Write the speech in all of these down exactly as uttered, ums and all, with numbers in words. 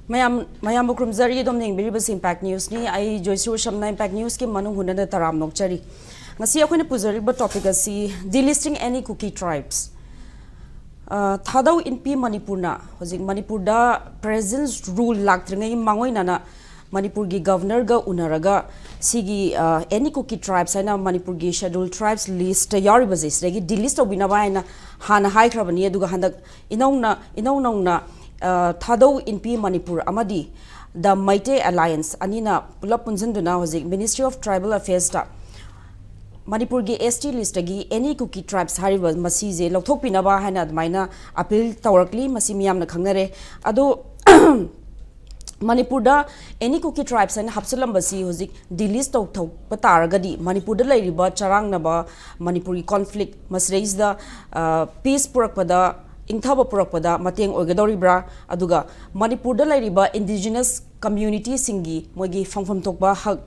ꯃꯌꯥꯝ ꯃꯌꯥꯝꯕꯨ ꯈꯨꯔꯨꯝꯖꯔꯤ꯫ ꯑꯗꯣꯝꯅ ꯌꯦꯡꯕꯤꯔꯤꯕꯁꯤ ꯏꯝꯄꯦꯛ ꯅ꯭ꯌꯨꯁꯅꯤ꯫ ꯑꯩ ꯖꯣꯏꯁ꯭ꯔꯤ ꯎꯁꯝꯅ ꯏꯝꯄꯦꯛ ꯅ꯭ꯌꯨꯁꯀꯤ ꯃꯅꯨꯡ ꯍꯨꯟꯅꯅ ꯇꯔꯥꯝ ꯅꯣꯛꯆꯔꯤ꯫ ꯉꯁꯤ ꯑꯩꯈꯣꯏꯅ ꯄꯨꯖꯔꯤꯕ ꯇꯣꯄꯤꯛ ꯑꯁꯤ ꯗꯤꯂꯤꯁꯇꯤꯡ ꯑꯦꯅꯤ ꯀꯨꯀꯤ ꯇ꯭ꯔꯥꯏꯕꯁ꯫ ꯑ, ꯊꯥꯗꯧ ꯏꯟꯄꯤ ꯃꯅꯤꯄꯨꯔꯅ ꯍꯧꯖꯤꯛ ꯃꯅꯤꯄꯨꯔꯗ ꯄ꯭ꯔꯦꯖꯦꯟꯁ ꯔꯨꯜ ꯂꯥꯛꯇ꯭ꯔꯤꯉꯩ ꯃꯥꯡꯑꯣꯏꯅꯅ ꯃꯅꯤꯄꯨꯔꯒꯤ ꯒꯚꯔꯅꯔꯒ ꯎꯅꯔꯒ ꯁꯤꯒꯤ, ꯑ, ꯑꯦꯅꯤ ꯀꯨꯀꯤ ꯇ꯭ꯔꯥꯏꯕꯁ ꯍꯥꯏꯅ ꯃꯅꯤꯄꯨꯔꯒꯤ ꯁꯦꯗ꯭ꯌꯨꯜ ꯇ꯭ꯔꯥꯏꯕꯁ ꯂꯤꯁꯇ ꯌꯥꯎꯔꯤꯕꯁꯦ ꯁꯤꯗꯒꯤ ꯗꯤꯂꯤꯁ ꯇꯧꯕꯤꯅꯕ ꯍꯥꯏꯅ ꯍꯥꯟꯅ ꯍꯥꯏꯈ꯭ꯔꯕꯅꯤ꯫ ꯑꯗꯨꯒ ꯍꯟꯗꯛ ꯏꯅꯧꯅ ꯏꯅꯧ ꯅꯧꯅ, ꯑ, ꯊꯥꯗꯧ ꯏꯟꯄꯤ ꯃꯅꯤꯄꯨꯔ ꯑꯃꯗꯤ ꯗ ꯃꯩꯇꯩ ꯑꯦꯂꯥꯌꯟꯁ ꯑꯅꯤꯅ ꯄꯨꯂꯞ ꯄꯨꯟꯁꯤꯟꯗꯨꯅ ꯍꯧꯖꯤꯛ ꯃꯤꯅꯤꯁꯇ꯭ꯔꯤ ꯑꯣꯐ ꯇ꯭ꯔꯥꯏꯕꯦꯜ ꯑꯐꯦꯌꯔꯁꯇ ꯃꯅꯤꯄꯨꯔꯒꯤ ꯑꯦꯁ ꯇꯤ ꯂꯤꯁꯇꯒꯤ ꯑꯦꯅꯤ ꯀꯨꯀꯤ ꯇ꯭ꯔꯥꯏꯕꯁ ꯍꯥꯏꯔꯤꯕ ꯃꯁꯤꯁꯦ ꯂꯧꯊꯣꯛꯄꯤꯅꯕ ꯍꯥꯏꯅ ꯑꯗꯨꯃꯥꯏꯅ ꯑꯄꯤꯜ ꯇꯧꯔꯛꯂꯤ꯫ ꯃꯁꯤ ꯃꯤꯌꯥꯝꯅ ꯈꯪꯅꯔꯦ꯫ ꯑꯗꯣ ꯃꯅꯤꯄꯨꯔꯗ ꯑꯦꯅꯤ ꯀꯨꯀꯤ ꯇ꯭ꯔꯥꯏꯕꯁ ꯍꯥꯏꯅ ꯍꯥꯞꯆꯤꯜꯂꯝꯕꯁꯤ ꯍꯧꯖꯤꯛ ꯗꯤꯂꯤꯁ ꯇꯧꯊꯣꯛꯄ ꯇꯥꯔꯒꯗꯤ ꯃꯅꯤꯄꯨꯔꯗ ꯂꯩꯔꯤꯕ ꯆꯔꯥꯡꯅꯕ ꯃꯅꯤꯄꯨꯔꯒꯤ ꯀꯣꯟꯐ꯭ꯂꯤꯛ ꯃꯁꯤꯗꯩꯁꯤꯗ, ꯑ, ꯄꯤꯁ ꯄꯨꯔꯛꯄꯗ, ꯏꯪꯊꯕ ꯄꯨꯔꯛꯄꯗ ꯃꯇꯦꯡ ꯑꯣꯏꯒꯗꯧꯔꯤꯕ꯭ꯔꯥ? ꯑꯗꯨꯒ ꯃꯅꯤꯄꯨꯔꯗ ꯂꯩꯔꯤꯕ ꯏꯟꯗꯤꯖꯤꯅꯁ ꯀꯝꯃ꯭ꯌꯨꯅꯤꯇꯤꯁꯤꯡꯒꯤ ꯃꯣꯏꯒꯤ ꯐꯪꯐꯝ ꯊꯣꯛꯄ ꯍꯛ,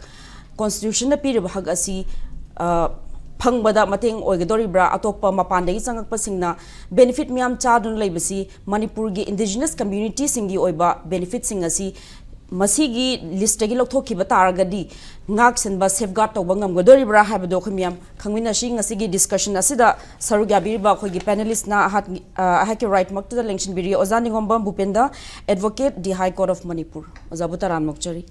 ꯀꯣꯟꯁꯇꯤꯇ꯭ꯌꯨꯁꯟꯅ ꯄꯤꯔꯤꯕ ꯍꯛ ꯑꯁꯤ, ꯑ, ꯐꯪꯕꯗ ꯃꯇꯦꯡ ꯑꯣꯏꯒꯗꯧꯔꯤꯕ꯭ꯔꯥ? ꯑꯇꯣꯞꯄ ꯃꯄꯥꯟꯗꯒꯤ ꯆꯪꯉꯛꯄꯁꯤꯡꯅ ꯕꯦꯅꯤꯐꯤꯠ ꯃꯌꯥꯝ ꯆꯥꯗꯨꯅ ꯂꯩꯕꯁꯤ ꯃꯅꯤꯄꯨꯔꯒꯤ ꯏꯟꯗꯤꯖꯤꯅꯁ ꯀꯝꯃ꯭ꯌꯨꯅꯤꯇꯤꯁꯤꯡꯒꯤ ꯑꯣꯏꯕ ꯕꯦꯅꯤꯐꯤꯠꯁꯤꯡ ꯑꯁꯤ ꯃꯁꯤꯒꯤ ꯂꯤꯁꯇꯒꯤ ꯂꯧꯊꯣꯛꯈꯤꯕ ꯇꯥꯔꯒꯗꯤ ꯉꯥꯛ ꯁꯦꯟꯕ, ꯁꯦꯐꯒꯥꯔꯗ ꯇꯧꯕ ꯉꯝꯒꯗꯧꯔꯤꯕ꯭ꯔꯥ ꯍꯥꯏꯕꯗꯣ ꯑꯩꯈꯣꯏ ꯃꯌꯥꯝ ꯈꯪꯃꯤꯟꯅꯁꯤ꯫ ꯉꯁꯤꯒꯤ ꯗꯤꯁꯀꯁꯟ ꯑꯁꯤꯗ ꯁꯔꯨꯛ ꯌꯥꯕꯤꯔꯤꯕ ꯑꯩꯈꯣꯏꯒꯤ ꯄꯦꯅꯦꯂꯤꯁ꯭ꯠꯅ ꯑꯍꯥꯛ-, ꯑ, ꯑꯩꯍꯥꯛꯀꯤ ꯔꯥꯏꯠꯃꯛꯇꯨꯗ ꯂꯦꯡꯁꯤꯟꯕꯤꯔꯤ ꯑꯣꯖꯥ ꯅꯤꯉꯣꯝꯕꯝ ꯚꯨꯄꯦꯟꯗ, advocate, the high court of Manipur. ꯑꯣꯖꯥꯕꯨ ꯇꯔꯥꯝꯅ ꯑꯣꯛꯆꯔꯤ꯫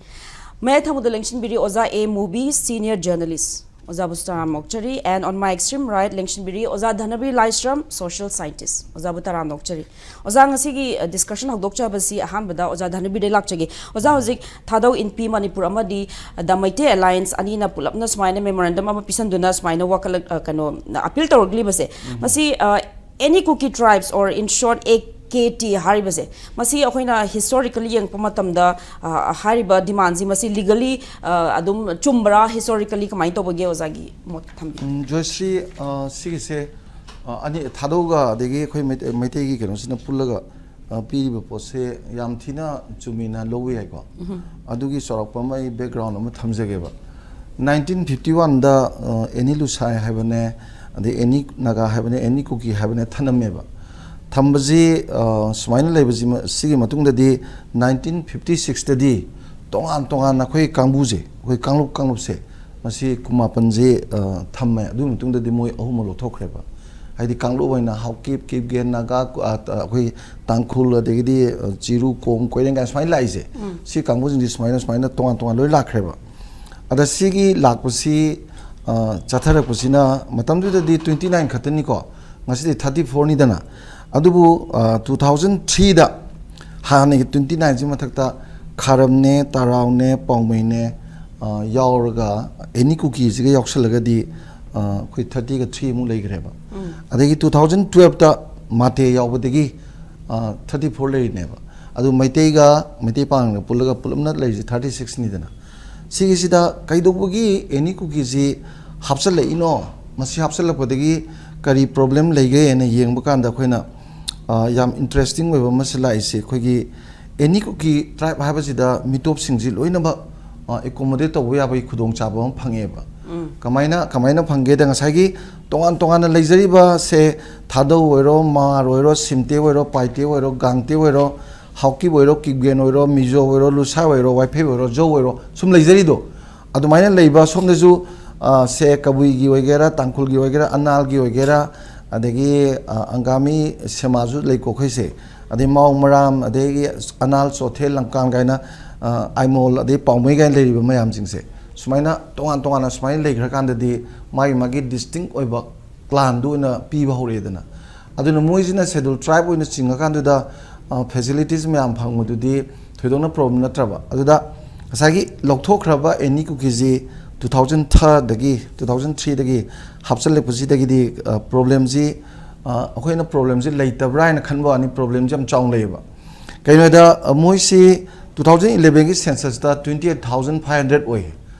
ꯃꯌꯥꯏ ꯊꯪꯕꯗ ꯂꯦꯡꯁꯤꯟꯕꯤꯔꯤ ꯑꯣꯖꯥ ꯑꯦ ꯃꯨꯕꯤ, ꯁꯤꯅꯤꯌꯔ ꯖꯔꯅꯦꯂꯤꯁ꯭ꯠ꯫ ꯑꯣꯖꯥꯕꯨꯁꯨ ꯇꯔꯥꯝꯅ ꯑꯣꯛꯆꯔꯤ꯫ And on my extreme right ꯂꯦꯡꯁꯤꯟꯕꯤꯔꯤ ꯑꯣꯖꯥ ꯙꯅꯕꯤꯔ ꯂꯥꯏꯁ꯭ꯔꯝ, ꯁꯣꯁꯤꯌꯦꯜ ꯁꯥꯏꯟꯇꯤꯁ꯭ꯠ꯫ ꯑꯣꯖꯥꯕꯨ ꯇꯔꯥꯝꯅ ꯑꯣꯛꯆꯔꯤ꯫ ꯑꯣꯖꯥ, ꯉꯁꯤꯒꯤ, ꯑ, ꯗꯤꯁꯀꯁꯟ ꯍꯧꯗꯣꯛꯆꯕꯁꯤ ꯑꯍꯥꯟꯕꯗ ꯑꯣꯖꯥ ꯙꯅꯕꯤꯔꯗꯩ ꯂꯥꯛꯆꯒꯦ꯫ ꯑꯣꯖꯥ, ꯍꯧꯖꯤꯛ ꯊꯥꯗꯧ ꯏꯟꯄꯤ ꯃꯅꯤꯄꯨꯔ ꯑꯃꯗꯤ ꯗ ꯃꯩꯇꯩ ꯑꯦꯂꯥꯌꯟꯁ ꯑꯅꯤꯅ ꯄꯨꯂꯞꯅ ꯁꯨꯃꯥꯏꯅ ꯃꯦꯃꯣꯔꯦꯟꯗꯝ ꯑꯃ ꯄꯤꯁꯟꯗꯨꯅ ꯁꯨꯃꯥꯏꯅ ꯋꯥꯀꯠꯂꯛ-, ꯑ, ꯀꯩꯅꯣ, ꯑꯄꯤꯜ ꯇꯧꯔꯛꯂꯤꯕꯁꯦ, ꯃꯁꯤ, ꯑ, ꯑꯦꯅꯤ ꯀꯨꯀꯤ ꯇ꯭ꯔꯥꯏꯕꯁ, or in short A K T ꯍꯥꯏꯔꯤꯕꯁꯦ, ꯃꯁꯤ ꯑꯩꯈꯣꯏꯅ ꯍꯤꯁꯇꯣꯔꯤꯀꯦꯜꯂꯤ ꯌꯦꯡꯉꯛꯄ ꯃꯇꯝꯗ, ꯑ, ꯍꯥꯏꯔꯤꯕ ꯗꯤꯃꯥꯟꯁꯤ ꯃꯁꯤ ꯂꯤꯒꯦꯜꯂꯤ, ꯑ, ꯑꯗꯨꯝ ꯆꯨꯝꯕ꯭ꯔꯥ, ꯍꯤꯁꯇꯣꯔꯤꯀꯦꯜꯂꯤ ꯀꯃꯥꯏꯅ ꯇꯧꯕꯒꯦ, ꯑꯣꯖꯥꯒꯤ ꯃꯣꯠ ꯊꯝꯕꯤꯌꯨ꯫ ꯎꯝ, ꯖꯣꯏꯁ꯭ꯔꯤ, ꯑ, ꯁꯤꯒꯤꯁꯦ, ꯑ, ꯑꯅꯤ, ꯊꯥꯗꯧꯒ ꯑꯗꯒꯤ ꯑꯩꯈꯣꯏ ꯃꯩꯇꯩ-, ꯃꯩꯇꯩꯒꯤ ꯀꯩꯅꯣꯁꯤꯅ ꯄꯨꯜꯂꯒ, ꯑ, ꯄꯤꯔꯤꯕ ꯄꯣꯠꯁꯦ ꯌꯥꯝ ꯊꯤꯅ ꯆꯨꯝꯃꯤꯅ ꯂꯧꯕ ꯌꯥꯏꯀꯣ꯫ ꯑꯗꯨꯒꯤ ꯆꯥꯎꯔꯥꯛꯄ ꯑꯃ ꯑꯩ ꯕꯦꯛꯒ꯭ꯔꯥꯎꯟ ꯑꯃ ꯊꯝꯖꯒꯦꯕ꯫ ꯅꯥꯏꯟꯇꯤꯟ ꯐꯤꯐꯇꯤ ꯋꯥꯟꯗ, ꯑ, ꯑꯦꯅꯤ ꯂꯨꯁꯥꯏ ꯍꯥꯏꯕꯅꯦ, ꯑꯗꯩ ꯑꯦꯅꯤ ꯅꯥꯒꯥ ꯍꯥꯏꯕꯅꯦ, ꯑꯦꯅꯤ ꯀꯨꯀꯤ ꯍꯥꯏꯕꯅꯦ ꯊꯅꯝꯃꯦꯕ꯫ ꯊꯝꯕꯁꯤ, ꯑ, ꯁꯨꯃꯥꯏꯅ ꯂꯩꯕꯁꯤ, ꯃ-, ꯁꯤꯒꯤ ꯃꯇꯨꯡꯗꯗꯤ nineteen fifty sixꯇꯗꯤ ꯇꯣꯉꯥꯟ ꯇꯣꯉꯥꯟꯅ ꯑꯩꯈꯣꯏ ꯀꯥꯡꯕꯨꯁꯦ, ꯑꯩꯈꯣꯏ ꯀꯥꯡꯂꯨꯞ, ꯀꯥꯡꯂꯨꯞꯁꯦ, ꯃꯁꯤ ꯀꯨꯟ ꯃꯥꯄꯟꯁꯦ, ꯑ, ꯊꯝꯃꯦ꯫ ꯑꯗꯨꯒꯤ ꯃꯇꯨꯡꯗꯗꯤ ꯃꯣꯏ ꯑꯍꯨꯝꯃ ꯂꯧꯊꯣꯛꯈ꯭ꯔꯦꯕ꯫ ꯍꯥꯏꯗꯤ ꯀꯥꯡꯂꯨꯞ ꯑꯣꯏꯅ ꯍꯥꯎꯀꯤꯞ, ꯀꯤꯞꯒꯦꯟ, ꯅꯥꯒꯥ, ꯑ, ꯑ, ꯑꯩꯈꯣꯏ ꯇꯥꯡꯈꯨꯜ, ꯑꯗꯒꯤꯗꯤ, ꯑ, ꯆꯤꯔꯨ, ꯀꯣꯝ, ꯀꯣꯏꯔꯦꯡ ꯀꯥꯏꯅ ꯁꯨꯃꯥꯏꯅ ꯂꯥꯛꯏꯁꯦ꯫ ꯁꯤ ꯀꯥꯡꯕꯨꯁꯤꯡꯁꯤ ꯁꯨꯃꯥꯏꯅ, ꯁꯨꯃꯥꯏꯅ ꯇꯣꯉꯥꯟ ꯇꯣꯉꯥꯟ ꯂꯣꯏ ꯂꯥꯛꯈ꯭ꯔꯦꯕ꯫ ꯑꯗ ꯁꯤꯒꯤ ꯂꯥꯛꯄꯁꯤ, ꯑ, ꯆꯠꯊꯔꯛꯄꯁꯤꯅ, ꯃꯇꯝꯗꯨꯗꯗꯤ twenty nine ꯈꯛꯇꯅꯤꯀꯣ, ꯉꯁꯤꯗꯤ thirty fourꯅꯤꯗꯅ꯫ ꯑꯗꯨꯕꯨ, ꯑ, two thousand threeꯗ ꯍꯥꯟꯅꯒꯤ twenty nineꯁꯤ ꯃꯊꯛꯇ ꯈꯥꯔꯝꯅꯦ, ꯇꯥꯔꯥꯎꯅꯦ, ꯄꯥꯎꯃꯩꯅꯦ, ꯑ, ꯌꯥꯎꯔꯒ ꯑꯦꯅꯤ ꯀꯨꯀꯤꯁꯤꯒ ꯌꯥꯎꯁꯜꯂꯒꯗꯤ, ꯑ, ꯑꯩꯈꯣꯏ thirtyꯒ three ꯑꯃꯨꯛ ꯂꯩꯈ꯭ꯔꯦꯕ꯫ ꯑꯗꯒꯤ two thousand twelveꯇ ꯃꯥꯇꯦ ꯌꯥꯎꯕꯗꯒꯤ, ꯑ, thirty four ꯂꯩꯔꯤꯅꯦꯕ꯫ ꯑꯗꯨ ꯃꯩꯇꯩꯒ ꯃꯩꯇꯩ ꯄꯥꯡꯒ ꯄꯨꯜꯂꯒ ꯄꯨꯂꯞꯅ ꯂꯩꯔꯤꯁꯦ thirty sixꯅꯤꯗꯅ꯫ ꯁꯤꯒꯤꯁꯤꯗ ꯀꯩꯗꯧꯕꯒꯤ ꯑꯦꯅꯤ ꯀꯨꯀꯤꯁꯤ ꯍꯥꯞꯆꯤꯜꯂꯛꯏꯅꯣ? ꯃꯁꯤ ꯍꯥꯞꯆꯤꯜꯂꯛꯄꯗꯒꯤ ꯀꯔꯤ problem ꯂꯩꯒꯦꯅ ꯌꯦꯡꯕ ꯀꯥꯟꯗ ꯑꯩꯈꯣꯏꯅ, ꯑ, ꯌꯥꯝ interesting ꯑꯣꯏꯕ ꯑꯃꯁꯤ ꯂꯥꯛꯏꯁꯦ, ꯑꯩꯈꯣꯏꯒꯤ ꯑꯦꯅꯤ ꯀꯨꯀꯤ tribe ꯍꯥꯏꯕꯁꯤꯗ ꯃꯤꯇꯣꯞꯁꯤꯡꯁꯤ ꯂꯣꯏꯅꯃꯛ, ꯑ, accommodate ꯇꯧꯕ ꯌꯥꯕꯒꯤ ꯈꯨꯗꯣꯡꯆꯥꯕ ꯑꯃ ꯐꯪꯉꯦꯕ꯫ ꯀꯃꯥꯏꯅ, ꯀꯃꯥꯏꯅ ꯐꯪꯒꯦꯗ, ꯉꯁꯥꯏꯒꯤ ꯇꯣꯉꯥꯟ ꯇꯣꯉꯥꯟꯅ ꯂꯩꯖꯔꯤꯕꯁꯦ, ꯊꯥꯗꯧ ꯑꯣꯏꯔꯣ, ꯃꯥꯔ ꯑꯣꯏꯔꯣ, ꯁꯤꯝꯇꯦ ꯑꯣꯏꯔꯣ, ꯄꯥꯏꯇꯦ ꯑꯣꯏꯔꯣ, ꯒꯥꯡꯇꯦ ꯑꯣꯏꯔꯣ, ꯍꯥꯎꯀꯤꯞ ꯑꯣꯏꯔꯣ, ꯀꯤꯞꯒꯦꯟ ꯑꯣꯏꯔꯣ, ꯃꯤꯖꯣ ꯑꯣꯏꯔꯣ, ꯂꯨꯁꯥꯏ ꯑꯣꯏꯔꯣ, ꯋꯥꯏꯐꯩ ꯑꯣꯏꯔꯣ, ꯖꯧ ꯑꯣꯏꯔꯣ, ꯁꯨꯝ ꯂꯩꯖꯔꯤꯗꯣ꯫ ꯑꯗꯨꯃꯥꯏꯅ ꯂꯩꯕ ꯁꯣꯝꯗꯁꯨ, ꯑ, ꯁꯦ ꯀꯕꯨꯏꯒꯤ ꯑꯣꯏꯒꯦꯔꯥ, ꯇꯥꯡꯈꯨꯜꯒꯤ ꯑꯣꯏꯒꯦꯔꯥ, ꯑꯅꯥꯜꯒꯤ ꯑꯣꯏꯒꯦꯔꯥ, ꯑꯗꯒꯤ, ꯑ, ꯑꯪꯒꯥꯃꯤ, ꯁꯦꯃꯥꯁꯨ ꯂꯩꯀꯣ ꯑꯩꯈꯣꯏꯁꯦ꯫ ꯑꯗꯩ ꯃꯥꯎ ꯃꯔꯥꯝ, ꯑꯗꯒꯤ ꯑꯅꯥꯜ, ꯆꯣꯊꯦ, ꯂꯪꯀꯥꯟ ꯀꯥꯏꯅ, ꯑ, ꯑꯥꯏꯃꯣꯜ, ꯑꯗꯩ ꯄꯥꯎꯃꯩ ꯀꯥꯏꯅ ꯂꯩꯔꯤꯕ ꯃꯌꯥꯝꯁꯤꯡꯁꯦ, ꯁꯨꯃꯥꯏꯅ ꯇꯣꯉꯥꯟ ꯇꯣꯉꯥꯟꯅ ꯁꯨꯃꯥꯏꯅ ꯂꯩꯈ꯭ꯔꯀꯥꯟꯗꯗꯤ ꯃꯥꯒꯤ ꯃꯥꯒꯤ distinct ꯑꯣꯏꯕ clanꯗꯨ ꯑꯣꯏꯅ ꯄꯤꯕ ꯍꯧꯔꯛꯑꯦꯗꯅ꯫ ꯑꯗꯨꯅ ꯃꯣꯏꯁꯤꯅ Scheduled Tribe ꯑꯣꯏꯅ ꯆꯤꯡꯉꯀꯥꯟꯗꯨꯗ, ꯑ, facilities ꯃꯌꯥꯝ ꯐꯪꯕꯗꯨꯗꯤ ꯊꯣꯏꯗꯣꯛꯅ problem ꯅꯠꯇ꯭ꯔꯕ꯫ ꯑꯗꯨꯗ ꯉꯁꯥꯏꯒꯤ ꯂꯧꯊꯣꯛꯈ꯭ꯔꯕ ꯑꯦꯅꯤ ꯀꯨꯀꯤꯁꯤ two thousand threeꯗꯒꯤ, two thousand threeꯗꯒꯤ ꯍꯥꯞꯆꯤꯜꯂꯛꯄꯁꯤꯗꯒꯤꯗꯤ, ꯑ, problemꯁꯤ, ꯑ, ꯑꯩꯈꯣꯏꯅ problemꯁꯤ ꯂꯩꯇꯕ꯭ꯔꯥ ꯍꯥꯏꯅ ꯈꯟꯕ ꯋꯥꯅꯤ, problemꯁꯤ ꯌꯥꯝ ꯆꯥꯎꯅ ꯂꯩꯌꯦꯕ꯫ ꯀꯩꯅꯣꯗ, ꯑ, ꯃꯣꯏꯁꯤ two thousand elevenꯒꯤ censusꯇ twenty eight thousand five hundred ꯑꯣꯏ꯫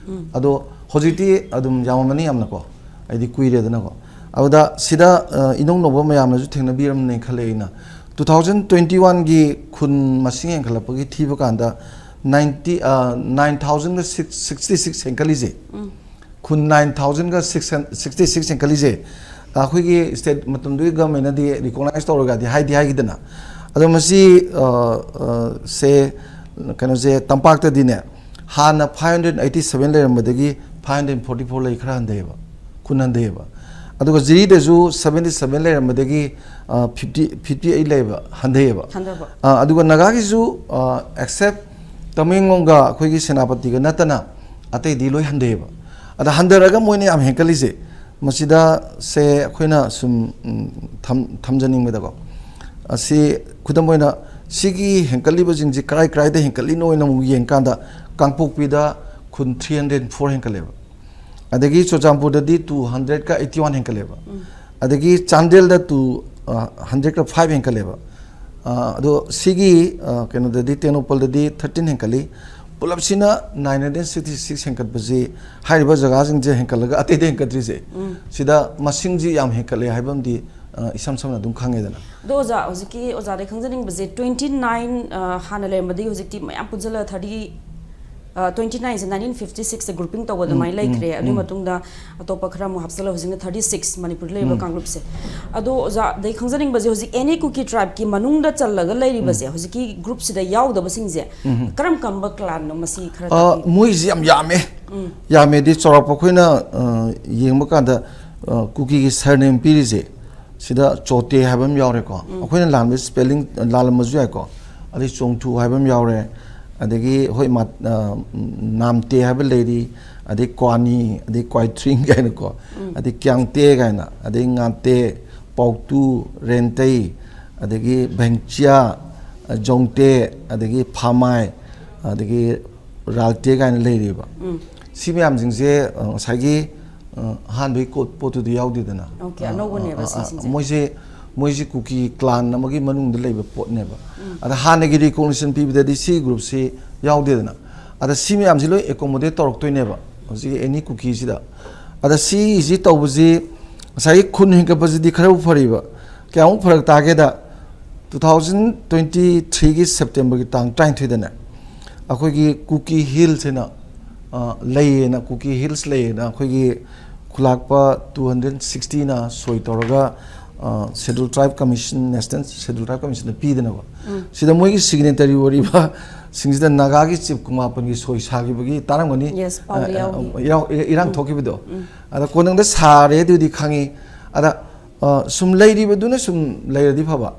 ꯑꯗꯣ ꯍꯧꯖꯤꯛꯇꯤ ꯑꯗꯨꯝ ꯌꯥꯝꯃꯝꯃꯅꯤ ꯌꯥꯝꯅꯀꯣ, ꯑꯩꯗꯤ ꯀꯨꯏꯔꯦꯗꯅꯀꯣ꯫ ꯑꯗꯨꯗ ꯁꯤꯗ, ꯑ, ꯏꯅꯧ ꯅꯧꯕ ꯃꯌꯥꯝꯅꯁꯨ ꯊꯦꯡꯅꯕꯤꯔꯝꯅꯤ ꯈꯜꯂꯦ ꯑꯩꯅ꯫ Two thousand twenty oneꯒꯤ ꯈꯨꯟ ꯃꯁꯤꯡ ꯍꯦꯟꯒꯠꯂꯛꯄꯒꯤ ꯊꯤꯕ ꯀꯥꯟꯗ ninety, ꯑ, nine thousandꯒ six, sixty six ꯍꯦꯟꯒꯠꯂꯤꯁꯦ꯫ ꯈꯨꯟ nine thousandꯒ sixty six ꯍꯦꯟꯒꯠꯂꯤꯁꯦ꯫ ꯑꯩꯈꯣꯏꯒꯤ ꯁ꯭ꯇꯦꯠ ꯃꯇꯝꯗꯨꯒꯤ ꯒꯚꯔꯟꯃꯦꯟꯅꯗꯤ ꯔꯤꯀꯣꯛꯅꯥꯏꯁ ꯇꯧꯔꯒꯗꯤ ꯍꯥꯏꯗꯤ ꯍꯥꯏꯈꯤꯗꯅ, ꯑꯗꯣ ꯃꯁꯤ ꯑ, ꯑ, ꯁꯦ ꯀꯩꯅꯣꯁꯦ ꯇꯝꯄꯥꯛꯇꯗꯤꯅꯦ ꯍꯥꯟꯅ five hundred eighty seven ꯂꯩꯔꯝꯕꯗꯒꯤ five hundred forty four ꯂꯩ, ꯈꯔ ꯍꯟꯊꯩꯑꯕ, ꯈꯨꯟ ꯍꯟꯊꯩꯑꯕ꯫ ꯑꯗꯨꯒ ꯖꯤꯔꯤꯗꯁꯨ seventy seven ꯂꯩꯔꯝꯕꯗꯒꯤ fifty fifty eight ꯂꯩꯕ ꯍꯟꯊꯩꯑꯕ꯫ ꯍꯟꯊꯕ꯫ ꯑ, ꯑꯗꯨꯒ ꯅꯥꯒꯥꯒꯤꯁꯨ ꯑꯦꯛꯁꯦꯞ ꯇꯃꯦꯡꯂꯣꯡꯒ ꯑꯩꯈꯣꯏꯒꯤ ꯁꯦꯅꯥꯄꯇꯤꯒ ꯅꯠꯇꯅ ꯑꯇꯩꯗꯤ ꯂꯣꯏ ꯍꯟꯊꯩꯑꯕ꯫ ꯑꯗ ꯍꯟꯊꯔꯒ ꯃꯣꯏꯅ ꯌꯥꯝ ꯍꯦꯟꯀꯠꯂꯤꯁꯦ, ꯃꯁꯤꯗ ꯁꯦ ꯑꯩꯈꯣꯏꯅ ꯁꯨꯝ ꯎꯝ, ꯊꯝ- ꯊꯝꯖꯅꯤꯡꯕꯗꯀꯣ, ꯑꯁꯤ ꯈꯨꯗꯝ ꯑꯣꯏꯅ ꯁꯤꯒꯤ ꯍꯦꯟꯀꯠꯂꯤꯕꯁꯤꯡꯁꯤ ꯀꯔꯥꯏ ꯀꯔꯥꯏꯗ ꯍꯦꯟꯀꯠꯂꯤꯅꯣ ꯍꯥꯏꯅ ꯑꯃꯨꯛ ꯌꯦꯡꯀꯥꯟꯗ, ꯀꯥꯡꯄꯣꯛꯄꯤꯗ ꯈꯨꯟ three hundred four ꯍꯦꯟꯀꯠꯂꯦꯕ, ꯑꯗꯒꯤ ꯆꯨꯔꯆꯥꯟꯄꯨꯔꯗꯗꯤ two hundred eighty one ꯍꯦꯟꯀꯠꯂꯦꯕ, ꯑꯗꯒꯤ ꯆꯥꯟꯗꯦꯜꯗ two hundred five ꯍꯦꯟꯀꯠꯂꯦꯕ꯫ ꯑ, ꯑꯗꯣ ꯁꯤꯒꯤ ꯑ, ꯀꯩꯅꯣꯗꯗꯤ, ꯇꯦꯡꯅꯧꯄꯜꯗꯗꯤ thirteen ꯍꯦꯟꯀꯠꯂꯤ꯫ ꯄꯨꯂꯞꯁꯤꯅ nine hundred sixty six ꯍꯦꯟꯀꯠꯄꯁꯤ, ꯍꯥꯏꯔꯤꯕ ꯖꯒꯥꯁꯤꯡꯁꯦ ꯍꯦꯟꯀꯠꯂꯒ ꯑꯇꯩꯗ ꯍꯦꯟꯀꯠꯇ꯭ꯔꯤꯁꯦ, ꯁꯤꯗ ꯃꯁꯤꯡꯁꯤ ꯌꯥꯝ ꯍꯦꯟꯀꯠꯂꯦ ꯍꯥꯏꯕ ꯑꯃꯗꯤ ꯑ, ꯏꯁꯝ ꯁꯝꯅ ꯑꯗꯨꯝ ꯈꯪꯉꯦꯗꯅ꯫ ꯑꯗꯣ ꯑꯣꯖꯥ, ꯍꯧꯖꯤꯛꯀꯤ ꯑꯣꯖꯥꯗꯩ ꯈꯪꯖꯅꯤꯡꯕꯁꯦ, twenty nine ꯍꯥꯟꯅ ꯂꯩꯔꯝꯕꯗꯒꯤ ꯍꯧꯖꯤꯛꯇꯤ ꯃꯌꯥꯝ ꯄꯨꯟꯁꯤꯜꯂꯒ thirty, twenty nineꯁꯦ nineteen fifty sixꯇ grouping ꯇꯧꯕ ꯑꯗꯨꯃꯥꯏꯅ ꯂꯩꯈ꯭ꯔꯦ꯫ ꯑꯗꯨꯒꯤ ꯃꯇꯨꯡꯗ ꯑꯇꯣꯞꯄ ꯈꯔ ꯑꯃꯨꯛ ꯍꯥꯞꯆꯤꯜꯂ ꯍꯧꯖꯤꯛꯅ thirty six ꯃꯅꯤꯄꯨꯔꯗ ꯂꯩꯔꯤꯕ ꯀꯥꯡꯂꯨꯞꯁꯦ꯫ ꯑꯗꯣ ꯑꯣꯖꯥꯗꯩ ꯈꯪꯖꯅꯤꯡꯕꯁꯦ, ꯍꯧꯖꯤꯛ any Kuki tribeꯀꯤ ꯃꯅꯨꯡꯗ ꯆꯜꯂꯒ ꯂꯩꯔꯤꯕꯁꯦ, ꯍꯧꯖꯤꯛꯀꯤ groupꯁꯤꯗ ꯌꯥꯎꯗꯕꯁꯤꯡꯁꯦ ꯀꯔꯝ ꯀꯔꯝꯕ clanꯅꯣ, ꯃꯁꯤ ꯈꯔ ꯑ, ꯇꯥꯛꯄꯤꯌꯨ꯫ ꯃꯣꯏꯁꯤ ꯌꯥꯝ ꯌꯥꯝꯃꯦ꯫ ꯌꯥꯝꯃꯦꯗꯤ ꯆꯥꯎꯔꯥꯛꯄ ꯑꯩꯈꯣꯏꯅ ꯑ, ꯌꯦꯡꯕ ꯀꯥꯟꯗ ꯑ, ꯀꯨꯀꯤꯒꯤ surname ꯄꯤꯔꯤꯁꯦ, ꯁꯤꯗ ꯆꯣꯇꯦ ꯍꯥꯏꯕ ꯑꯃ ꯌꯥꯎꯔꯦꯀꯣ꯫ ꯑꯩꯈꯣꯏꯅ ꯂꯥꯟꯕ spelling ꯂꯥꯜꯂꯝꯕꯁꯨ ꯌꯥꯏꯀꯣ꯫ ꯑꯗꯩ ꯆꯣꯡꯊꯨ ꯍꯥꯏꯕ ꯑꯃ ꯌꯥꯎꯔꯦ, ꯑꯗꯒꯤ ꯍꯣꯏ ꯃꯥ- ꯑ, ꯅꯥꯝꯇꯦ ꯍꯥꯏꯕ ꯂꯩꯔꯤ, ꯑꯗꯩ ꯀ꯭ꯋꯥꯅꯤ, ꯑꯗꯩ ꯀ꯭ꯋꯥꯏꯊ꯭ꯔꯤꯡ ꯀꯥꯏꯅꯀꯣ, ꯑꯗꯩ ꯀ꯭ꯌꯥꯡꯇꯦ ꯀꯥꯏꯅ, ꯑꯗꯩ ꯉꯥꯇꯦ, ꯄꯥꯎꯇꯨ, ꯔꯦꯟꯇꯩ, ꯑꯗꯒꯤ ꯚꯦꯡꯆꯤꯌꯥ, ꯖꯣꯡꯇꯦ, ꯑꯗꯒꯤ ꯐꯥꯃꯥꯏ, ꯑꯗꯒꯤ ꯔꯥꯜꯇꯦ ꯀꯥꯏꯅ ꯂꯩꯔꯤꯕ꯫ ꯁꯤ ꯃꯌꯥꯝꯁꯤꯡꯁꯦ ꯑ, ꯉꯁꯥꯏꯒꯤ ꯑ, ꯑꯍꯥꯟꯕꯒꯤ ꯀꯣꯠ ꯄꯣꯠꯇꯨꯗꯤ ꯌꯥꯎꯗꯦꯗꯅ꯫ Okay, ꯑꯅꯧꯕꯅꯦꯕ ꯑ, ꯑ, ꯁꯤꯁꯤꯡꯁꯦ꯫ ꯃꯣꯏꯁꯦ ꯃꯣꯏꯁꯤ ꯀꯨꯀꯤ clan ꯑꯃꯒꯤ ꯃꯅꯨꯡꯗ ꯂꯩꯕ ꯄꯣꯠꯅꯦꯕ꯫ ꯑꯗ ꯍꯥꯟꯅꯒꯤ recognition ꯄꯤꯕꯗꯗꯤ ꯁꯤ groupꯁꯤ ꯌꯥꯎꯗꯦꯗꯅ꯫ ꯑꯗ ꯁꯤ ꯃꯌꯥꯝꯁꯤ ꯂꯣꯏ accommodate ꯇꯧꯔꯛꯇꯣꯏꯅꯦꯕ ꯍꯧꯖꯤꯛꯀꯤ any ꯀꯨꯀꯤꯁꯤꯗ꯫ ꯑꯗ ꯁꯤꯁꯤ ꯇꯧꯕꯁꯤ ꯉꯁꯥꯏꯒꯤ ꯈꯨꯟ ꯍꯦꯟꯒꯠꯄꯁꯤꯗꯤ ꯈꯔꯕꯨ ꯐꯔꯤꯕ, ꯀꯌꯥꯃꯨꯛ ꯐꯔꯛ ꯇꯥꯒꯦꯗ, two thousand twenty threeꯒꯤ Septemberꯒꯤ ꯇꯥꯡ ꯇꯔꯥꯅꯤꯊꯣꯏꯗꯅꯦ, ꯑꯩꯈꯣꯏꯒꯤ ꯀꯨꯀꯤ ꯍꯤꯜꯁ ꯍꯥꯏꯅ ꯑ, ꯂꯩꯌꯦꯅ, ꯀꯨꯀꯤ ꯍꯤꯜꯁ ꯂꯩꯌꯦꯅ ꯑꯩꯈꯣꯏꯒꯤ ꯈꯨꯂꯥꯛꯄ ꯇꯨ ꯍꯟꯗ꯭ꯔꯦꯠ ꯁꯤꯛꯁꯇꯤꯅ ꯁꯣꯏ ꯇꯧꯔꯒ ꯁꯦꯗꯨꯜ ꯇ꯭ꯔꯥꯏꯕ ꯀꯃꯤꯁꯟ, ꯅꯦꯁꯅꯦꯜ ꯁꯦꯗꯨꯜ ꯇ꯭ꯔꯥꯏꯕ ꯀꯃꯤꯁꯟꯗ ꯄꯤꯗꯅꯀꯣ, ꯁꯤꯗ ꯃꯣꯏꯒꯤ ꯁꯤꯒꯅꯦꯇꯔꯤ ꯑꯣꯏꯔꯤꯕꯁꯤꯡꯁꯤꯗ ꯅꯥꯒꯥꯒꯤ ꯆꯤꯐ ꯀꯨꯃꯥꯄꯟꯒꯤ ꯁꯣꯏ ꯁꯥꯈꯤꯕꯒꯤ ꯇꯥꯔꯝꯒꯅꯤ. Yes, ꯄꯥꯎꯗ ꯑ, ꯑ, ꯌꯥꯎꯈꯤ. ꯏꯔꯥꯡ, ꯏꯔꯥꯡ ꯊꯣꯛꯈꯤꯕꯗꯣ. ꯑꯗ ꯀꯣꯟꯅꯪꯗ ꯁꯥꯔꯦ ꯑꯗꯨꯗꯤ ꯈꯪꯉꯤ. ꯑꯗ ꯑ, ꯁꯨꯝ ꯂꯩꯔꯤꯕꯗꯨꯅ ꯁꯨꯝ ꯂꯩꯔꯗꯤ ꯐꯕ,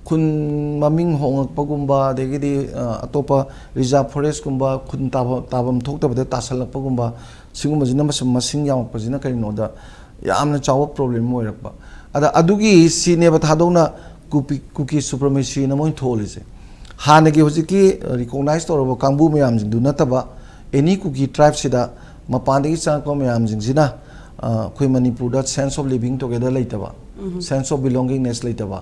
ꯈꯨꯟ ꯃꯃꯤꯡ ꯍꯣꯡꯉꯛꯄꯒꯨꯝꯕ, ꯑꯗꯒꯤꯗꯤ ꯑ, ꯑꯇꯣꯞꯄ ꯔꯤꯖꯥꯔꯚ ꯐꯣꯔꯦꯁꯀꯨꯝꯕ, ꯈꯨꯟ ꯇꯥꯐꯝ, ꯇꯥꯐꯝ ꯊꯣꯛꯇꯕꯗ ꯇꯥꯁꯜꯂꯛꯄꯒꯨꯝꯕ, ꯁꯤꯒꯨꯝꯕꯁꯤꯅ ꯃꯁꯤꯡ, ꯃꯁꯤꯡ ꯌꯥꯝꯃꯛꯄꯁꯤꯅ ꯀꯔꯤꯅꯣꯗ ꯌꯥꯝꯅ ꯆꯥꯎꯕ ꯄ꯭ꯔꯣꯕ꯭ꯂꯦꯝ ꯑꯃ ꯑꯣꯏꯔꯛꯄ. ꯑꯗ ꯑꯗꯨꯒꯤ ꯁꯤꯅꯦꯕ ꯊꯥꯗꯣꯛꯅ ꯀꯨꯀꯤ, ꯀꯨꯀꯤ ꯁꯨꯄ꯭ꯔꯃꯦꯁꯤꯅ ꯃꯣꯏꯅ ꯊꯣꯛꯍꯜꯂꯤꯁꯦ. ꯍꯥꯟꯅꯒꯤ ꯍꯧꯖꯤꯛꯀꯤ ꯔꯤꯀꯣꯛꯅꯥꯏꯁ ꯇꯧꯔꯕ ꯀꯥꯡꯕꯨ ꯃꯌꯥꯝꯁꯤꯡꯗꯨ ꯅꯠꯇꯕ, ꯑꯦꯅꯤ ꯀꯨꯀꯤ ꯇ꯭ꯔꯥꯏꯕꯁꯤꯗ ꯃꯄꯥꯟꯗꯒꯤ ꯆꯪꯉꯛꯄ ꯃꯌꯥꯝꯁꯤꯡꯁꯤꯅ ꯑ, ꯑꯩꯈꯣꯏ ꯃꯅꯤꯄꯨꯔꯗ sense of living together ꯂꯩꯇꯕ, sense of belongingness ꯂꯩꯇꯕ,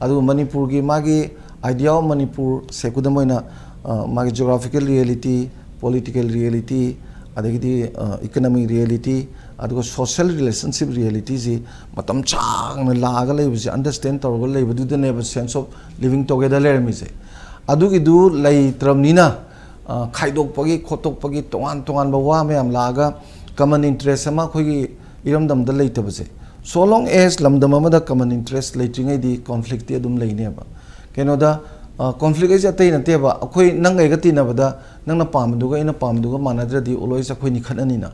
ꯑꯗꯨꯒ ꯃꯅꯤꯄꯨꯔꯒꯤ ꯃꯥꯒꯤ idea of ꯃꯅꯤꯄꯨꯔ ꯁꯦ, ꯈꯨꯗꯝ ꯑꯣꯏꯅ ꯑ, ꯃꯥꯒꯤ geographical reality, political reality, ꯑꯗꯒꯤꯗꯤ economic reality, ꯑꯗꯨꯒ social relationship realityꯁꯤ ꯃꯇꯝ ꯁꯥꯡꯅ ꯂꯥꯛꯑꯒ ꯂꯩꯕꯁꯦ understand ꯇꯧꯔꯒ ꯂꯩꯕꯗꯨꯗꯅꯦꯕ sense of living together ꯂꯩꯔꯝꯃꯤꯁꯦ. ꯑꯗꯨꯒꯤꯗꯨ ꯂꯩꯇ꯭ꯔꯕꯅꯤꯅ ꯑ, ꯈꯥꯏꯗꯣꯛꯄꯒꯤ ꯈꯣꯠꯇꯣꯛꯄꯒꯤ ꯇꯣꯉꯥꯟ ꯇꯣꯉꯥꯟꯕ ꯋꯥ ꯃꯌꯥꯝ ꯂꯥꯛꯑꯒ common interest ꯑꯃ ꯑꯩꯈꯣꯏꯒꯤ ꯏꯔꯝꯗꯝꯗ ꯂꯩꯇꯕꯁꯦ, so long as ꯂꯝꯗꯝ ꯑꯃꯗ common interest ꯂꯩꯇ꯭ꯔꯤꯉꯩꯗꯤ conflictꯇꯤ ꯑꯗꯨꯝ ꯂꯩꯅꯦꯕ. ꯀꯩꯅꯣꯗ conflict ꯍꯥꯏꯁꯦ ꯑꯇꯩ ꯅꯠꯇꯦꯕ, ꯑꯩꯈꯣꯏ ꯅꯪꯒ ꯑꯩꯒ ꯇꯤꯟꯅꯕꯗ ꯅꯪꯅ ꯄꯥꯝꯕꯗꯨꯒ ꯑꯩꯅ ꯄꯥꯝꯕꯗꯨꯒ ꯃꯥꯟꯅꯗ꯭ꯔꯗꯤ always ꯑꯩꯈꯣꯏꯅꯤ ꯈꯠꯅꯅꯤꯅ.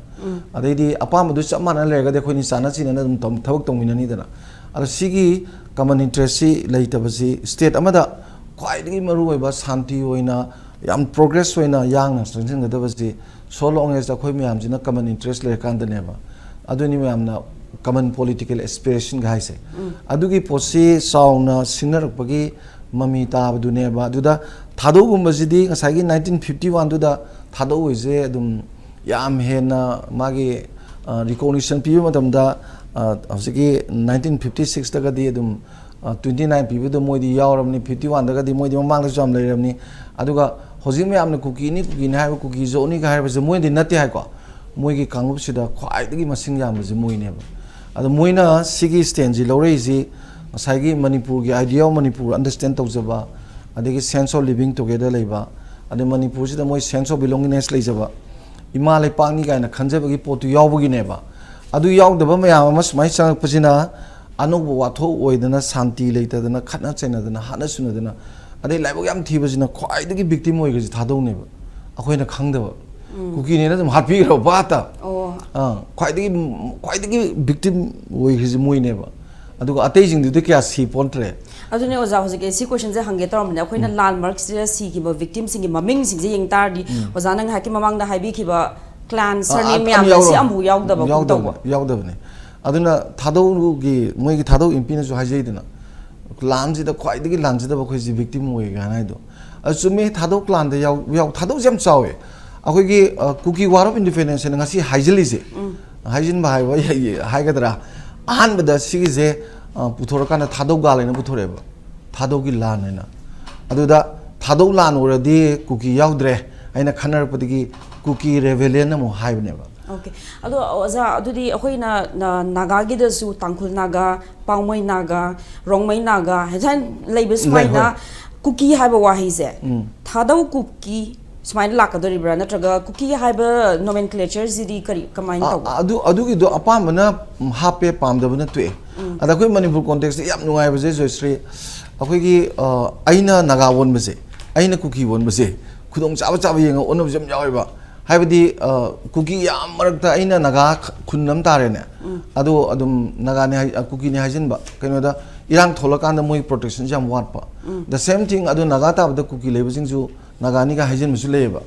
ꯑꯗꯩꯗꯤ ꯑꯄꯥꯝꯕꯗꯨ ꯆꯞ ꯃꯥꯟꯅꯅ ꯂꯩꯔꯒꯗꯤ ꯑꯩꯈꯣꯏꯅꯤ ꯆꯥꯟꯅ ꯆꯤꯟꯅꯅ ꯑꯗꯨꯝ ꯊꯕꯛ ꯇꯧꯃꯤꯟꯅꯅꯤꯗꯅ. ꯑꯗꯣ ꯁꯤꯒꯤ common interestꯁꯤ ꯂꯩꯇꯕꯁꯤ state ꯑꯃꯗ ꯈ꯭ꯋꯥꯏꯗꯒꯤ ꯃꯔꯨꯑꯣꯏꯕ ꯁꯥꯟꯇꯤ ꯑꯣꯏꯅ ꯌꯥꯝ progress ꯑꯣꯏꯅ ꯌꯥꯡꯅ ꯆꯪꯁꯤꯟꯒꯗꯕꯁꯤ so long as ꯑꯩꯈꯣꯏ ꯃꯌꯥꯝꯁꯤꯅ common interest ꯂꯩꯔꯀꯥꯟꯗꯅꯦꯕ. ꯑꯗꯨꯅꯤ ꯃꯌꯥꯝꯅ common political aspirationꯒ ꯍꯥꯏꯁꯦ. ꯑꯗꯨꯒꯤ ꯄꯣꯠꯁꯤ ꯆꯥꯎꯅ ꯁꯤꯡꯅꯔꯛꯄꯒꯤ ꯃꯃꯤ ꯇꯥꯕꯗꯨꯅꯦꯕ. ꯑꯗꯨꯗ ꯊꯥꯗꯧꯒꯨꯝꯕꯁꯤꯗꯤ ꯉꯁꯥꯏꯒꯤ nineteen fifty oneꯗꯨꯗ ꯊꯥꯗꯧ ꯍꯥꯏꯁꯦ ꯑꯗꯨꯝ ꯌꯥꯝ ꯍꯦꯟꯅ ꯃꯥꯒꯤ recognition ꯄꯤꯕ ꯃꯇꯝꯗ ꯍꯧꯖꯤꯛꯀꯤ nineteen fifty sixꯇꯒꯗꯤ ꯑꯗꯨꯝ twenty nine ꯄꯤꯕꯗꯣ ꯃꯣꯏꯗꯤ ꯌꯥꯎꯔꯕꯅꯤ, fifty oneꯗꯒꯗꯤ ꯃꯣꯏꯗꯤ ꯃꯃꯥꯡꯗꯁꯨ ꯌꯥꯝ ꯂꯩꯔꯕꯅꯤ. ꯑꯗꯨꯒ ꯍꯧꯖꯤꯛ ꯃꯌꯥꯝꯅ ꯀꯨꯀꯤꯅꯤ ꯀꯨꯀꯤꯅꯤ ꯍꯥꯏꯕ, ꯀꯨꯀꯤ ꯖꯣꯠꯅꯤꯒ ꯍꯥꯏꯔꯤꯕꯁꯦ ꯃꯣꯏꯗꯤ ꯅꯠꯇꯦ ꯍꯥꯏꯀꯣ. ꯃꯣꯏꯒꯤ ꯀꯥꯡꯂꯨꯞꯁꯤꯗ ꯈ꯭ꯋꯥꯏꯗꯒꯤ ꯃꯁꯤꯡ ꯌꯥꯝꯕꯁꯤ ꯃꯣꯏꯅꯦꯕ. ꯑꯗꯣ ꯃꯣꯏꯅ ꯁꯤꯒꯤ stand ꯂꯧꯔꯛꯏꯁꯤ ꯉꯁꯥꯏꯒꯤ ꯃꯅꯤꯄꯨꯔꯒꯤ idea of ꯃꯅꯤꯄꯨꯔ understand ꯇꯧꯖꯕ, ꯑꯗꯒꯤ sense of living together ꯂꯩꯕ, ꯑꯗꯩ ꯃꯅꯤꯄꯨꯔꯁꯤꯗ ꯃꯣꯏ sense of belongingness ꯂꯩꯖꯕ, ꯏꯃꯥ ꯂꯩꯄꯥꯛꯅꯤ ꯀꯥꯏꯅ ꯈꯟꯖꯕꯒꯤ ꯄꯣꯠꯇꯨ ꯌꯥꯎꯕꯒꯤꯅꯦꯕ. ꯑꯗꯨ ꯌꯥꯎꯗꯕ ꯃꯌꯥꯝ ꯑꯃ ꯁꯨꯃꯥꯏꯅ ꯆꯪꯉꯛꯄꯁꯤꯅ ꯑꯅꯧꯕ ꯋꯥꯊꯣꯛ ꯑꯣꯏꯗꯅ, ꯁꯥꯟꯇꯤ ꯂꯩꯇꯗꯅ, ꯈꯠꯅ ꯆꯩꯅꯗꯅ, ꯍꯥꯠꯅ ꯁꯨꯅꯗꯅ, ꯑꯗꯩ ꯂꯥꯏꯕꯛ ꯌꯥꯝ ꯊꯤꯕꯁꯤꯅ ꯈ꯭ꯋꯥꯏꯗꯒꯤ ꯕꯤꯛꯇꯤꯝ ꯑꯣꯏꯈ꯭ꯔꯤꯁꯤ ꯊꯥꯗꯧꯅꯦꯕ꯫ ꯑꯩꯈꯣꯏꯅ ꯈꯪꯗꯕ, ꯀꯨꯀꯤꯅꯦꯅ ꯑꯗꯨꯝ ꯍꯥꯠꯄꯤꯈ꯭ꯔꯕ ꯚꯥꯠꯇ꯫ ꯑꯣ ꯑꯥ, ꯈ꯭ꯋꯥꯏꯗꯒꯤ ꯈ꯭ꯋꯥꯏꯗꯒꯤ ꯕꯤꯛꯇꯤꯝ ꯑꯣꯏꯈ꯭ꯔꯤꯁꯤ ꯃꯣꯏꯅꯦꯕ꯫ ꯑꯗꯨꯒ ꯑꯇꯩꯁꯤꯡꯗꯨꯗꯤ ꯀꯌꯥ ꯁꯤ ꯄꯣꯟꯇ꯭ꯔꯦ꯫ ꯑꯗꯨꯅꯦ ꯑꯣꯖꯥ, ꯍꯧꯖꯤꯛꯀꯤ ꯁꯤ ꯀꯣꯏꯁꯟꯁꯦ ꯍꯪꯒꯦ ꯇꯧꯔꯝꯕꯅꯦ꯫ ꯑꯩꯈꯣꯏꯅ ꯂꯥꯜ ꯃꯔꯛꯁꯤꯗ ꯁꯤꯈꯤꯕ ꯕꯤꯛꯇꯤꯝꯁꯤꯡꯒꯤ ꯃꯃꯤꯡꯁꯤꯡꯁꯦ ꯌꯦꯡ ꯇꯥꯔꯗꯤ, ꯑꯣꯖꯥꯅ ꯉꯥꯏꯍꯥꯛꯀꯤ ꯃꯃꯥꯡꯗ ꯍꯥꯏꯕꯤꯈꯤꯕ ꯀ꯭ꯂꯥꯟ, ꯑꯥ, ꯁꯔꯅꯦꯝ ꯑꯝ ꯃꯌꯥꯝꯁꯦ ꯁꯤ ꯌꯥꯎꯔꯣꯏ꯫ ꯑꯃꯨꯛ ꯌꯥꯎꯗꯕꯒꯨꯝ ꯌꯥꯎꯗꯕꯅꯤ, ꯇꯧꯕ꯫ ꯌꯥꯎꯗꯕꯅꯤ꯫ ꯑꯗꯨꯅ ꯊꯥꯗꯧꯒꯤ ꯃꯣꯏꯒꯤ ꯊꯥꯗꯧ ꯏꯝꯄꯤꯅꯁꯨ ꯍꯥꯏꯖꯩꯗꯅ, ꯀ꯭ꯂꯥꯟꯁꯤꯗ ꯈ꯭ꯋꯥꯏꯗꯒꯤ ꯂꯥꯟꯖꯗꯕ ꯑꯩꯈꯣꯏꯁꯤ ꯕꯤꯛꯇꯤꯝ ꯑꯣꯏ ꯀꯥꯏꯅ ꯍꯥꯏꯗꯣ꯫ ꯑꯗꯨ ꯆꯨꯝꯃꯤ, ꯊꯥꯗꯧ ꯀ꯭ꯂꯥꯟꯗ ꯌꯥꯎ-, ꯌꯥꯎ-, ꯊꯥꯗꯧꯁꯦ ꯌꯥꯝ ꯆꯥꯎꯋꯦ꯫ ꯑꯩꯈꯣꯏꯒꯤ, ꯑ, ꯀꯨꯀꯤ ꯋꯥꯔ ꯑꯣꯐ ꯏꯟꯗꯤꯄꯦꯟꯗꯦꯟꯁ ꯍꯥꯏꯅ ꯉꯁꯤ ꯍꯥꯏꯖꯤꯜꯂꯤꯁꯦ, ꯍꯥꯏꯖꯤꯟꯕ ꯍꯥꯏꯕ ꯍꯥꯏꯒꯗ꯭ꯔꯥ, ꯑꯍꯥꯟꯕꯗ ꯁꯤꯒꯤꯁꯦ, ꯑ, ꯄꯨꯊꯣꯔꯀꯥꯟꯗ ꯊꯥꯗꯧ ꯒꯥꯜ ꯍꯥꯏꯅ ꯄꯨꯊꯣꯔꯛꯑꯦꯕ, ꯊꯥꯗꯧꯒꯤ ꯂꯥꯟ ꯍꯥꯏꯅ꯫ ꯑꯗꯨꯗ ꯊꯥꯗꯧ ꯂꯥꯟ ꯑꯣꯏꯔꯗꯤ ꯀꯨꯀꯤ ꯌꯥꯎꯗ꯭ꯔꯦ ꯍꯥꯏꯅ ꯈꯟꯅꯔꯛꯄꯗꯒꯤ ꯀꯨꯀꯤ ꯔꯦꯕꯦꯂꯤꯌꯟ ꯑꯃꯨꯛ ꯍꯥꯏꯕꯅꯦꯕ꯫ ꯑꯣꯀꯦ꯫ ꯑꯗꯣ ꯑꯣꯖꯥ, ꯑꯗꯨꯗꯤ ꯑꯩꯈꯣꯏꯅ ꯅ-, ꯅꯥꯒꯥꯒꯤꯗꯁꯨ ꯇꯥꯡꯈꯨꯜ ꯅꯥꯒꯥ, ꯄꯥꯎꯃꯩ ꯅꯥꯒꯥ, ꯔꯣꯡꯃꯩ ꯅꯥꯒꯥ ꯍꯥꯏꯅ ꯂꯩꯕ ꯂꯩ, ꯁꯨꯃꯥꯏꯅ ꯍꯣꯏ꯫ ꯀꯨꯀꯤ ꯍꯥꯏꯕ ꯋꯥꯍꯩꯁꯦ, ꯎꯝ꯫ ꯊꯥꯗꯧ ꯀꯨꯀꯤ ꯁꯨꯃꯥꯏꯅ ꯂꯥꯛꯀꯗꯣꯔꯤꯕ꯭ꯔꯥ, ꯅꯠꯇ꯭ꯔꯒ ꯀꯨꯀꯤ ꯍꯥꯏꯕ ꯅꯣꯃꯦꯟꯀ꯭ꯂꯦꯆꯔꯁꯤꯗꯤ ꯀꯔꯤ, ꯀꯃꯥꯏꯅ ꯑ, ꯇꯧꯕ? ꯑꯗꯨ, ꯑꯗꯨꯒꯤꯗꯣ ꯑꯄꯥꯝꯕꯅ, ꯎꯝ, ꯍꯥꯞꯄꯦ, ꯄꯥꯝꯗꯕꯅ ꯇꯣꯛꯑꯦ꯫ ꯑꯗ ꯑꯩꯈꯣꯏ ꯃꯅꯤꯄꯨꯔ ꯀꯣꯟꯇꯦꯛꯁꯇ ꯌꯥꯝ ꯅꯨꯡꯉꯥꯏꯕꯁꯦ, ꯖꯣꯏꯁ꯭ꯔꯤ, ꯑꯩꯈꯣꯏꯒꯤ, ꯑ, ꯑꯩꯅ ꯅꯥꯒꯥ ꯑꯣꯟꯕꯁꯦ, ꯑꯩꯅ ꯀꯨꯀꯤ ꯑꯣꯟꯕꯁꯦ, ꯈꯨꯗꯣꯡ ꯆꯥꯕ ꯆꯥꯕ ꯌꯦꯡꯉꯒ ꯑꯣꯟꯅꯕꯁꯨ ꯌꯥꯝ ꯌꯥꯎꯋꯦꯕ꯫ ꯍꯥꯏꯕꯗꯤ, ꯑ, ꯀꯨꯀꯤ ꯌꯥꯝ ꯃꯔꯛꯇ ꯑꯩꯅ ꯅꯥꯒꯥ ꯈ-, ꯈꯨꯟ ꯑꯃ ꯇꯥꯔꯦꯅꯦ, ꯑꯗꯣ ꯑꯗꯨꯝ ꯅꯥꯒꯥꯅꯤ ꯍꯥꯏ-, ꯑ, ꯀꯨꯀꯤꯅꯤ ꯍꯥꯏꯖꯤꯟꯕ꯫ ꯀꯩꯅꯣꯗ, ꯏꯔꯥꯡ ꯊꯣꯛꯂꯀꯥꯟꯗ ꯃꯣꯏ ꯄ꯭ꯔꯣꯇꯦꯛꯁꯟꯁꯦ ꯌꯥꯝ ꯋꯥꯠꯄ꯫ The same thing, ꯑꯗꯨ ꯅꯥꯒꯥ ꯇꯥꯕꯗ ꯀꯨꯀꯤ ꯂꯩꯕꯁꯤꯡꯁꯨ ꯅꯥꯒꯥꯅꯤꯒ ꯍꯥꯏꯖꯤꯟꯕꯁꯨ ꯂꯩꯌꯦꯕ꯫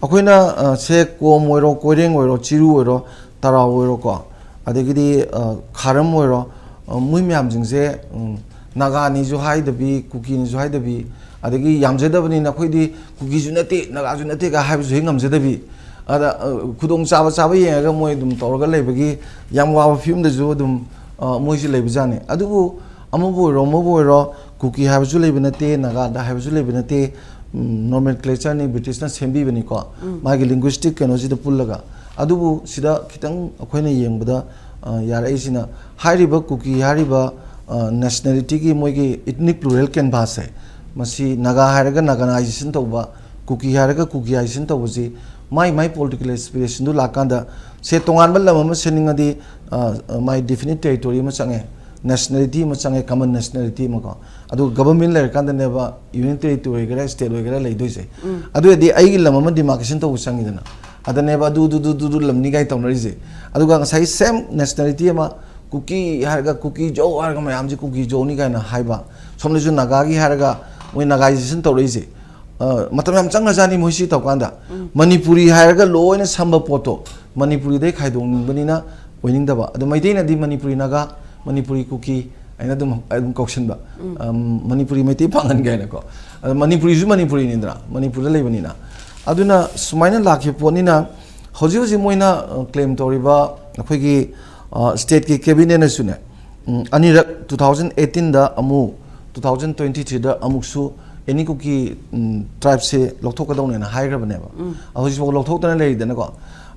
ꯑꯩꯈꯣꯏꯅ, ꯑ, ꯁꯦ ꯀꯣꯝ ꯑꯣꯏꯔꯣ, ꯀꯣꯏꯔꯦꯡ ꯑꯣꯏꯔꯣ, ꯆꯤꯔꯨ ꯑꯣꯏꯔꯣ, ꯇꯔꯥꯎ ꯑꯣꯏꯔꯣꯀꯣ, ꯑꯗꯒꯤꯗꯤ, ꯑ, ꯈꯥꯔꯝ ꯑꯣꯏꯔꯣ, ꯑ, ꯃꯣꯏ ꯃꯌꯥꯝꯁꯤꯡꯁꯦ, ꯎꯝ, ꯅꯥꯒꯥꯅꯤꯁꯨ ꯍꯥꯏꯗꯕꯤ, ꯀꯨꯀꯤꯅꯤꯁꯨ ꯍꯥꯏꯗꯕꯤ, ꯑꯗꯒꯤ ꯌꯥꯝꯖꯗꯕꯅꯤꯅ ꯑꯩꯈꯣꯏꯗꯤ ꯀꯨꯀꯤꯁꯨ ꯅꯠꯇꯦ, ꯅꯥꯒꯥꯁꯨ ꯅꯠꯇꯦꯒ ꯍꯥꯏꯕꯁꯨ ꯍꯦꯛ ꯉꯝꯖꯗꯕꯤ, ꯑꯗ, ꯑ, ꯈꯨꯗꯣꯡ ꯆꯥꯕ ꯆꯥꯕ ꯌꯦꯡꯉꯒ ꯃꯣꯏ ꯑꯗꯨꯝ ꯇꯧꯔꯒ ꯂꯩꯕꯒꯤ ꯌꯥꯝ ꯋꯥꯕ ꯐꯤꯕꯝꯗꯁꯨ ꯑꯗꯨꯝ, ꯑ, ꯃꯣꯏꯁꯤ ꯂꯩꯕꯖꯥꯠꯅꯤ꯫ ꯑꯗꯨꯕꯨ ꯑꯃꯕꯨ ꯑꯣꯏꯔꯣ, ꯑꯃꯕꯨ ꯑꯣꯏꯔꯣ, ꯀꯨꯀꯤ ꯍꯥꯏꯕꯁꯨ ꯂꯩꯕ ꯅꯠꯇꯦ, ꯅꯥꯒꯥꯗ ꯍꯥꯏꯕꯁꯨ ꯂꯩꯕ ꯅꯠꯇꯦ, ꯎꯝ, ꯅꯣꯃꯦꯟꯀ꯭ꯂꯦꯆꯔꯅꯤ, ꯕ꯭ꯔꯤꯇꯤꯁꯅ ꯁꯦꯝꯕꯤꯕꯅꯤꯀꯣ, ꯃꯥꯒꯤ ꯂꯤꯡꯒ꯭ꯋꯤꯁꯇꯤꯛ ꯀꯩꯅꯣꯁꯤꯗ ꯄꯨꯜꯂꯒ꯫ ꯑꯗꯨꯕꯨ ꯁꯤꯗ ꯈꯤꯇꯪ ꯑꯩꯈꯣꯏꯅ ꯌꯦꯡꯕꯗ, ꯑ, ꯌꯥꯔꯛꯏꯁꯤꯅ, ꯍꯥꯏꯔꯤꯕ ꯀꯨꯀꯤ ꯍꯥꯏꯔꯤꯕ, ꯑ, ꯅꯦꯁꯅꯦꯂꯤꯇꯤꯒꯤ ꯃꯣꯏꯒꯤ ꯏꯊꯅꯤꯛ ꯄ꯭ꯂꯨꯔꯦꯜ ꯀꯦꯟꯚꯥꯁꯁꯦ, ꯃꯁꯤ ꯅꯥꯒꯥ ꯍꯥꯏꯔꯒ ꯅꯥꯒꯥꯅꯥꯏꯖꯦꯁꯟ ꯇꯧꯕ, ꯀꯨꯀꯤ ꯍꯥꯏꯔꯒ ꯀꯨꯀꯤꯌꯥꯏꯖꯦꯁꯟ ꯇꯧꯕꯁꯤ ꯃꯥꯏ ꯃꯥꯏ ꯄꯣꯂꯤꯇꯤꯀꯦꯜ ꯑꯦꯁꯄꯤꯔꯦꯁꯟꯗꯨ ꯂꯥꯛꯀꯥꯟꯗ ꯁꯦ ꯇꯣꯉꯥꯟꯕ ꯂꯝ ꯑꯃ ꯁꯦꯝꯅꯤꯡꯉꯗꯤ, ꯑ, ꯑ, ꯃꯥꯏ ꯗꯤꯐꯤꯅꯤꯠ ꯇꯦꯔꯤꯇꯣꯔꯤ ꯑꯃ ꯆꯪꯉꯦ, ꯅꯦꯁꯅꯦꯂꯤꯇꯤ ꯑꯃ ꯆꯪꯉꯦ, ꯀꯃꯟ ꯅꯦꯁꯅꯦꯂꯤꯇꯤ ꯑꯃꯀꯣ꯫ ꯑꯗꯨꯒ ꯒꯕꯔꯟꯃꯦꯟ ꯂꯩꯔꯀꯥꯟꯗꯅꯦꯕ ꯌꯨꯅꯤꯌꯟ ꯇꯦꯔꯤꯇꯣꯔꯤ ꯑꯣꯏꯒꯦꯔꯥ, ꯁ꯭ꯇꯦꯠ ꯑꯣꯏꯒꯦꯔꯥ ꯂꯩꯗꯣꯏꯁꯦ꯫ ꯑꯗꯨ ꯑꯣꯏꯔꯗꯤ ꯑꯩꯒꯤ ꯂꯝ ꯑꯃ ꯗꯤꯃꯥꯔꯀꯦꯁꯟ ꯇꯧꯕ ꯆꯪꯉꯤꯗꯅ, ꯑꯗꯅꯦꯕ ꯑꯗꯨ, ꯑꯗꯨ, ꯑꯗꯨ, ꯑꯗꯨ, ꯑꯗꯨ ꯂꯝꯅꯤ ꯀꯥꯏꯅ ꯇꯧꯅꯔꯤꯁꯦ꯫ ꯑꯗꯨꯒ ꯉꯁꯥꯏ ꯁꯦꯝ ꯅꯦꯁꯅꯦꯂꯤꯇꯤ ꯑꯃ, ꯀꯨꯀꯤ ꯍꯥꯏꯔꯒ ꯀꯨꯀꯤ ꯖꯣ ꯍꯥꯏꯔꯒ ꯃꯌꯥꯝꯁꯦ ꯀꯨꯀꯤ ꯖꯣꯅꯤ ꯀꯥꯏꯅ ꯍꯥꯏꯕ, ꯁꯣꯝꯗꯁꯨ ꯅꯥꯒꯥꯒꯤ ꯍꯥꯏꯔꯒ ꯃꯣꯏ ꯅꯥꯒꯥꯏꯖꯦꯁꯟ ꯇꯧꯔꯛꯏꯁꯦ꯫ ꯑ, ꯃꯇꯝ ꯌꯥꯝ ꯆꯪꯈ꯭ꯔꯖꯥꯠꯅꯤ ꯃꯣꯏ ꯁꯤ ꯇꯧꯀꯥꯟꯗ꯫ ꯃꯅꯤꯄꯨꯔꯤ ꯍꯥꯏꯔꯒ ꯂꯣꯏꯅ ꯁꯝꯕ ꯄꯣꯠꯇꯣ ꯃꯅꯤꯄꯨꯔꯤꯗꯩ ꯈꯥꯏꯗꯣꯛꯅꯤꯡꯕꯅꯤꯅ ꯑꯣꯏꯅꯤꯡꯗꯕ꯫ ꯑꯗꯣ ꯃꯩꯇꯩꯅꯗꯤ ꯃꯅꯤꯄꯨꯔꯤ ꯅꯥꯒꯥ, ꯃꯅꯤꯄꯨꯔꯤ ꯀꯨꯀꯤ ꯍꯥꯏꯅ ꯑꯗꯨꯝ, ꯑꯗꯨꯝ ꯀꯧꯁꯤꯟꯕ꯫ ꯑꯝ, ꯃꯅꯤꯄꯨꯔꯤ ꯃꯩꯇꯩ ꯄꯥꯡꯒꯟ ꯀꯥꯏꯅꯀꯣ꯫ ꯑꯗꯣ ꯃꯅꯤꯄꯨꯔꯤꯁꯨ ꯃꯅꯤꯄꯨꯔꯤꯅꯤꯗꯅ, ꯃꯅꯤꯄꯨꯔꯗ ꯂꯩꯕꯅꯤꯅ꯫ ꯑꯗꯨꯅ ꯁꯨꯃꯥꯏꯅ ꯂꯥꯛꯈꯤꯕ ꯄꯣꯠꯅꯤꯅ ꯍꯧꯖꯤꯛ ꯍꯧꯖꯤꯛ ꯃꯣꯏꯅ, ꯑ, ꯀ꯭ꯂꯦꯝ ꯇꯧꯔꯤꯕ ꯑꯩꯈꯣꯏꯒꯤ, ꯑ, ꯁ꯭ꯇꯦꯠꯀꯤ ꯀꯦꯕꯤꯅꯦꯠꯅꯁꯨꯅꯦ, ꯎꯝ, ꯑꯅꯤꯔꯛ, ꯇꯨ ꯊꯥꯎꯖꯟ ꯑꯩꯠꯇꯤꯟꯗ ꯑꯃꯨꯛ, ꯇꯨ ꯊꯥꯎꯖꯟ ꯇ꯭ꯋꯦꯟꯇꯤ ꯊ꯭ꯔꯤꯗ ꯑꯃꯨꯛꯁꯨ ꯑꯦꯅꯤ ꯀꯨꯀꯤ, ꯎꯝ, ꯇ꯭ꯔꯥꯏꯕꯁꯦ ꯂꯧꯊꯣꯛꯀꯗꯧꯅꯦꯅ ꯍꯥꯏꯈ꯭ꯔꯕꯅꯦꯕ꯫ ꯍꯧꯖꯤꯛꯐꯥꯎ ꯂꯧꯊꯣꯛꯇꯅ ꯂꯩꯔꯤꯗꯅꯀꯣ꯫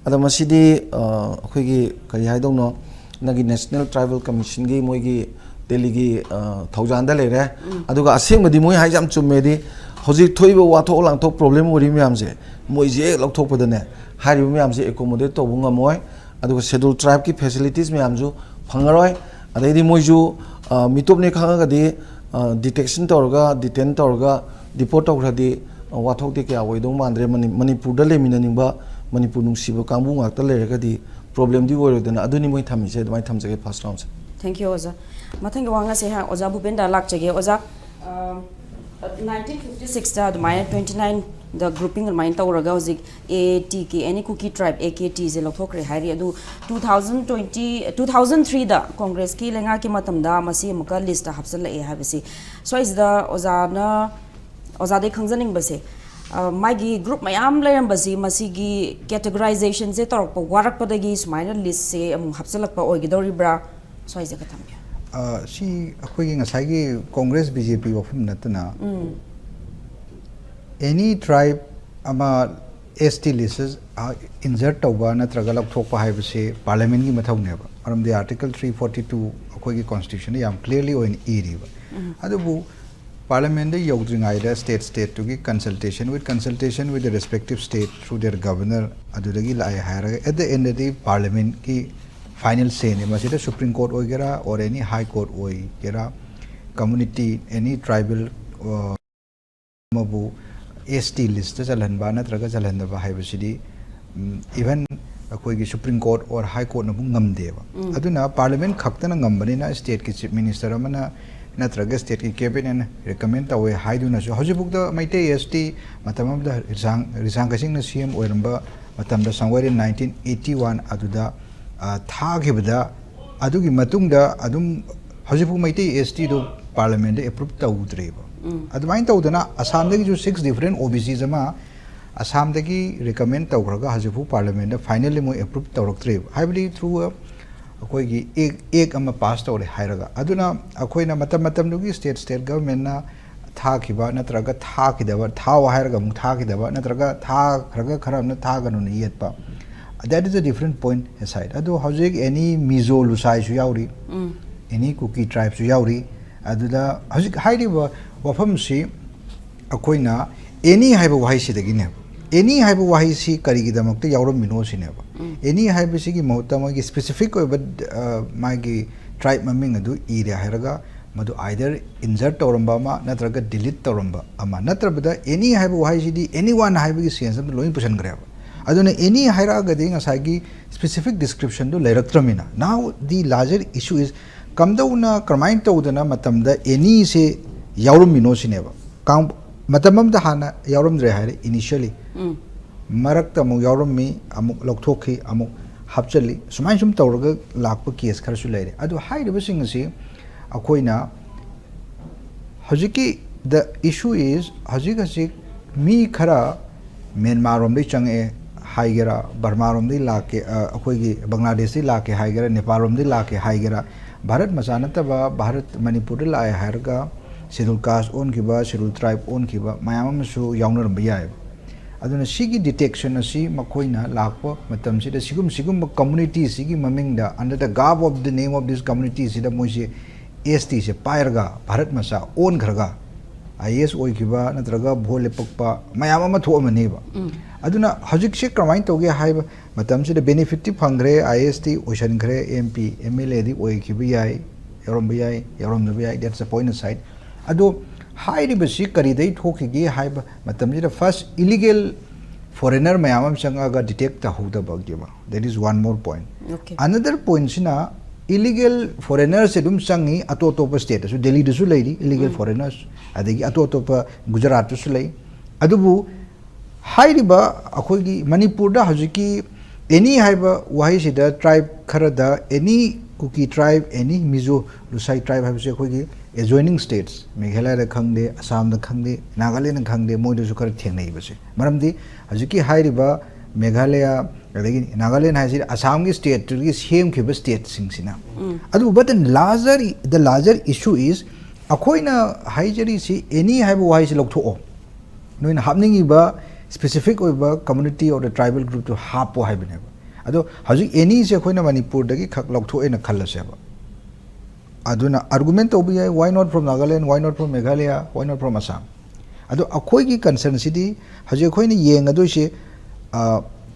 ꯑꯗꯣ ꯃꯁꯤꯗꯤ, ꯑ, ꯑꯩꯈꯣꯏꯒꯤ ꯀꯔꯤ ꯍꯥꯏꯗꯧꯅꯣ, ꯅꯪꯒꯤ ꯅꯦꯁꯅꯦꯜ ꯇ꯭ꯔꯥꯏꯕꯦꯜ ꯀꯃꯤꯁꯟꯒꯤ ꯃꯣꯏꯒꯤ ꯗꯦꯜꯂꯤꯒꯤ, ꯑ, ꯊꯧꯖꯥꯟꯗ ꯂꯩꯔꯦ꯫ ꯑꯗꯨꯒ ꯑꯁꯦꯡꯕꯗꯤ ꯃꯣꯏ ꯍꯥꯏꯁꯦ ꯌꯥꯝ ꯆꯨꯝꯃꯦꯗꯤ, ꯍꯧꯖꯤꯛ ꯊꯣꯛꯏꯕ ꯋꯥꯊꯣꯛ ꯂꯥꯡꯊꯣꯛ ꯄ꯭ꯔꯣꯕ꯭ꯂꯦꯝ ꯑꯣꯏꯔꯤ ꯃꯌꯥꯝꯁꯦ, ꯃꯣꯏꯁꯦ ꯍꯦꯛ ꯂꯧꯊꯣꯛꯄꯗꯅꯦ, ꯍꯥꯏꯔꯤꯕ ꯃꯌꯥꯝꯁꯦ ꯑꯦꯀꯣꯃꯣꯗꯦꯠ ꯇꯧꯕ ꯉꯝꯃꯣꯏ꯫ ꯑꯗꯨꯒ ꯁꯦꯗꯨꯜ ꯇ꯭ꯔꯥꯏꯕꯀꯤ ꯐꯦꯁꯤꯂꯤꯇꯤꯁ ꯃꯌꯥꯝꯁꯨ ꯐꯪꯉꯔꯣꯏ꯫ ꯑꯗꯩꯗꯤ ꯃꯣꯏꯁꯨ, ꯑ, ꯃꯤꯇꯣꯞꯅꯦ ꯈꯪꯉꯒꯗꯤ, ꯑ, ꯗꯤꯇꯦꯛꯁꯟ ꯇꯧꯔꯒ, ꯗꯤꯇꯦꯟ ꯇꯧꯔꯒ, ꯗꯤꯄꯣꯔꯠ ꯇꯧꯈ꯭ꯔꯗꯤ, ꯑ, ꯋꯥꯊꯣꯛꯇꯤ ꯀꯌꯥ ꯑꯣꯏꯗꯧ ꯃꯥꯟꯗ꯭ꯔꯦ꯫ ꯃꯅꯤ-, ꯃꯅꯤꯄꯨꯔꯗ ꯂꯩꯃꯤꯟꯅꯅꯤꯡꯕ, ꯃꯅꯤꯄꯨꯔ ꯅꯨꯡꯁꯤꯕ ꯀꯥꯡꯕꯨ ꯉꯥꯛꯇ ꯂꯩꯔꯒꯗꯤ ꯄ꯭ꯔꯣꯕ꯭ꯂꯦꯝꯗꯤ ꯑꯣꯏꯔꯣꯏꯗꯅ꯫ ꯑꯗꯨꯅꯤ ꯃꯣꯏ ꯊꯝꯃꯤꯁꯦ꯫ ꯑꯗꯨꯃꯥꯏꯅ ꯊꯝꯖꯒꯦ ꯐꯥꯔꯁ ꯔꯥꯎꯟꯁꯦ꯫ Thank you, ꯑꯣꯖꯥ꯫ ꯃꯊꯪꯒꯤ ꯋꯥ ꯉꯁꯤ ꯍꯥ-, ꯑꯣꯖꯥ ꯚꯨꯄꯦꯟꯗ ꯂꯥꯛꯆꯒꯦ꯫ ꯑꯣꯖꯥ, ꯑ, ꯅꯥꯏꯟꯇꯤꯟ ꯐꯤꯐꯇꯤ ꯁꯤꯛꯁꯇ ꯑꯗꯨꯃꯥꯏꯅ ꯇ꯭ꯋꯦꯟꯇꯤ ꯅꯥꯏꯟꯗ ꯒ꯭ꯔꯨꯄꯤꯡ ꯑꯗꯨꯃꯥꯏꯅ ꯇꯧꯔꯒ ꯍꯧꯖꯤꯛ A T K, any Kuki tribe, A K ꯇꯤꯁꯦ ꯂꯧꯊꯣꯛꯈ꯭ꯔꯦ ꯍꯥꯏꯔꯤ꯫ ꯑꯗꯨ two thousand twenty, two thousand ꯊ꯭ꯔꯤꯗ ꯀꯣꯡꯒ꯭ꯔꯦꯁꯀꯤ ꯂꯩꯉꯥꯛꯀꯤ ꯃꯇꯝꯗ ꯃꯁꯤ ꯑꯃꯨꯛꯀ ꯂꯤꯁꯇ ꯍꯥꯞꯆꯤꯜꯂꯛꯑꯦ ꯍꯥꯏꯕꯁꯤ꯫ ꯁ꯭ꯋꯥꯏꯁꯤꯗ ꯑꯣꯖꯥꯅ, ꯑꯣꯖꯥꯗꯩ ꯈꯪꯖꯅꯤꯡꯕꯁꯦ, ꯑ, ꯃꯥꯒꯤ ꯒ꯭ꯔꯨꯞ ꯃꯌꯥꯝ ꯂꯩꯔꯝꯕꯁꯤ ꯃꯁꯤꯒꯤ ꯀꯦꯇꯒꯣꯔꯥꯏꯖꯦꯁꯟꯁꯦ ꯇꯧꯔꯛꯄ ꯋꯥꯔꯛꯄꯗꯒꯤ ꯁꯨꯃꯥꯏꯅ ꯂꯤꯁꯁꯦ ꯑꯃꯨꯛ ꯍꯥꯞꯆꯤꯜꯂꯛꯄ ꯑꯣꯏꯒꯗꯧꯔꯤꯕ꯭ꯔꯥ? ꯁ꯭ꯋꯥꯏꯁꯦ ꯈꯔ ꯊꯝꯕꯤꯌꯨ꯫ ꯑ, ꯁꯤ ꯑꯩꯈꯣꯏꯒꯤ ꯉꯁꯥꯏꯒꯤ ꯀꯣꯡꯒ꯭ꯔꯦꯁ ꯕꯤ ꯖꯦ ꯄꯤ ꯋꯥꯐꯝ ꯅꯠꯇꯅ, ꯑꯦꯅꯤ ꯇ꯭ꯔꯥꯏꯕ ꯑꯃ ꯑꯦꯁ ꯇꯤ ꯂꯤꯁꯇ ꯏꯟꯁꯔꯠ ꯇꯧꯕ ꯅꯠꯇ꯭ꯔꯒ ꯂꯧꯊꯣꯛꯄ ꯍꯥꯏꯕꯁꯤ ꯄꯥꯔꯂꯤꯌꯥꯃꯦꯟꯒꯤ ꯃꯊꯧꯅꯦꯕ꯫ ꯃꯔꯝꯗꯤ ꯑꯥꯔꯇꯤꯀꯜ ꯊ꯭ꯔꯤ ꯐꯣꯔꯇꯤ ꯇꯨ ꯑꯩꯈꯣꯏꯒꯤ ꯀꯣꯟꯁꯇꯤꯇ꯭ꯌꯨꯁꯟꯗ ꯌꯥꯝ ꯀ꯭ꯂꯤꯌꯔꯂꯤ ꯑꯣꯏꯅ ꯏꯔꯤꯕ꯫ ꯑꯗꯨꯕꯨ Parliament ꯗ ꯌꯧꯗ꯭ꯔꯤꯉꯩꯗ state state ꯇꯨꯒꯤ consultation with consultation with the respective state through their governor ꯑꯗꯨꯗꯒꯤ ꯂꯥꯛꯑꯦ ꯍꯥꯏꯔꯒ at the end ꯗꯗꯤ Parliament ꯀꯤ final say ꯅꯤ꯫ ꯃꯁꯤꯗ Supreme Court ꯑꯣꯏꯒꯦꯔꯥ or any High Court ꯑꯣꯏꯒꯦꯔꯥ, community, any tribal ꯑꯃꯕꯨ S T list ꯇ ꯆꯜꯍꯟꯕ ꯅꯠꯇ꯭ꯔꯒ ꯆꯜꯍꯟꯗꯕ ꯍꯥꯏꯕꯁꯤꯗꯤ even ꯑꯩꯈꯣꯏꯒꯤ Supreme Court or High Court ꯅꯕꯨ ꯉꯝꯗꯦꯕ꯫ ꯑꯗꯨꯅ Parliament ꯈꯛꯇꯅ ꯉꯝꯕꯅꯤꯅ state ꯀꯤ Chief Minister ꯑꯃꯅ ꯅꯠꯇ꯭ꯔꯒ state ꯀꯤ Cabinet ꯅ recommend ꯇꯧꯋꯦ ꯍꯥꯏꯗꯨꯅꯁꯨ, ꯍꯧꯖꯤꯛꯐꯥꯎꯗ ꯃꯩꯇꯩ S T ꯃꯇꯝ ꯑꯃꯗ ꯔꯤꯁꯥꯡ ꯔꯤꯁꯥꯡ ꯀꯩꯁꯤꯡꯅ C M ꯑꯣꯏꯔꯝꯕ ꯃꯇꯝꯗ somewhere in nineteen eighty one ꯑꯗꯨꯗ ꯊꯥꯈꯤꯕꯗ, ꯑꯗꯨꯒꯤ ꯃꯇꯨꯡꯗ ꯑꯗꯨꯝ ꯍꯧꯖꯤꯛꯐꯥꯎ ꯃꯩꯇꯩ S T ꯗꯣ Parliament ꯗ approve ꯇꯧꯗ꯭ꯔꯤꯕ꯫ ꯑꯗꯨꯃꯥꯏꯅ ꯇꯧꯗꯅ ꯑꯁꯥꯝꯗꯒꯤꯁꯨ six different O B Cs ꯑꯃ ꯑꯁꯥꯝꯗꯒꯤ recommend ꯇꯧꯈ꯭ꯔꯒ ꯍꯧꯖꯤꯛꯐꯥꯎ Parliament ꯗ finally ꯃꯣꯏ approve ꯇꯧꯔꯛꯇ꯭ꯔꯤꯕ, ꯍꯥꯏꯕꯗꯤ through ꯑꯩꯈꯣꯏꯒꯤ act, act ꯑꯃ pass ꯇꯧꯔꯦ ꯍꯥꯏꯔꯒ꯫ ꯑꯗꯨꯅ ꯑꯩꯈꯣꯏꯅ ꯃꯇꯝ ꯃꯇꯝꯗꯨꯒꯤ state state government ꯅ ꯊꯥꯈꯤꯕ ꯅꯠꯇ꯭ꯔꯒ ꯊꯥꯈꯤꯗꯕ, ꯊꯥꯎ ꯍꯥꯏꯔꯒ ꯑꯃꯨꯛ ꯊꯥꯈꯤꯗꯕ, ꯅꯠꯇ꯭ꯔꯒ ꯊꯥꯈ꯭ꯔꯒ ꯈꯔ ꯑꯃꯅ ꯊꯥꯒꯅꯨꯅ ꯌꯦꯠꯄ, that is a different point aside꯫ ꯑꯗꯣ ꯍꯧꯖꯤꯛ any Mizo ꯂꯨꯁꯥꯏꯁꯨ ꯌꯥꯎꯔꯤ, any Kuki tribe ꯁꯨ ꯌꯥꯎꯔꯤ꯫ ꯑꯗꯨꯗ ꯍꯧꯖꯤꯛ ꯍꯥꯏꯔꯤꯕ ꯋꯥꯐꯝꯁꯤ ꯑꯩꯈꯣꯏꯅ any ꯍꯥꯏꯕ ꯋꯥꯍꯩꯁꯤꯗꯒꯤꯅꯦꯕ꯫ Any ꯍꯥꯏꯕ ꯋꯥꯍꯩꯁꯤ ꯀꯔꯤꯒꯤꯗꯃꯛꯇ ꯌꯥꯎꯔꯝꯃꯤꯅꯣ ꯁꯤꯅꯦꯕ꯫ Any ꯍꯥꯏꯕꯁꯤꯒꯤ ꯃꯍꯨꯠꯇ ꯃꯣꯏꯒꯤ specific ꯑꯣꯏꯕ, ꯑ, ꯃꯥꯒꯤ tribe ꯃꯃꯤꯡ ꯑꯗꯨ ꯏꯔꯦ ꯍꯥꯏꯔꯒ ꯃꯗꯨ either insert ꯇꯧꯔꯝꯕ ꯑꯃ ꯅꯠꯇ꯭ꯔꯒ delete ꯇꯧꯔꯝꯕ ꯑꯃ, ꯅꯠꯇ꯭ꯔꯕꯗ any ꯍꯥꯏꯕ ꯋꯥꯍꯩꯁꯤꯗꯤ anyone ꯍꯥꯏꯕꯒꯤ sense ꯑꯃꯗ ꯂꯣꯏ ꯄꯨꯁꯟꯈ꯭ꯔꯦꯕ꯫ ꯑꯗꯨꯅ any ꯍꯥꯏꯔꯛꯑꯒꯗꯤ ꯉꯁꯥꯏꯒꯤ specific description do ꯂꯩꯔꯛꯇ꯭ꯔꯃꯤꯅ, now the larger issue is ꯀꯝꯗꯧꯅ, ꯀꯔꯝꯍꯥꯏꯅ ꯇꯧꯗꯅ ꯃꯇꯝꯗ any ꯁꯦ ꯌꯥꯎꯔꯝꯃꯤꯅꯣ ꯁꯤꯅꯦꯕ꯫ ꯀꯥꯡ-, ꯃꯇꯝ ꯑꯃꯗ ꯍꯥꯟꯅ ꯌꯥꯎꯔꯝꯗ꯭ꯔꯦ ꯍꯥꯏꯔꯦ initially, ꯃꯔꯛꯇ ꯑꯃꯨꯛ ꯌꯥꯎꯔꯝꯃꯤ, ꯑꯃꯨꯛ ꯂꯧꯊꯣꯛꯈꯤ, ꯑꯃꯨꯛ ꯍꯥꯞꯆꯜꯂꯤ, ꯁꯨꯃꯥꯏꯅ ꯁꯨꯝ ꯇꯧꯔꯒ ꯂꯥꯛꯄ case ꯈꯔꯁꯨ ꯂꯩꯔꯦ꯫ ꯑꯗꯨ ꯍꯥꯏꯔꯤꯕꯁꯤꯡ ꯑꯁꯤ ꯑꯩꯈꯣꯏꯅ ꯍꯧꯖꯤꯛꯀꯤ, the issue is, ꯍꯧꯖꯤꯛ ꯍꯧꯖꯤꯛ ꯃꯤ ꯈꯔ ꯃ꯭ꯌꯥꯟꯃꯥꯔ ꯔꯣꯝꯗꯒꯤ ꯆꯪꯉꯛꯑꯦ ꯍꯥꯏꯒꯦꯔꯥ, ꯕꯔꯃꯥ ꯔꯣꯝꯗꯒꯤ ꯂꯥꯛꯀꯦ, ꯑ, ꯑꯩꯈꯣꯏꯒꯤ ꯕꯪꯒ꯭ꯂꯥꯗꯦꯁꯇꯒꯤ ꯂꯥꯛꯀꯦ ꯍꯥꯏꯒꯦꯔꯥ, ꯅꯦꯄꯥꯜ ꯔꯣꯝꯗꯒꯤ ꯂꯥꯛꯀꯦ ꯍꯥꯏꯒꯦꯔꯥ, ꯚꯥꯔꯠ ꯃꯆꯥ ꯅꯠꯇꯕ ꯚꯥꯔꯠ, ꯃꯅꯤꯄꯨꯔꯗ ꯂꯥꯛꯑꯦ ꯍꯥꯏꯔꯒ schedule caste ꯑꯣꯟꯈꯤꯕ, schedule tribe ꯑꯣꯟꯈꯤꯕ ꯃꯌꯥꯝ ꯑꯃꯁꯨ ꯌꯥꯎꯅꯔꯝꯕ ꯌꯥꯏꯑꯕ꯫ ꯑꯗꯨꯅ ꯁꯤꯒꯤ detection ꯑꯁꯤ ꯃꯈꯣꯏꯅ ꯂꯥꯛꯄ ꯃꯇꯝꯁꯤꯗ ꯁꯤꯒꯨꯝ-, ꯁꯤꯒꯨꯝꯕ community ꯁꯤꯒꯤ ꯃꯃꯤꯡꯗ, under the garb of the name of this community ꯁꯤꯗ ꯃꯣꯏꯁꯤ S T ꯁꯦ ꯄꯥꯏꯔꯒ ꯚꯥꯔꯠ ꯃꯆꯥ ꯑꯣꯟꯈ꯭ꯔꯒ ꯑꯥꯏ ꯑꯦ ꯑꯦꯁ ꯑꯣꯏꯈꯤꯕ ꯅꯠꯇ꯭ꯔꯒ ꯚꯣꯠ ꯂꯦꯞꯄꯛꯄ ꯃꯌꯥꯝ ꯑꯃ ꯊꯣꯛꯑꯝꯃꯅꯦꯕ꯫ ꯑꯗꯨꯅ ꯍꯧꯖꯤꯛꯁꯦ ꯀꯔꯝꯍꯥꯏꯅ ꯇꯧꯒꯦ ꯍꯥꯏꯕ ꯃꯇꯝꯁꯤꯗ, ꯕꯦꯅꯤꯐꯤꯠꯇꯤ ꯐꯪꯈ꯭ꯔꯦ, ꯑꯥꯏ ꯑꯦ ꯑꯦꯁꯇꯤ ꯑꯣꯏꯁꯟꯈ꯭ꯔꯦ, ꯑꯦꯝ ꯄꯤ, ꯑꯦꯝ ꯑꯦꯜ ꯑꯦꯗꯤ ꯑꯣꯏꯈꯤꯕ ꯌꯥꯏ, ꯌꯥꯎꯔꯝꯕ ꯌꯥꯏ, ꯌꯥꯎꯔꯝꯗꯕ ꯌꯥꯏ, that's a point aside꯫ ꯑꯗꯣ ꯍꯥꯏꯔꯤꯕꯁꯤ ꯀꯔꯤꯗꯩ ꯊꯣꯛꯈꯤꯒꯦ ꯍꯥꯏꯕ ꯃꯇꯝꯁꯤꯗ, ꯐꯥꯔꯁ, ꯏꯂꯤꯒꯦꯜ ꯐꯣꯔꯦꯅꯔ ꯃꯌꯥꯝ ꯑꯃ ꯆꯪꯉꯛꯑꯒ ꯗꯤꯇꯦꯛ ꯇꯧꯍꯧꯗꯕꯒꯤꯕ, that is one more point꯫ Okay. Another ꯄꯣꯏꯟꯠꯁꯤꯅ, ꯏꯂꯤꯒꯦꯜ ꯐꯣꯔꯦꯅꯔꯁꯦ ꯑꯗꯨꯝ ꯆꯪꯉꯤ, ꯑꯇꯣꯞ ꯑꯇꯣꯞꯄ ꯁ꯭ꯇꯦꯠꯇꯁꯨ, ꯗꯦꯜꯂꯤꯗꯁꯨ ꯂꯩꯔꯤ ꯏꯂꯤꯒꯦꯜ ꯐꯣꯔꯦꯅꯔꯁ, ꯑꯗꯒꯤ ꯑꯇꯣꯞ ꯑꯇꯣꯞꯄ, ꯒꯨꯖꯔꯥꯠꯇꯁꯨ ꯂꯩ꯫ ꯑꯗꯨꯕꯨ ꯍꯥꯏꯔꯤꯕ ꯑꯩꯈꯣꯏꯒꯤ ꯃꯅꯤꯄꯨꯔꯗ ꯍꯧꯖꯤꯛꯀꯤ ꯑꯦꯅꯤ ꯍꯥꯏꯕ ꯋꯥꯍꯩꯁꯤꯗ ꯇ꯭ꯔꯥꯏꯕ ꯈꯔꯗ, ꯑꯦꯅꯤ ꯀꯨꯀꯤ ꯇ꯭ꯔꯥꯏꯕ, ꯑꯦꯅꯤ ꯃꯤꯖꯣ, ꯂꯨꯁꯥꯏ ꯇ꯭ꯔꯥꯏꯕ ꯍꯥꯏꯕꯁꯦ ꯑꯩꯈꯣꯏꯒꯤ ꯑꯦꯖꯣꯏꯅꯤꯡ ꯁ꯭ꯇꯦꯠꯁ, ꯃꯦꯘꯥꯂꯌꯥꯗ ꯈꯪꯗꯦ, ꯑꯁꯥꯝꯗ ꯈꯪꯗꯦ, ꯅꯥꯒꯥꯂꯦꯟꯗ ꯈꯪꯗꯦ, ꯃꯣꯏꯗꯁꯨ ꯈꯔ ꯊꯦꯡꯅꯩꯕꯁꯦ꯫ ꯃꯔꯝꯗꯤ ꯍꯧꯖꯤꯛꯀꯤ ꯍꯥꯏꯔꯤꯕ ꯃꯦꯘꯥꯂꯌꯥ ꯑꯗꯒꯤ ꯅꯥꯒꯥꯂꯦꯟ ꯍꯥꯏꯁꯤꯗꯤ ꯑꯁꯥꯝꯒꯤ ꯁ꯭ꯇꯦꯠꯇꯨꯒꯤ ꯁꯦꯝꯈꯤꯕ ꯁ꯭ꯇꯦꯠꯁꯤꯡꯁꯤꯅ꯫ ꯑꯗꯨꯕꯨ, but the larger, the larger issue is, ꯑꯩꯈꯣꯏꯅ ꯍꯥꯏꯖꯔꯤꯁꯤ ꯑꯦꯅꯤ ꯍꯥꯏꯕ ꯋꯥꯍꯩꯁꯤ ꯂꯧꯊꯣꯛꯑꯣ, ꯅꯣꯏꯅ ꯍꯥꯞꯅꯤꯡꯉꯤꯕ ꯁ꯭ꯄꯦꯁꯤꯐꯤꯛ ꯑꯣꯏꯕ ꯀꯝꯃ꯭ꯌꯨꯅꯤꯇꯤ ꯑꯣꯔ ꯇ꯭ꯔꯥꯏꯕꯦꯜ ꯒ꯭ꯔꯨꯞꯇꯨ ꯍꯥꯞꯄꯣ ꯍꯥꯏꯕꯅꯦꯕ꯫ ꯑꯗꯣ ꯍꯧꯖꯤꯛ ꯑꯦꯅꯤꯁꯦ ꯑꯩꯈꯣꯏꯅ ꯃꯅꯤꯄꯨꯔꯗꯒꯤ ꯈꯛ ꯂꯧꯊꯣꯛꯑꯦꯅ ꯈꯜꯂꯁꯦꯕ꯫ ꯑꯗꯨꯅ ꯑꯥꯔꯒꯨꯃꯦꯟ ꯇꯧꯕ ꯌꯥꯏ, why not from Nagaland, why not from Meghalaya, why not from Assam? ꯑꯗꯣ ꯑꯩꯈꯣꯏꯒꯤ ꯀꯟꯁꯔꯟꯁꯤꯗꯤ ꯍꯧꯖꯤꯛ ꯑꯩꯈꯣꯏꯅ ꯌꯦꯡꯒꯗꯣꯏꯁꯦ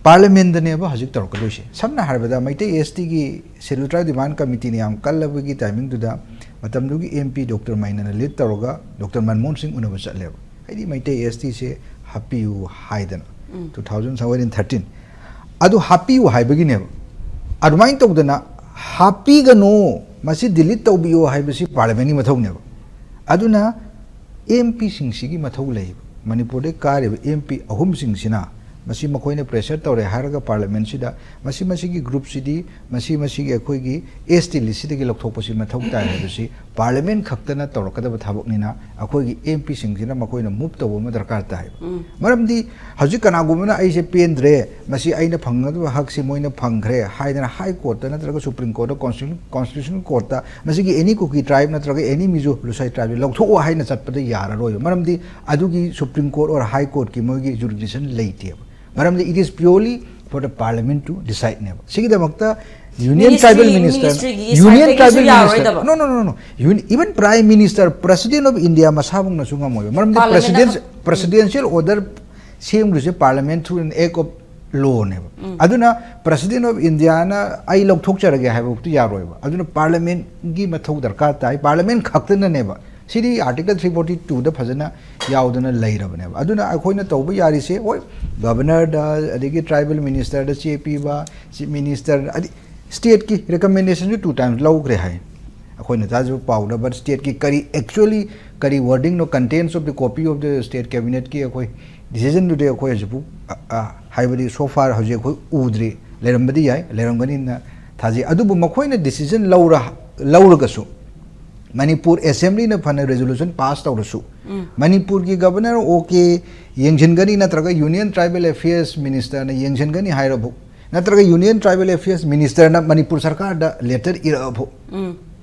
ꯄꯥꯔꯂꯤꯌꯥꯃꯦꯟꯗꯅꯦꯕ ꯍꯧꯖꯤꯛ ꯇꯧꯔꯛꯀꯗꯣꯏꯁꯦ꯫ ꯁꯝꯅ ꯍꯥꯏꯔꯕꯗ, ꯃꯩꯇꯩ ꯑꯦꯁ ꯇꯤꯒꯤ ꯁꯦꯗ꯭ꯌꯨꯜ ꯇ꯭ꯔꯥꯏꯕ ꯗꯤꯃꯥꯟ ꯀꯃꯤꯇꯤꯅ ꯌꯥꯝ ꯀꯜꯂꯕꯒꯤ ꯇꯥꯏꯃꯤꯡꯗꯨꯗ, ꯃꯇꯝꯗꯨꯒꯤ ꯑꯦꯝ ꯄꯤ ꯗꯣꯛꯇꯔ ꯃꯥꯏꯅꯅ ꯂꯤꯗ ꯇꯧꯔꯒ ꯗꯣꯛꯇꯔ ꯃꯟꯃꯣꯍꯟ ꯁꯤꯡ ꯎꯅꯕ ꯆꯠꯂꯦꯕ꯫ ꯍꯥꯏꯗꯤ ꯃꯩꯇꯩ ꯑꯦꯁ ꯇꯤꯁꯦ ꯍꯥꯞꯄꯤꯌꯨ ꯍꯥꯏꯗꯅ, ꯇꯨ ꯊꯥꯎꯖꯟ ꯁꯚꯦꯟꯇꯤꯟ ꯊꯥꯔꯇꯤꯟ ꯑꯗꯨ ꯍꯥꯞꯄꯤꯌꯨ ꯍꯥꯏꯕꯒꯤꯅꯦꯕ꯫ ꯑꯗꯨꯃꯥꯏꯅ ꯇꯧꯗꯅ ꯍꯥꯞꯄꯤꯒꯅꯨ, ꯃꯁꯤ ꯗꯤꯂꯤꯠ ꯇꯧꯕꯤꯌꯨ ꯍꯥꯏꯕꯁꯤ ꯄꯥꯔꯂꯤꯌꯥꯃꯦꯟꯒꯤ ꯃꯊꯧꯅꯦꯕ꯫ ꯑꯗꯨꯅ ꯑꯦꯝ ꯄꯤꯁꯤꯡꯁꯤꯒꯤ ꯃꯊꯧ ꯂꯩ꯫ ꯃꯅꯤꯄꯨꯔꯗꯒꯤ ꯀꯥꯔꯤꯕ ꯑꯦꯝ ꯄꯤ ꯑꯍꯨꯝꯁꯤꯡꯁꯤꯅ ꯃꯁꯤ ꯃꯈꯣꯏꯅ ꯄ꯭ꯔꯦꯁꯔ ꯇꯧꯔꯦ ꯍꯥꯏꯔꯒ ꯄꯥꯔꯂꯤꯌꯥꯃꯦꯟꯁꯤꯗ ꯃꯁꯤ ꯃꯁꯤꯒꯤ ꯒ꯭ꯔꯨꯞꯁꯤꯗꯤ, ꯃꯁꯤ ꯃꯁꯤꯒꯤ ꯑꯩꯈꯣꯏꯒꯤ ꯑꯦꯁ ꯇꯤ ꯂꯤꯁꯁꯤꯗꯒꯤ ꯂꯧꯊꯣꯛꯄꯁꯤ ꯃꯊꯧ ꯇꯥꯏ ꯍꯥꯏꯕꯁꯤ ꯄꯥꯔꯂꯤꯌꯥꯃꯦꯟ ꯈꯛꯇꯅ ꯇꯧꯔꯛꯀꯗꯕ ꯊꯕꯛꯅꯤꯅ, ꯑꯩꯈꯣꯏꯒꯤ ꯑꯦꯝ ꯄꯤꯁꯤꯡꯁꯤꯅ ꯃꯈꯣꯏꯅ ꯃꯨꯚ ꯇꯧꯕ ꯑꯃ ꯗꯔꯀꯥꯔ ꯇꯥꯏ꯫ ꯃꯔꯝꯗꯤ ꯍꯧꯖꯤꯛ ꯀꯅꯥꯒꯨꯝꯕꯅ "ꯑꯩꯁꯦ ꯄꯦꯟꯗ꯭ꯔꯦ, ꯃꯁꯤ ꯑꯩꯅ ꯐꯪꯒꯗꯕ ꯍꯛꯁꯤ ꯃꯣꯏꯅ ꯐꯪꯈ꯭ꯔꯦ" ꯍꯥꯏꯗꯅ ꯍꯥꯏ ꯀꯣꯔꯠꯇ ꯅꯠꯇ꯭ꯔꯒ ꯁꯨꯄ꯭ꯔꯤꯝ ꯀꯣꯔꯠꯇ, ꯀꯣꯟꯁꯇꯤꯇ꯭ꯌꯨꯁꯅꯦꯜ ꯀꯣꯔꯠꯇ ꯃꯁꯤꯒꯤ ꯑꯦꯅꯤ ꯀꯨꯀꯤ ꯇ꯭ꯔꯥꯏꯕ ꯅꯠꯇ꯭ꯔꯒ ꯑꯦꯅꯤ ꯃꯤꯖꯣ ꯂꯨꯁꯥꯏ ꯇ꯭ꯔꯥꯏꯕꯁꯦ ꯂꯧꯊꯣꯛꯑꯣ ꯍꯥꯏꯅ ꯆꯠꯄꯗ ꯌꯥꯔꯔꯣꯏꯕ꯫ ꯃꯔꯝꯗꯤ ꯑꯗꯨꯒꯤ ꯁꯨꯄ꯭ꯔꯤꯝ ꯀꯣꯔꯠ ꯑꯣꯔ ꯍꯥꯏ ꯀꯣꯔꯠꯀꯤ ꯃꯣꯏꯒꯤ ꯖꯨꯔꯤꯗꯤꯛꯁꯟ ꯂꯩꯇꯦꯕ꯫ ꯃꯔꯝꯗꯤ it is purely for the parliament to decide ꯅꯦꯕ꯫ ꯁꯤꯒꯤꯗꯃꯛꯇ Union Tribal Minister, Ministry ꯒꯤ side ꯗꯒꯤꯁꯨ ꯌꯥꯔꯣꯏꯗꯕ? No, no, no, no. Even Prime Minister, President of India ꯃꯁꯥꯃꯛꯅꯁꯨ ꯉꯝꯃꯣꯏꯕ꯫ ꯃꯔꯝꯗꯤ Presidential order ꯁꯦꯝꯈ꯭ꯔꯤꯁꯦ Parliament through an act of law ꯅꯦꯕ꯫ ꯑꯗꯨꯅ President of India ꯅ "ꯑꯩ ꯂꯧꯊꯣꯛꯆꯔꯒꯦ" ꯍꯥꯏꯕ ꯐꯥꯎꯗꯤ ꯌꯥꯔꯣꯏꯕ꯫ ꯑꯗꯨꯅ Parliament ꯒꯤ ꯃꯊꯧ ꯗꯔꯀꯥꯔ ꯇꯥꯏ꯫ Parliament ꯈꯛꯇꯅꯅꯦꯕ꯫ ꯁꯤꯗꯤ Article three forty two ꯗ ꯐꯖꯅ ꯌꯥꯎꯗꯅ ꯂꯩꯔꯕꯅꯦꯕ꯫ ꯑꯗꯨꯅ ꯑꯩꯈꯣꯏꯅ ꯇꯧꯕ ꯌꯥꯔꯤꯁꯦ, ꯍꯣꯏ, Governor ꯗ, ꯑꯗꯒꯤ Tribal Minister ꯗ ꯆꯦ ꯄꯤꯕ, Chief Minister, ꯑꯗꯤ state ꯀꯤ recommendation ꯁꯨ two times ꯂꯧꯈ꯭ꯔꯦ ꯍꯥꯏ꯫ ꯑꯩꯈꯣꯏꯅ ꯇꯥꯖꯕ ꯄꯥꯎꯗ, but state ꯀꯤ ꯀꯔꯤ actually ꯀꯔꯤ wording no, contents of the copy of the state cabinet ꯀꯤ ꯑꯩꯈꯣꯏ decision ꯗꯨꯗꯤ ꯑꯩꯈꯣꯏ ꯍꯧꯖꯤꯛꯐꯥꯎ, ꯑ, ꯑ, ꯍꯥꯏꯕꯗꯤ so far ꯍꯧꯖꯤꯛ ꯑꯩꯈꯣꯏ ꯎꯗ꯭ꯔꯤ꯫ ꯂꯩꯔꯝꯕꯗꯤ ꯌꯥꯏ, ꯂꯩꯔꯝꯒꯅꯤꯅ ꯊꯥꯖꯩ꯫ ꯑꯗꯨꯕꯨ ꯃꯈꯣꯏꯅ decision ꯂꯧꯔ-, ꯂꯧꯔꯒꯁꯨ, ꯃꯅꯤꯄꯨꯔ Assembly ꯅ ꯐꯅ resolution pass ꯇꯧꯔꯁꯨ, ꯃꯅꯤꯄꯨꯔꯒꯤ Governor OK ꯌꯦꯡꯁꯤꯟꯒꯅꯤ ꯅꯠꯇ꯭ꯔꯒ Union Tribal Affairs Minister ꯅ ꯌꯦꯡꯁꯤꯟꯒꯅꯤ ꯍꯥꯏꯔꯕꯨ, ꯅꯠꯇ꯭ꯔꯒ Union Tribal Affairs Minister ꯅ ꯃꯅꯤꯄꯨꯔ ꯁꯔꯀꯥꯔꯗ letter ꯏꯔꯛꯑꯕꯨ,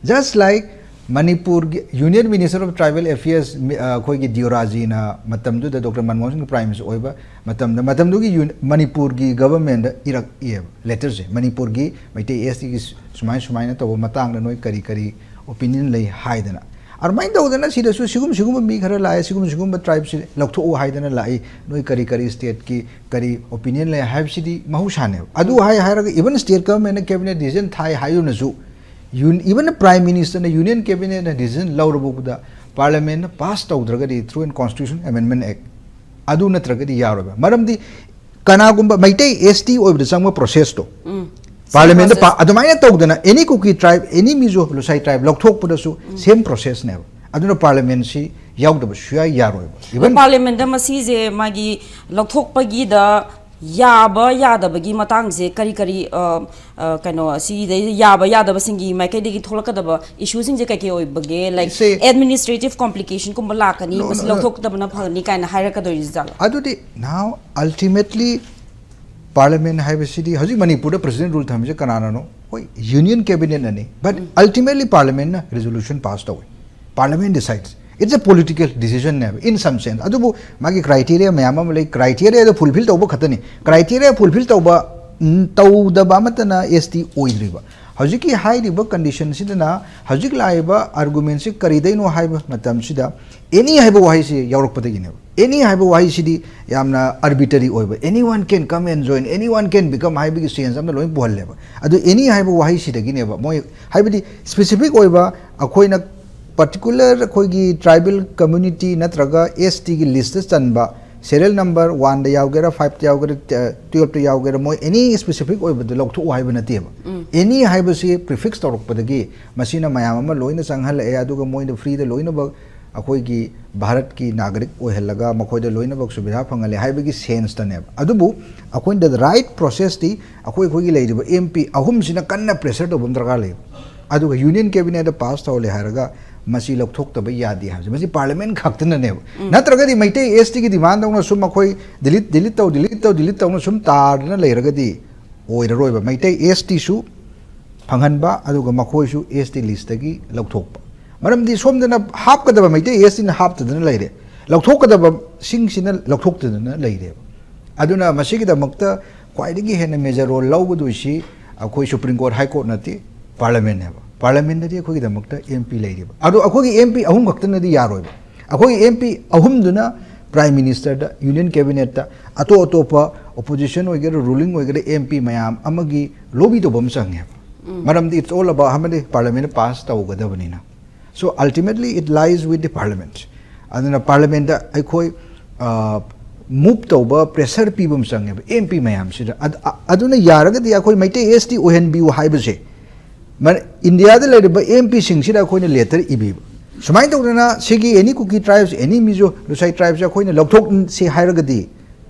just like ꯃꯅꯤꯄꯨꯔꯒꯤ Union Minister of Tribal Affairs, ꯃꯤ-, ꯑ, ꯑꯩꯈꯣꯏꯒꯤ ꯗꯤꯑꯣ ꯔꯥꯖꯦꯅ ꯃꯇꯝꯗꯨꯗ Doctor ꯃꯟꯃꯣꯍꯟ ꯁꯤꯡ Prime Minister ꯑꯣꯏꯕ ꯃꯇꯝꯗ, ꯃꯇꯝꯗꯨꯒꯤ ꯌꯨ-, ꯃꯅꯤꯄꯨꯔꯒꯤ Government ꯗ ꯏꯔꯛꯑꯦꯕ letter ꯁꯦ, ꯃꯅꯤꯄꯨꯔꯒꯤ ꯃꯩꯇꯩ ST ꯒꯤ ꯁꯨꯃꯥꯏ ꯁꯨꯃꯥꯏꯅ ꯇꯧꯕ ꯃꯇꯥꯡꯗ ꯅꯣꯏ ꯀꯔꯤ ꯀꯔꯤ opinion ꯂꯩ ꯍꯥꯏꯗꯅ꯫ ꯑꯗꯨꯃꯥꯏꯅ ꯇꯧꯗꯅ ꯁꯤꯗꯁꯨ ꯁꯤꯒꯨꯝ ꯁꯤꯒꯨꯝꯕ ꯃꯤ ꯈꯔ ꯂꯥꯛꯑꯦ, ꯁꯤꯒꯨꯝ ꯁꯤꯒꯨꯝꯕ tribe ꯁꯤ ꯂꯧꯊꯣꯛꯎ ꯍꯥꯏꯗꯅ ꯂꯥꯛꯏ, ꯅꯣꯏ ꯀꯔꯤ ꯀꯔꯤ state ꯀꯤ ꯀꯔꯤ opinion ꯂꯩ ꯍꯥꯏꯕꯁꯤꯗꯤ ꯃꯍꯧꯁꯥꯅꯦꯕ꯫ ꯑꯗꯨ ꯍꯥꯏ ꯍꯥꯏꯔꯒ even state government ꯅ cabinet decision ꯊꯥꯏ ꯍꯥꯏꯗꯨꯅꯁꯨ, ꯌꯨꯟ-, even Prime Minister ꯅ Union Cabinet ꯅ decision ꯂꯧꯔꯕ ꯐꯥꯎꯕꯗ Parliament ꯅ pass ꯇꯧꯗ꯭ꯔꯒꯗꯤ through an Constitution Amendment Act, ꯑꯗꯨ ꯅꯠꯇ꯭ꯔꯒꯗꯤ ꯌꯥꯔꯣꯏꯕ꯫ ꯃꯔꯝꯗꯤ ꯀꯅꯥꯒꯨꯝꯕ ꯃꯩꯇꯩ ST ꯑꯣꯏꯕꯗ ꯆꯪꯕ process ꯇꯣ Parliament ꯗ process꯫ ꯄꯥ-, ꯑꯗꯨꯃꯥꯏꯅ ꯇꯧꯗꯅ any Kuki tribe, any Mizo Lusai tribe ꯂꯧꯊꯣꯛꯄꯗꯁꯨ same process ꯅꯦꯕ꯫ ꯑꯗꯨꯅ Parliament ꯁꯤ ꯌꯥꯎꯗꯕ ꯁꯨꯌꯥ ꯌꯥꯔꯣꯏꯕ꯫ ꯑꯗꯣ even Parliament ꯗ ꯃꯁꯤꯁꯦ ꯃꯥꯒꯤ ꯂꯧꯊꯣꯛꯄꯒꯤꯗ ꯌꯥꯕ ꯌꯥꯗꯕꯒꯤ ꯃꯇꯥꯡꯁꯦ ꯀꯔꯤ ꯀꯔꯤ, ꯑ, ꯑ, ꯀꯩꯅꯣ, ꯁꯤꯗꯩ ꯌꯥꯕ ꯌꯥꯗꯕꯁꯤꯡꯒꯤ ꯃꯥꯏꯀꯩꯗꯒꯤ ꯊꯣꯛꯂꯛꯀꯗꯕ issue ꯁꯤꯡꯁꯦ ꯀꯩ ꯀꯩ ꯑꯣꯏꯕꯒꯦ? Like, ꯁꯦ administrative complication ꯀꯨꯝꯕ ꯂꯥꯛꯀꯅꯤ, No, ꯃꯁꯤ no, no. ꯂꯧꯊꯣꯛꯇꯕꯅ ꯐꯒꯅꯤ ꯀꯥꯏꯅ ꯍꯥꯏꯔꯛꯀꯗꯣꯏ ꯖꯥꯠꯂꯣ? ꯑꯗꯨꯗꯤ now ultimately Parliament ꯍꯥꯏꯕꯁꯤꯗꯤ ꯍꯧꯖꯤꯛ ꯃꯅꯤꯄꯨꯔꯗ President rule ꯊꯝꯃꯤꯁꯦ ꯀꯅꯥꯅꯅꯣ? ꯍꯣꯏ, Union Cabinet ꯅꯅꯤ, but ultimately Parliament ꯅ resolution pass ꯇꯧꯏ, Parliament decides꯫ It's a political decision ꯅꯦꯕ, in some sense. ꯑꯗꯨꯕꯨ ꯃꯥꯒꯤ criteria ꯃꯌꯥꯝ ꯑꯃ ꯂꯩ, criteria ꯗꯣ fulfill ꯇꯧꯕ ꯈꯛꯇꯅꯤ. Criteria fulfill ꯇꯧꯕ, ꯎꯝ, ꯇꯧꯗꯕ ꯑꯃꯠꯇꯅ S T ꯑꯣꯏꯗ꯭ꯔꯤꯕ. ꯍꯧꯖꯤꯛꯀꯤ ꯍꯥꯏꯔꯤꯕ condition ꯁꯤꯗꯅ ꯍꯧꯖꯤꯛ ꯂꯥꯛꯏꯕ argument ꯁꯤ ꯀꯔꯤꯗꯩꯅꯣ ꯍꯥꯏꯕ ꯃꯇꯝꯁꯤꯗ, any ꯍꯥꯏꯕ ꯋꯥꯍꯩꯁꯤ ꯌꯥꯎꯔꯛꯄꯗꯒꯤꯅꯦꯕ. Any ꯍꯥꯏꯕ ꯋꯥꯍꯩꯁꯤꯗꯤ ꯌꯥꯝꯅ arbitrary ꯑꯣꯏꯕ, "Anyone can come and join, anyone can become" ꯍꯥꯏꯕꯒꯤ sense ꯑꯃ ꯂꯣꯏ ꯄꯨꯍꯜꯂꯦꯕ. ꯑꯗꯨ any ꯍꯥꯏꯕ ꯋꯥꯍꯩꯁꯤꯗꯒꯤꯅꯦꯕ ꯃꯣꯏ, ꯍꯥꯏꯕꯗꯤ specific ꯑꯣꯏꯕ, ꯑꯩꯈꯣꯏꯅ particular ꯑꯩꯈꯣꯏꯒꯤ tribal community ꯅꯠꯇ꯭ꯔꯒ S T ꯒꯤ list ꯇ ꯆꯟꯕ, serial number one ꯗ ꯌꯥꯎꯒꯦꯔꯥ, five ꯇ ꯌꯥꯎꯒꯦꯔꯥ, twelve ꯇ ꯌꯥꯎꯒꯦꯔꯥ, ꯃꯣꯏ any specific ꯑꯣꯏꯕꯗ ꯂꯧꯊꯣꯛꯑꯣ ꯍꯥꯏꯕ ꯅꯠꯇꯦꯕ. Any ꯍꯥꯏꯕꯁꯤ prefix ꯇꯧꯔꯛꯄꯗꯒꯤ ꯃꯁꯤꯅ ꯃꯌꯥꯝ ꯑꯃ ꯂꯣꯏꯅ ꯆꯪꯍꯜꯂꯛꯑꯦ, ꯑꯗꯨꯒ ꯃꯣꯏꯗ free ꯗ ꯂꯣꯏꯅꯃꯛ ꯑꯩꯈꯣꯏꯒꯤ ꯚꯥꯔꯠꯀꯤ ꯅꯥꯒꯔꯤꯛ ꯑꯣꯏꯍꯜꯂꯒ ꯃꯈꯣꯏꯗ ꯂꯣꯏꯅꯃꯛ ꯁꯨꯕꯤꯙꯥ ꯐꯪꯍꯜꯂꯦ ꯍꯥꯏꯕꯒꯤ sense ꯇꯅꯦꯕ. ꯑꯗꯨꯕꯨ ꯑꯩꯈꯣꯏꯅ the right process ꯇꯤ ꯑꯩꯈꯣꯏ, ꯑꯩꯈꯣꯏꯒꯤ ꯂꯩꯔꯤꯕ M P ꯑꯍꯨꯝꯁꯤꯅ ꯀꯟꯅ pressure ꯇꯧꯕ ꯑꯃ ꯗꯔꯀꯥꯔ ꯂꯩꯕ. ꯑꯗꯨꯒ Union Cabinet ꯇ pass ꯇꯧꯍꯜꯂꯦ ꯍꯥꯏꯔꯒ ꯃꯁꯤ ꯂꯧꯊꯣꯛꯇꯕ ꯌꯥꯗꯦ ꯍꯥꯏꯕꯁꯦ, ꯃꯁꯤ Parliament ꯈꯛꯇꯅꯅꯦꯕ. ꯅꯠꯇ꯭ꯔꯒꯗꯤ ꯃꯩꯇꯩ S T ꯒꯤ demand ꯗꯧꯅ ꯁꯨꯝ ꯑꯩꯈꯣꯏ delete, delete ꯇꯧ, delete ꯇꯧ, delete ꯇꯧꯅ ꯁꯨꯝ ꯇꯥꯗꯅ ꯂꯩꯔꯒꯗꯤ ꯑꯣꯏꯔꯔꯣꯏꯕ. ꯃꯩꯇꯩ S T ꯁꯨ ꯐꯪꯍꯟꯕ, ꯑꯗꯨꯒ ꯃꯈꯣꯏꯁꯨ S T list ꯇꯒꯤ ꯂꯧꯊꯣꯛꯄ. ꯃꯔꯝꯗꯤ ꯁꯣꯝꯗꯅ ꯍꯥꯞꯀꯗꯕ ꯃꯩꯇꯩ S T ꯅ ꯍꯥꯞꯇꯗꯅ ꯂꯩꯔꯦ, ꯂꯧꯊꯣꯛꯀꯗꯕꯁꯤꯡꯁꯤꯅ ꯂꯧꯊꯣꯛꯇꯗꯅ ꯂꯩꯔꯦꯕ. ꯑꯗꯨꯅ ꯃꯁꯤꯒꯤꯗꯃꯛꯇ ꯈ꯭ꯋꯥꯏꯗꯒꯤ ꯍꯦꯟꯅ major role ꯂꯧꯒꯗꯣꯏꯁꯤ ꯑꯩꯈꯣꯏ Supreme Court, High Court ꯅꯠꯇꯦ, Parliament ꯅꯦꯕ. Parliament ꯇꯗꯤ ꯑꯩꯈꯣꯏꯒꯤꯗꯃꯛꯇ M P ꯂꯩꯔꯤꯕ. ꯑꯗꯣ ꯑꯩꯈꯣꯏꯒꯤ M P ꯑꯍꯨꯝ ꯈꯛꯇꯅꯗꯤ ꯌꯥꯔꯣꯏꯕ. ꯑꯩꯈꯣꯏꯒꯤ M P ꯑꯍꯨꯝꯗꯨꯅ Prime Minister ꯗ, Union Cabinet ꯇ, ꯑꯇꯣꯞ ꯑꯇꯣꯞꯄ opposition ꯑꯣꯏꯒꯦꯔꯥ, ruling ꯑꯣꯏꯒꯦꯔꯥ, M P ꯃꯌꯥꯝ ꯑꯃꯒꯤ lobby ꯇꯧꯕ ꯑꯃ ꯆꯪꯉꯦꯕ. ꯃꯔꯝꯗꯤ it's all about how many Parliament pass ꯇꯧꯒꯗꯕꯅꯤꯅ. So ultimately it lies with the Parliament. ꯑꯗꯨꯅ Parliament ꯇ ꯑꯩꯈꯣꯏ, ꯑ, move ꯇꯧꯕ, pressure ꯄꯤꯕ ꯑꯃ ꯆꯪꯉꯦꯕ M P ꯃꯌꯥꯝꯁꯤꯗ. ꯑꯗ-, ꯑ-, ꯑꯗꯨꯅ ꯌꯥꯔꯒꯗꯤ ꯑꯩꯈꯣꯏ ꯃꯩꯇꯩ S T ꯑꯣꯏꯍꯟꯕꯤꯌꯨ ꯍꯥꯏꯕꯁꯦ, ꯃ-, ꯏꯟꯗꯤꯌꯥꯗ ꯂꯩꯔꯤꯕ M P ꯁꯤꯡꯁꯤꯗ ꯑꯩꯈꯣꯏꯅ letter ꯏꯕꯤꯕ, ꯁꯨꯃꯥꯏꯅ ꯇꯧꯗꯅ ꯁꯤꯒꯤ any Kuki tribes, any Mizo, Lusai tribes ꯁꯦ ꯑꯩꯈꯣꯏꯅ ꯂꯧꯊꯣꯛꯁꯤ ꯍꯥꯏꯔꯒꯗꯤ,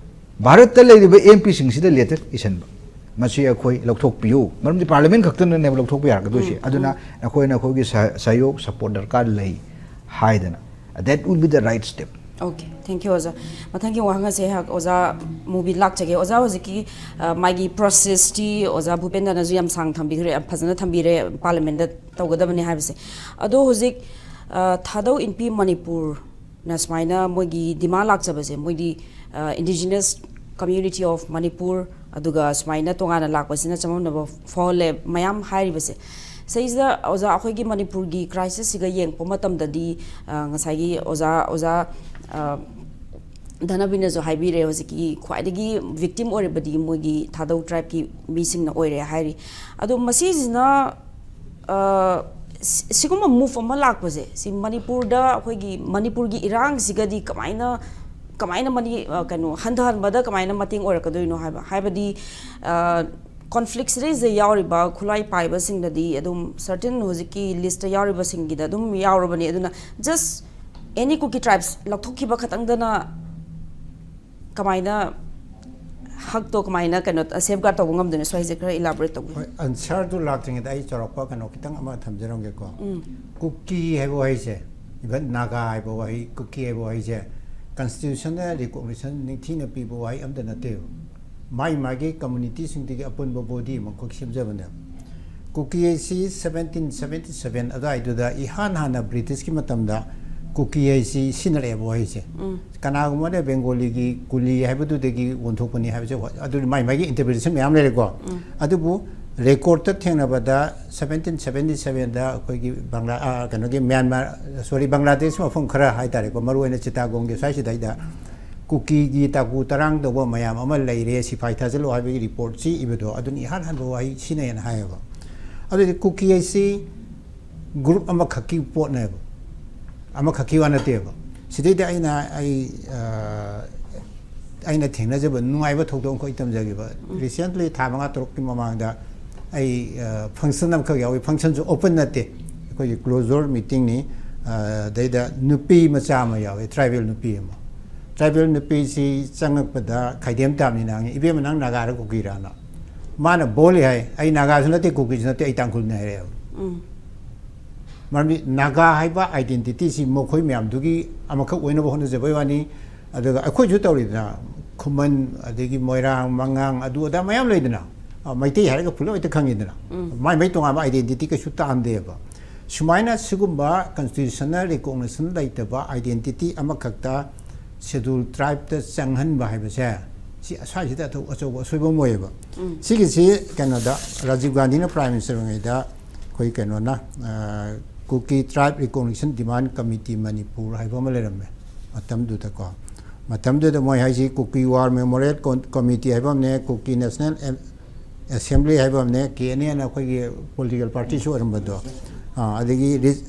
ꯚꯥꯔꯠꯇ ꯂꯩꯔꯤꯕ M P ꯁꯤꯡꯁꯤꯗ letter ꯏꯁꯟꯕ, ꯃꯁꯤ ꯑꯩꯈꯣꯏ ꯂꯧꯊꯣꯛꯄꯤꯌꯨ, ꯃꯔꯝꯗꯤ Parliament ꯈꯛꯇꯅꯅꯦꯕ ꯂꯧꯊꯣꯛꯄ ꯌꯥꯔꯛꯀꯗꯣꯏꯁꯦ. ꯑꯗꯨꯅ ꯑꯩꯈꯣꯏꯅ ꯑꯩꯈꯣꯏꯒꯤ ꯁ-, ꯁꯍꯌꯣꯒ, support ꯗꯔꯀꯥꯔ ꯂꯩ ꯍꯥꯏꯗꯅ, that will be the right step. Okay, thank you ꯑꯣꯖꯥ. ꯃꯊꯪꯒꯤ ꯋꯥꯍꯪ ꯑꯁꯦ ꯑꯩꯍꯥꯛ ꯑꯣꯖꯥ ꯃꯨꯕꯤ ꯂꯥꯛꯆꯒꯦ꯫ ꯑꯣꯖꯥ, ꯍꯧꯖꯤꯛꯀꯤ, ꯑ, ꯃꯥꯒꯤ process ꯇꯤ ꯑꯣꯖꯥ ꯚꯨꯄꯦꯟꯗ꯭ꯔꯅꯁꯨ ꯌꯥꯝ ꯁꯥꯡ ꯊꯝꯕꯤꯈ꯭ꯔꯦ, ꯌꯥꯝ ꯐꯖꯅ ꯊꯝꯕꯤꯔꯦ, Parliament ꯇ ꯇꯧꯒꯗꯕꯅꯤ ꯍꯥꯏꯕꯁꯦ꯫ ꯑꯗꯣ ꯍꯧꯖꯤꯛ ꯑ, ꯊꯥꯗꯧ ꯏꯟꯄꯤ ꯃꯅꯤꯄꯨꯔꯅ ꯁꯨꯃꯥꯏꯅ ꯃꯣꯏꯒꯤ demand ꯂꯥꯛꯆꯕꯁꯦ, ꯃꯣꯏꯗꯤ, ꯑ, Indigenous Community of Manipur, ꯑꯗꯨꯒ ꯁꯨꯃꯥꯏꯅ ꯇꯣꯉꯥꯟꯅ ꯂꯥꯛꯄꯁꯤꯅ ꯆꯃꯝꯅꯕ ꯐꯥꯎꯍꯜꯂꯦ ꯃꯌꯥꯝ ꯍꯥꯏꯔꯤꯕꯁꯦ꯫ ꯁꯤꯗꯩꯁꯤꯗ ꯑꯣꯖꯥ, ꯑꯩꯈꯣꯏꯒꯤ ꯃꯅꯤꯄꯨꯔꯒꯤ crisisꯁꯤꯒ ꯌꯦꯡꯉꯛꯄ ꯃꯇꯝꯗꯗꯤ, ꯑ, ꯉꯁꯥꯏꯒꯤ ꯑꯣꯖꯥ, ꯑꯣꯖꯥ, ꯑ, ꯙꯅꯕꯤꯅꯁꯨ ꯍꯥꯏꯕꯤꯔꯦ, ꯍꯧꯖꯤꯛꯀꯤ ꯈ꯭ꯋꯥꯏꯗꯒꯤ victim ꯑꯣꯏꯔꯤꯕꯗꯤ ꯃꯣꯏꯒꯤ ꯊꯥꯗꯧ tribeꯀꯤ ꯃꯤꯁꯤꯡꯅ ꯑꯣꯏꯔꯦ ꯍꯥꯏꯔꯤ꯫ ꯑꯗꯣ ꯃꯁꯤꯁꯤꯅ, ꯑ, ꯁꯤ-, ꯁꯤꯒꯨꯝꯕ move ꯑꯃ ꯂꯥꯛꯄꯁꯦ, ꯁꯤ ꯃꯅꯤꯄꯨꯔꯗ, ꯑꯩꯈꯣꯏꯒꯤ ꯃꯅꯤꯄꯨꯔꯒꯤ ꯏꯔꯥꯡꯁꯤꯒꯗꯤ ꯀꯃꯥꯏꯅ, ꯀꯃꯥꯏꯅ ꯃꯅꯤ-, ꯑ, ꯀꯩꯅꯣ, ꯍꯟꯊꯍꯟꯕꯗ ꯀꯃꯥꯏꯅ ꯃꯇꯦꯡ ꯑꯣꯏꯔꯛꯀꯗꯣꯏꯅꯣ ꯍꯥꯏꯕ? ꯍꯥꯏꯕꯗꯤ, ꯑ, conflict ꯁꯤꯗꯩꯁꯤꯗ ꯌꯥꯎꯔꯤꯕ ꯈꯨꯠꯂꯥꯏ ꯄꯥꯏꯕꯁꯤꯡꯗꯗꯤ ꯑꯗꯨꯝ certain ꯍꯧꯖꯤꯛꯀꯤ listꯇ ꯌꯥꯎꯔꯤꯕꯁꯤꯡꯒꯤꯗ ꯑꯗꯨꯝ ꯌꯥꯎꯔꯕꯅꯤ꯫ ꯑꯗꯨꯅ just any Kuki tribes ꯂꯧꯊꯣꯛꯈꯤꯕ ꯈꯛꯇꯪꯗꯅ ꯀꯃꯥꯏꯅ ꯍꯛꯇꯣ ꯀꯃꯥꯏꯅ ꯀꯩꯅꯣ, safeguard ꯇꯧꯕ ꯉꯝꯗꯣꯏꯅꯣ? ꯁ꯭ꯋꯥꯏꯁꯦ ꯈꯔ elaborate ꯇꯧꯕꯤꯌꯨ꯫ ꯍꯣꯏ, answerꯗꯨ ꯂꯥꯛꯇ꯭ꯔꯤꯉꯩꯗ ꯑꯩ ꯆꯥꯎꯔꯥꯛꯄ ꯀꯩꯅꯣ ꯈꯤꯇꯪ ꯑꯃ ꯊꯝꯖꯔꯝꯒꯦꯀꯣ꯫ ꯀꯨꯀꯤ ꯍꯥꯏꯕ ꯋꯥꯍꯩꯁꯦ, even ꯅꯥꯒꯥ ꯍꯥꯏꯕ ꯋꯥꯍꯩ, ꯀꯨꯀꯤ ꯍꯥꯏꯕ ꯋꯥꯍꯩꯁꯦ constitutionꯅ recognition ꯅꯤꯡꯊꯤꯅ ꯄꯤꯕ ꯋꯥꯍꯩ ꯑꯝꯇ ꯅꯠꯇꯦꯕ꯫ ꯃꯥꯏ ꯃꯥꯒꯤ communityꯁꯤꯡꯗꯨꯒꯤ ꯑꯄꯨꯟꯕ body ꯑꯃꯈꯛ ꯁꯦꯝꯖꯕꯅꯦꯕ꯫ ꯀꯨꯀꯤ ꯍꯥꯏꯁꯤ seventeen seventy seven ꯑꯗꯨꯋꯥꯏꯗꯨꯗ ꯏꯍꯥꯟ ꯍꯥꯟꯅ Britishꯀꯤ ꯃꯇꯝꯗ ꯀꯨꯀꯤ ꯍꯥꯏꯁꯤ ꯁꯤꯖꯤꯟꯅꯔꯛꯑꯦꯕ ꯋꯥꯍꯩꯁꯦ꯫ ꯀꯅꯥꯒꯨꯝꯕꯅ ꯕꯦꯡꯒꯣꯂꯤꯒꯤ ꯀꯨꯂꯤ ꯍꯥꯏꯕꯗꯨꯗꯒꯤ ꯑꯣꯟꯊꯣꯛꯄꯅꯤ ꯍꯥꯏꯕꯁꯦ, ꯍꯣꯏ, ꯑꯗꯨ ꯃꯥꯏ ꯃꯥꯏꯒꯤ interpretation ꯃꯌꯥꯝ ꯂꯩꯔꯦꯀꯣ꯫ ꯑꯗꯨꯕꯨ recordꯇ ꯊꯦꯡꯅꯕꯗ seventeen seventy sevenꯗ ꯑꯩꯈꯣꯏꯒꯤ ꯕꯪꯒ꯭ꯂꯥ, ꯑ, ꯀꯩꯅꯣꯒꯤ ꯃ꯭ꯌꯥꯟꯃꯥꯔ, sorry, ꯕꯪꯒ꯭ꯂꯥꯗꯦꯁ ꯃꯐꯝ ꯈꯔ ꯍꯥꯏꯇꯥꯔꯦꯀꯣ, ꯃꯔꯨꯑꯣꯏꯅ ꯆꯤꯇꯥꯒꯣꯡꯒꯤ ꯁ꯭ꯋꯥꯏꯁꯤꯗꯩꯗ ꯀꯨꯀꯤꯒꯤ ꯇꯥꯀꯨ ꯇꯔꯥꯡ ꯇꯧꯕ ꯃꯌꯥꯝ ꯑꯃ ꯂꯩꯔꯦ, ꯁꯤꯐꯥꯏ ꯊꯥꯖꯤꯜꯂꯣ ꯍꯥꯏꯕꯒꯤ reportꯁꯤ ꯏꯕꯗꯣ, ꯑꯗꯨꯅ ꯏꯍꯥꯟ ꯍꯥꯟꯕ ꯋꯥꯍꯩ ꯁꯤꯅꯦꯅ ꯍꯥꯏꯌꯦꯕ꯫ ꯑꯗꯨꯗꯤ ꯀꯨꯀꯤ ꯍꯥꯏꯁꯤ group ꯑꯃꯈꯛꯀꯤ ꯄꯣꯠꯅꯦꯕ, ꯑꯃꯈꯛꯀꯤ ꯋꯥ ꯅꯠꯇꯦꯕ꯫ ꯁꯤꯗꯩꯗ ꯑꯩꯅ, ꯑꯩ, ꯑ, ꯑꯩꯅ ꯊꯦꯡꯅꯖꯕ ꯅꯨꯡꯉꯥꯏꯕ ꯊꯧꯗꯣꯛ ꯑꯃꯈꯛ ꯑꯩ ꯇꯝꯖꯒꯦꯕ꯫ Recently, ꯊꯥ ꯃꯉꯥ ꯇꯔꯨꯛꯀꯤ ꯃꯃꯥꯡꯗ ꯑꯩ, ꯑ, function ꯑꯃꯈꯛ ꯌꯥꯎꯏ꯫ Functionꯁꯨ open ꯅꯠꯇꯦ, ꯑꯩꯈꯣꯏꯒꯤ closed door meetingꯅꯤ꯫ ꯑ, ꯑꯗꯩꯗ ꯅꯨꯄꯤ ꯃꯆꯥ ꯑꯃ ꯌꯥꯎꯏ, tribal ꯅꯨꯄꯤ ꯑꯃ꯫ Tribal ꯅꯨꯄꯤꯁꯤ ꯆꯪꯉꯛꯄꯗ ꯈꯥꯏꯗꯦꯝ ꯇꯥꯕꯅꯤꯅ ꯍꯪꯉꯤ, "ꯏꯕꯦꯝꯃ, ꯅꯪ ꯅꯥꯒꯥꯔ ꯀꯨꯀꯤꯔꯥꯅ?" ꯃꯥꯅ ꯕꯣꯜꯂꯤ ꯍꯥꯏ, "ꯑꯩ ꯅꯥꯒꯥꯁꯨ ꯅꯠꯇꯦ, ꯀꯨꯀꯤꯁꯨ ꯅꯠꯇꯦ, ꯑꯩ ꯇꯥꯡꯈꯨꯜꯅꯤ" ꯍꯥꯏꯔꯛꯑꯦꯕ꯫ ꯃꯔꯝꯗꯤ ꯅꯥꯒꯥ ꯍꯥꯏꯕ identityꯁꯤ ꯃꯈꯣꯏ ꯃꯌꯥꯝꯗꯨꯒꯤ ꯑꯃꯈꯛ ꯑꯣꯏꯅꯕ ꯍꯣꯠꯅꯖꯕꯩ ꯋꯥꯅꯤ꯫ ꯑꯗꯨꯒ ꯑꯩꯈꯣꯏꯁꯨ ꯇꯧꯔꯤꯗꯅ, ꯈꯨꯃꯟ, ꯑꯗꯒꯤ ꯃꯣꯏꯔꯥꯡ, ꯃꯉꯥꯡ, ꯑꯗꯨ ꯑꯗꯥ ꯃꯌꯥꯝ ꯂꯩꯗꯅ, ꯑ, ꯃꯩꯇꯩ ꯍꯥꯏꯔꯒ ꯄꯨꯂꯞ ꯍꯦꯛꯇ ꯈꯪꯉꯤꯗꯅ꯫ ꯃꯥꯏ ꯃꯥꯏ ꯇꯣꯉꯥꯟꯕ identity ꯀꯩꯁꯨ ꯇꯥꯟꯗꯦꯕ꯫ ꯁꯨꯃꯥꯏꯅ ꯁꯤꯒꯨꯝꯕ constitutional recognition ꯂꯩꯇꯕ identity ꯑꯃꯈꯛꯇ schedule tribeꯇ ꯆꯪꯍꯟꯕ ꯍꯥꯏꯕꯁꯦ, ꯁꯤ ꯑꯁ꯭ꯋꯥꯏꯁꯤꯗ ꯑꯆꯧ-, ꯑꯆꯧꯕ ꯑꯁꯣꯏꯕ ꯑꯃ ꯑꯣꯏꯌꯦꯕ꯫ ꯁꯤꯒꯤꯁꯤ ꯀꯩꯅꯣꯗ, ꯔꯥꯖꯤꯕ ꯒꯥꯟꯙꯤꯅ Prime Minister ꯑꯣꯏꯔꯤꯉꯩꯗ ꯑꯩꯈꯣꯏ ꯀꯩꯅꯣꯅ, ꯑ, Kuki Tribe Recognition Demand Committee Manipur ꯍꯥꯏꯕ ꯑꯃ ꯂꯩꯔꯝꯃꯦ ꯃꯇꯝꯗꯨꯗꯀꯣ꯫ ꯃꯇꯝꯗꯨꯗ ꯃꯣꯏ ꯍꯥꯏꯁꯤ Kuki War Memorial Com-, Committee ꯍꯥꯏꯕ ꯑꯃꯅꯦ, Kuki National Assembly ꯍꯥꯏꯕ ꯑꯃꯅꯦ, ꯀꯦ ꯑꯦꯟ ꯑꯦꯅ ꯑꯩꯈꯣꯏꯒꯤ political partyꯁꯨ ꯑꯣꯏꯔꯝꯕꯗꯣ꯫ ꯑꯥ, ꯑꯗꯒꯤ ꯔꯤ-,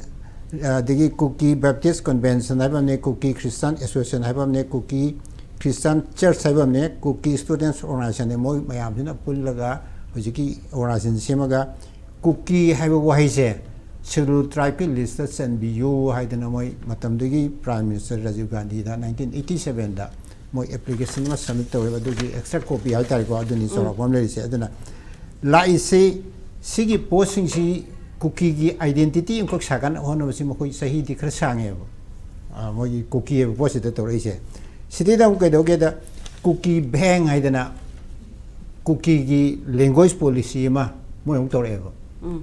ꯑꯗꯒꯤ Kuki Baptist Convention ꯍꯥꯏꯕ ꯑꯃꯅꯦ, Kuki Christian Association ꯍꯥꯏꯕ ꯑꯃꯅꯦ, Kuki Christian Church ꯍꯥꯏꯕ ꯑꯃꯅꯦ, Kuki Students Organization ꯅꯦ, ꯃꯣꯏ ꯃꯌꯥꯝꯁꯤꯅ ꯄꯨꯜꯂꯒ ꯍꯧꯖꯤꯛꯀꯤ organization ꯁꯦꯝꯃꯒ ꯀꯨꯀꯤ ꯍꯥꯏꯕ ꯋꯥꯍꯩꯁꯦ schedule tribeꯀꯤ listꯇ ꯆꯟꯕꯤꯌꯨ ꯍꯥꯏꯗꯅ ꯃꯣꯏ ꯃꯇꯝꯗꯨꯒꯤ Prime Minister Rajiv ꯒꯥꯟꯙꯤꯗ nineteen eighty sevenꯗ ꯃꯣꯏ application ꯑꯃ submit ꯇꯧꯋꯦꯕ꯫ ꯑꯗꯨꯒꯤ extra copy ꯍꯥꯏꯇꯥꯔꯦꯀꯣ, ꯑꯗꯨꯅꯤ ꯆꯥꯎꯔꯥꯛꯄ ꯑꯃ ꯂꯩꯔꯤꯁꯦ꯫ ꯑꯗꯨꯅ ꯂꯥꯛꯏꯁꯤ, ꯁꯤꯒꯤ ꯄꯣꯠꯁꯤꯡꯁꯤ ꯀꯨꯀꯤꯒꯤ identity ꯑꯃꯈꯛ ꯁꯥꯒꯠꯅꯕ ꯍꯣꯠꯅꯕꯁꯤ ꯃꯈꯣꯏ ꯆꯍꯤꯗꯤ ꯈꯔ ꯁꯥꯡꯉꯦꯕ, ꯑ, ꯃꯣꯏꯒꯤ ꯀꯨꯀꯤ ꯍꯥꯏꯕ ꯄꯣꯠꯁꯤꯗ ꯇꯧꯔꯛꯏꯁꯦ꯫ ꯁꯤꯗꯩꯗ ꯑꯃꯨꯛ ꯀꯩꯗꯧꯒꯦꯗ, ꯀꯨꯀꯤ ꯚꯦꯡ ꯍꯥꯏꯗꯅ ꯀꯨꯀꯤꯒꯤ language policy ꯑꯃ ꯃꯣꯏ ꯑꯃꯨꯛ ꯇꯧꯔꯛꯑꯦꯕ꯫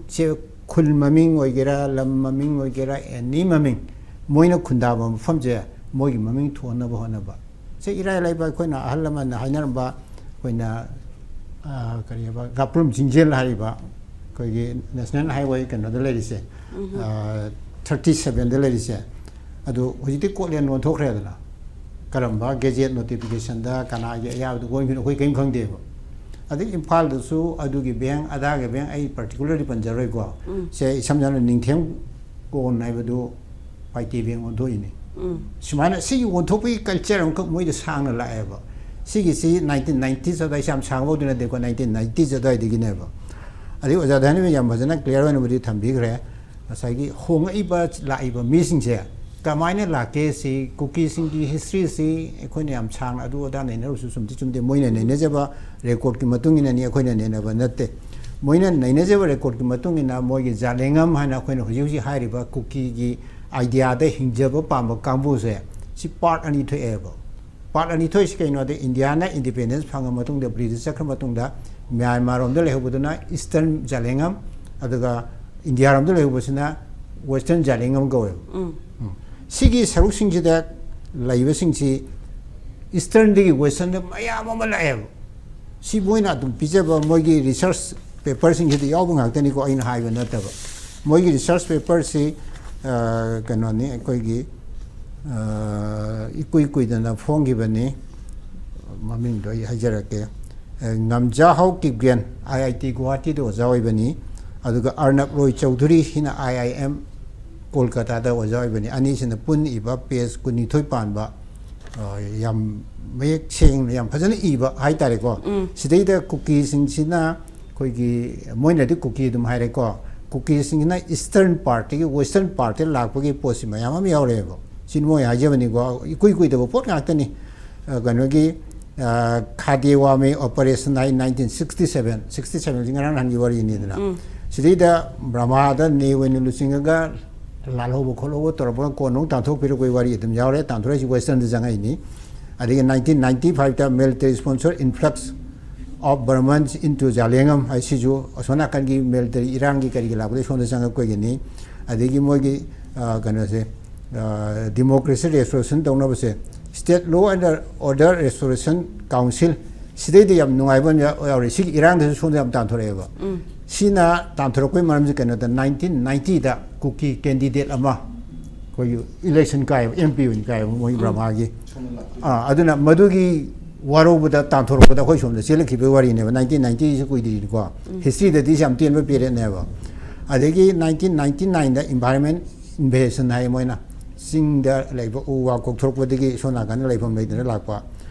ꯁꯦ ꯈꯨꯜ ꯃꯃꯤꯡ ꯑꯣꯏꯒꯦꯔꯥ, ꯂꯝ ꯃꯃꯤꯡ ꯑꯣꯏꯒꯦꯔꯥ, any ꯃꯃꯤꯡ, ꯃꯣꯏꯅ ꯈꯨꯟꯗꯥꯕ ꯃꯐꯝꯁꯦ ꯃꯣꯏꯒꯤ ꯃꯃꯤꯡ ꯊꯣꯟꯅꯕ ꯍꯣꯠꯅꯕ꯫ ꯁꯦ ꯏꯔꯥꯏ ꯂꯥꯏꯕ ꯑꯩꯈꯣꯏꯅ ꯑꯍꯜ ꯂꯃꯟꯅ ꯍꯥꯏꯅꯔꯝꯕ, ꯑꯩꯈꯣꯏꯅ, ꯑ, ꯀꯔꯤ ꯍꯥꯏꯕ, ꯒꯥꯄ꯭ꯔꯨꯝ ꯆꯤꯡꯖꯦꯜ ꯍꯥꯏꯔꯤꯕ ꯑꯩꯈꯣꯏꯒꯤ National Highway ꯀꯩꯅꯣꯗ ꯂꯩꯔꯤꯁꯦ, ꯑ, thirty sevenꯗ ꯂꯩꯔꯤꯁꯦ, ꯑꯗꯨ ꯍꯧꯖꯤꯛꯇꯤ ꯀꯣꯠꯂꯦꯟ ꯑꯣꯟꯊꯣꯛꯈ꯭ꯔꯦꯗꯅ꯫ ꯀꯔꯝꯕ gazette notificationꯗ ꯀꯅꯥꯒꯤ ꯑꯌꯥꯕꯗ ꯑꯣꯟꯈꯤꯅꯣ ꯑꯩꯈꯣꯏ ꯀꯔꯤꯝ ꯈꯪꯗꯦꯕ꯫ ꯑꯗꯩ ꯏꯝꯐꯥꯜꯗꯁꯨ ꯑꯗꯨꯒꯤ ꯚꯦꯡ, ꯑꯗꯥꯒꯤ ꯚꯦꯡ, ꯑꯩ particularly ꯄꯟꯖꯔꯣꯏꯀꯣ꯫ ꯁꯦ ꯏꯁꯝ ꯁꯝꯅ ꯅꯤꯡꯊꯦꯝ ꯀꯣꯟ ꯍꯥꯏꯕꯗꯨ ꯄꯥꯏꯇꯦ ꯚꯦꯡ ꯑꯣꯟꯊꯣꯛꯏꯅꯤ꯫ ꯁꯨꯃꯥꯏꯅ ꯁꯤꯒꯤ ꯑꯣꯟꯊꯣꯛꯄꯒꯤ culture ꯑꯃꯈꯛ ꯃꯣꯏꯗ ꯁꯥꯡꯅ ꯂꯥꯛꯑꯦꯕ꯫ ꯁꯤꯒꯤꯁꯤ nineteen nineties ꯑꯗꯨꯋꯥꯏꯁꯤ ꯌꯥꯝ ꯁꯥꯡꯕ ꯑꯣꯏꯗꯣꯏ ꯅꯠꯇꯦꯀꯣ, nineteen nineties ꯑꯗꯨꯋꯥꯏꯗꯒꯤꯅꯦꯕ꯫ ꯑꯗꯩ ꯑꯣꯖꯥ ꯙꯅꯕꯤꯔ ꯌꯥꯝ ꯐꯖꯅ clear ꯑꯣꯏꯅꯕꯨꯗꯤ ꯊꯝꯕꯤꯈ꯭ꯔꯦ꯫ ꯉꯁꯥꯏꯒꯤ ꯍꯣꯡꯉꯛꯏꯕ, ꯂꯥꯛꯏꯕ ꯃꯤꯁꯤꯡꯁꯦ ꯀꯃꯥꯏꯅ ꯂꯥꯛꯀꯦ ꯁꯤ, ꯀꯨꯀꯤꯁꯤꯡꯒꯤ historyꯁꯤ ꯑꯩꯈꯣꯏꯅ ꯌꯥꯝ ꯁꯥꯡꯅ ꯑꯗꯨ ꯑꯗꯥ ꯅꯩꯅꯔꯨꯕꯁꯨ ꯆꯨꯝꯗꯤ ꯆꯨꯝꯗꯦ꯫ ꯃꯣꯏꯅ ꯅꯩꯅꯖꯕ recordꯀꯤ ꯃꯇꯨꯡ ꯏꯟꯅꯅꯤ, ꯑꯩꯈꯣꯏꯅ ꯅꯩꯅꯕ ꯅꯠꯇꯦ꯫ ꯃꯣꯏꯅ ꯅꯩꯅꯖꯕ recordꯀꯤ ꯃꯇꯨꯡ ꯏꯟꯅ ꯃꯣꯏꯒꯤ ꯖꯥꯂꯦꯡꯉꯝ ꯍꯥꯏꯅ ꯑꯩꯈꯣꯏꯅ ꯍꯧꯖꯤꯛ ꯍꯧꯖꯤꯛ ꯍꯥꯏꯔꯤꯕ ꯀꯨꯀꯤꯒꯤ ideaꯗ ꯍꯤꯡꯖꯕ ꯄꯥꯝꯕ ꯀꯥꯡꯕꯨꯁꯦ, ꯁꯤ part ꯑꯅꯤ ꯊꯣꯛꯑꯦꯕ꯫ Part ꯑꯅꯤ ꯊꯣꯛꯏꯁꯤ ꯀꯩꯅꯣꯗ, ꯏꯟꯗꯤꯌꯥꯅ independence ꯐꯪꯉ ꯃꯇꯨꯡꯗ, ꯕ꯭ꯔꯤꯇꯤꯁ ꯆꯠꯈ꯭ꯔ ꯃꯇꯨꯡꯗ, ꯃ꯭ꯌꯥꯟꯃꯥꯔ ꯔꯣꯝꯗ ꯂꯩꯍꯧꯕꯗꯨꯅ Eastern ꯖꯥꯂꯦꯡꯉꯝ, ꯑꯗꯨꯒ ꯏꯟꯗꯤꯌꯥꯔꯣꯝꯗ ꯂꯩꯍꯧꯕꯁꯤꯅ ꯋꯦꯁꯇꯔꯟ ꯖꯥꯂꯦꯡꯉꯝ ꯀꯧꯋꯦꯕ꯫ ꯎꯝ꯫ ꯁꯤꯒꯤ ꯁꯔꯨꯛꯁꯤꯡꯁꯤꯗ ꯂꯩꯕꯁꯤꯡꯁꯤ ꯏꯁꯇꯔꯟꯗꯒꯤ ꯋꯦꯁꯇꯔꯟꯗ ꯃꯌꯥꯝ ꯑꯃ ꯂꯥꯛꯑꯦꯕ꯫ ꯁꯤ ꯃꯣꯏꯅ ꯑꯗꯨꯝ ꯄꯤꯖꯕ ꯃꯣꯏꯒꯤ ꯔꯤꯁꯔꯁ ꯄꯦꯄꯔꯁꯤꯡꯁꯤꯗ ꯌꯥꯎꯕ ꯉꯥꯛꯇꯅꯤꯀꯣ, ꯑꯩꯅ ꯍꯥꯏꯕ ꯅꯠꯇꯕ꯫ ꯃꯣꯏꯒꯤ ꯔꯤꯁꯔꯁ ꯄꯦꯄꯔꯁꯤ, ꯑ, ꯀꯩꯅꯣꯅꯤ, ꯑꯩꯈꯣꯏꯒꯤ, ꯑ, ꯏꯀꯨꯏ ꯀꯨꯏꯗꯅ ꯐꯣꯡꯈꯤꯕꯅꯤ꯫ ꯃꯃꯤꯡꯗꯣ ꯑꯩ ꯍꯥꯏꯖꯔꯛꯀꯦ꯫ ꯑ, ꯉꯝꯖꯥꯍꯧ ꯀꯤꯞꯒꯦꯟ, ꯑꯥꯏ ꯑꯥꯏ ꯇꯤ ꯒꯨꯋꯥꯍꯥꯇꯤꯗ ꯑꯣꯖꯥ ꯑꯣꯏꯕꯅꯤ꯫ ꯑꯗꯨꯒ ꯑꯔꯅꯕ ꯔꯣꯏ ꯆꯧꯙꯨꯔꯤ, ꯁꯤꯅ ꯑꯥꯏ ꯑꯥꯏ ꯑꯦꯝ ꯀꯣꯜꯀꯇꯥꯗ ꯑꯣꯖꯥ ꯑꯣꯏꯕꯅꯤ꯫ ꯑꯅꯤꯁꯤꯅ ꯄꯨꯟꯅ ꯏꯕ ꯄꯦꯖ ꯀꯨꯟꯅꯤꯊꯣꯏ ꯄꯥꯟꯕ, ꯑ, ꯌꯥꯝ ꯃꯌꯦꯛ ꯁꯦꯡꯅ, ꯌꯥꯝ ꯐꯖꯅ ꯏꯕ ꯍꯥꯏꯇꯥꯔꯦꯀꯣ꯫ ꯎꯝ꯫ ꯁꯤꯗꯩꯗ ꯀꯨꯀꯤꯁꯤꯡꯁꯤꯅ ꯑꯩꯈꯣꯏꯒꯤ, ꯃꯣꯏꯅꯗꯤ ꯀꯨꯀꯤ ꯑꯗꯨꯝ ꯍꯥꯏꯔꯦꯀꯣ, ꯀꯨꯀꯤꯁꯤꯡꯁꯤꯅ ꯏꯁꯇꯔꯟ ꯄꯥꯔꯠꯇꯒꯤ ꯋꯦꯁꯇꯔꯟ ꯄꯥꯔꯠꯇ ꯂꯥꯛꯄꯒꯤ ꯄꯣꯠꯁꯤ ꯃꯌꯥꯝ ꯑꯃ ꯌꯥꯎꯔꯛꯑꯦꯕ꯫ ꯁꯤ ꯃꯣꯏ ꯍꯥꯏꯖꯕꯅꯤꯀꯣ, ꯏꯀꯨꯏ ꯀꯨꯏꯗꯕ ꯄꯣꯠ ꯉꯥꯛꯇꯅꯤ꯫ ꯑ, ꯀꯩꯅꯣꯒꯤ, ꯑ, ꯈꯥꯗꯦꯋꯥꯃꯤ ꯑꯣꯄꯔꯦꯁꯟ ꯍꯥꯏ, ꯅꯥꯏꯟꯇꯤꯟ ꯁꯤꯛꯁꯇꯤ ꯁꯚꯦꯟ, ꯁꯤꯛꯁꯇꯤ ꯁꯚꯦꯟꯁꯤ ꯉꯔꯥꯡ ꯅꯍꯥꯟꯒꯤ ꯋꯥꯔꯤꯅꯤꯗꯅ꯫ ꯎꯝ꯫ ꯁꯤꯗꯩꯗ ꯕ꯭ꯔꯍꯃꯥꯗ ꯅꯦ ꯑꯣꯏꯅ ꯂꯨꯆꯤꯡꯉꯒ ꯂꯥꯜꯍꯧꯕ ꯈꯣꯠꯍꯧꯕ ꯇꯧꯔꯛꯄꯒ ꯀꯣꯟꯅ ꯑꯃꯨꯛ ꯇꯥꯟꯊꯣꯛꯄꯤꯔꯛꯄꯒꯤ ꯋꯥꯔꯤ ꯑꯗꯨꯝ ꯌꯥꯎꯔꯦ꯫ ꯇꯥꯟꯊꯣꯔꯛꯏꯁꯤ ꯋꯦꯁꯇꯔꯟꯗ ꯆꯪꯉꯛꯏꯅꯤ꯫ ꯑꯗꯒꯤ ꯅꯥꯏꯟꯇꯤꯟ ꯅꯥꯏꯟꯇꯤ ꯐꯥꯏꯚꯇ military sponsor influx of Burmans into ꯖꯥꯂꯦꯡꯉꯝ ꯍꯥꯏꯁꯤꯁꯨ ꯑꯁꯣꯝ ꯅꯥꯀꯟꯒꯤ military ꯏꯔꯥꯡꯒꯤ ꯀꯔꯤꯒꯤ ꯂꯥꯛꯄꯗꯒꯤ ꯁꯣꯝꯗ ꯆꯪꯉꯛꯄꯒꯤꯅꯤ꯫ ꯑꯗꯒꯤ ꯃꯣꯏꯒꯤ, ꯑ, ꯀꯩꯅꯣꯁꯦ, ꯑ, democracy restoration ꯇꯧꯅꯕꯁꯦ, state law and order restoration council, ꯁꯤꯗꯩꯗ ꯌꯥꯝ ꯅꯨꯡꯉꯥꯏꯕ ꯑꯃ ꯌꯥꯎ-, ꯌꯥꯎꯔꯤ꯫ ꯁꯤꯒꯤ ꯏꯔꯥꯡꯗꯁꯨ ꯁꯣꯝꯗ ꯌꯥꯝ ꯇꯥꯟꯊꯣꯔꯛꯑꯦꯕ꯫ ꯎꯝ꯫ ꯁꯤꯅ ꯇꯥꯟꯊꯣꯔꯛꯄꯒꯤ ꯃꯔꯝꯁꯤ ꯀꯩꯅꯣꯗ, ꯅꯥꯏꯟꯇꯤꯟ ꯅꯥꯏꯟꯇꯤꯗ ꯀꯨꯀꯤ candidate ꯑꯃ ꯑꯩꯈꯣꯏꯒꯤ election ꯀꯥꯏꯕ, ꯑꯦꯝ ꯄꯤ ꯑꯣꯏꯅ ꯀꯥꯏꯕ ꯃꯣꯏ ꯎꯝ꯫ ꯕ꯭ꯔꯃꯥꯒꯤ꯫ ꯑꯥ, ꯑꯗꯨꯅ ꯃꯗꯨꯒꯤ ꯋꯥꯔꯧꯕꯗ ꯇꯥꯟꯊꯣꯔꯛꯄꯗ ꯑꯩꯈꯣꯏ ꯁꯣꯝꯗ ꯆꯦꯜꯂꯛꯈꯤꯕꯒꯤ ꯋꯥꯔꯤꯅꯦꯕ꯫ ꯅꯥꯏꯟꯇꯤꯟ ꯅꯥꯏꯟꯇꯤꯁꯤ ꯀꯨꯏꯗ꯭ꯔꯤꯅꯤꯀꯣ꯫ ꯎꯝ꯫ Historyꯗꯗꯤ ꯌꯥꯝ ꯇꯦꯟꯕ periodꯅꯦꯕ꯫ ꯑꯗꯒꯤ ꯅꯥꯏꯟꯇꯤꯟ ꯅꯥꯏꯟꯇꯤ ꯅꯥꯏꯟꯗ environment invasion ꯍꯥꯏ, ꯃꯣꯏꯅ ꯆꯤꯡꯗ ꯂꯩꯕ ꯎ ꯋꯥ ꯀꯣꯛꯊꯣꯔꯛꯄꯗꯒꯤ ꯁꯣꯝ ꯅꯥꯀꯟꯗ ꯂꯩꯐꯝ ꯂꯩꯇꯅ ꯂꯥꯛꯄ꯫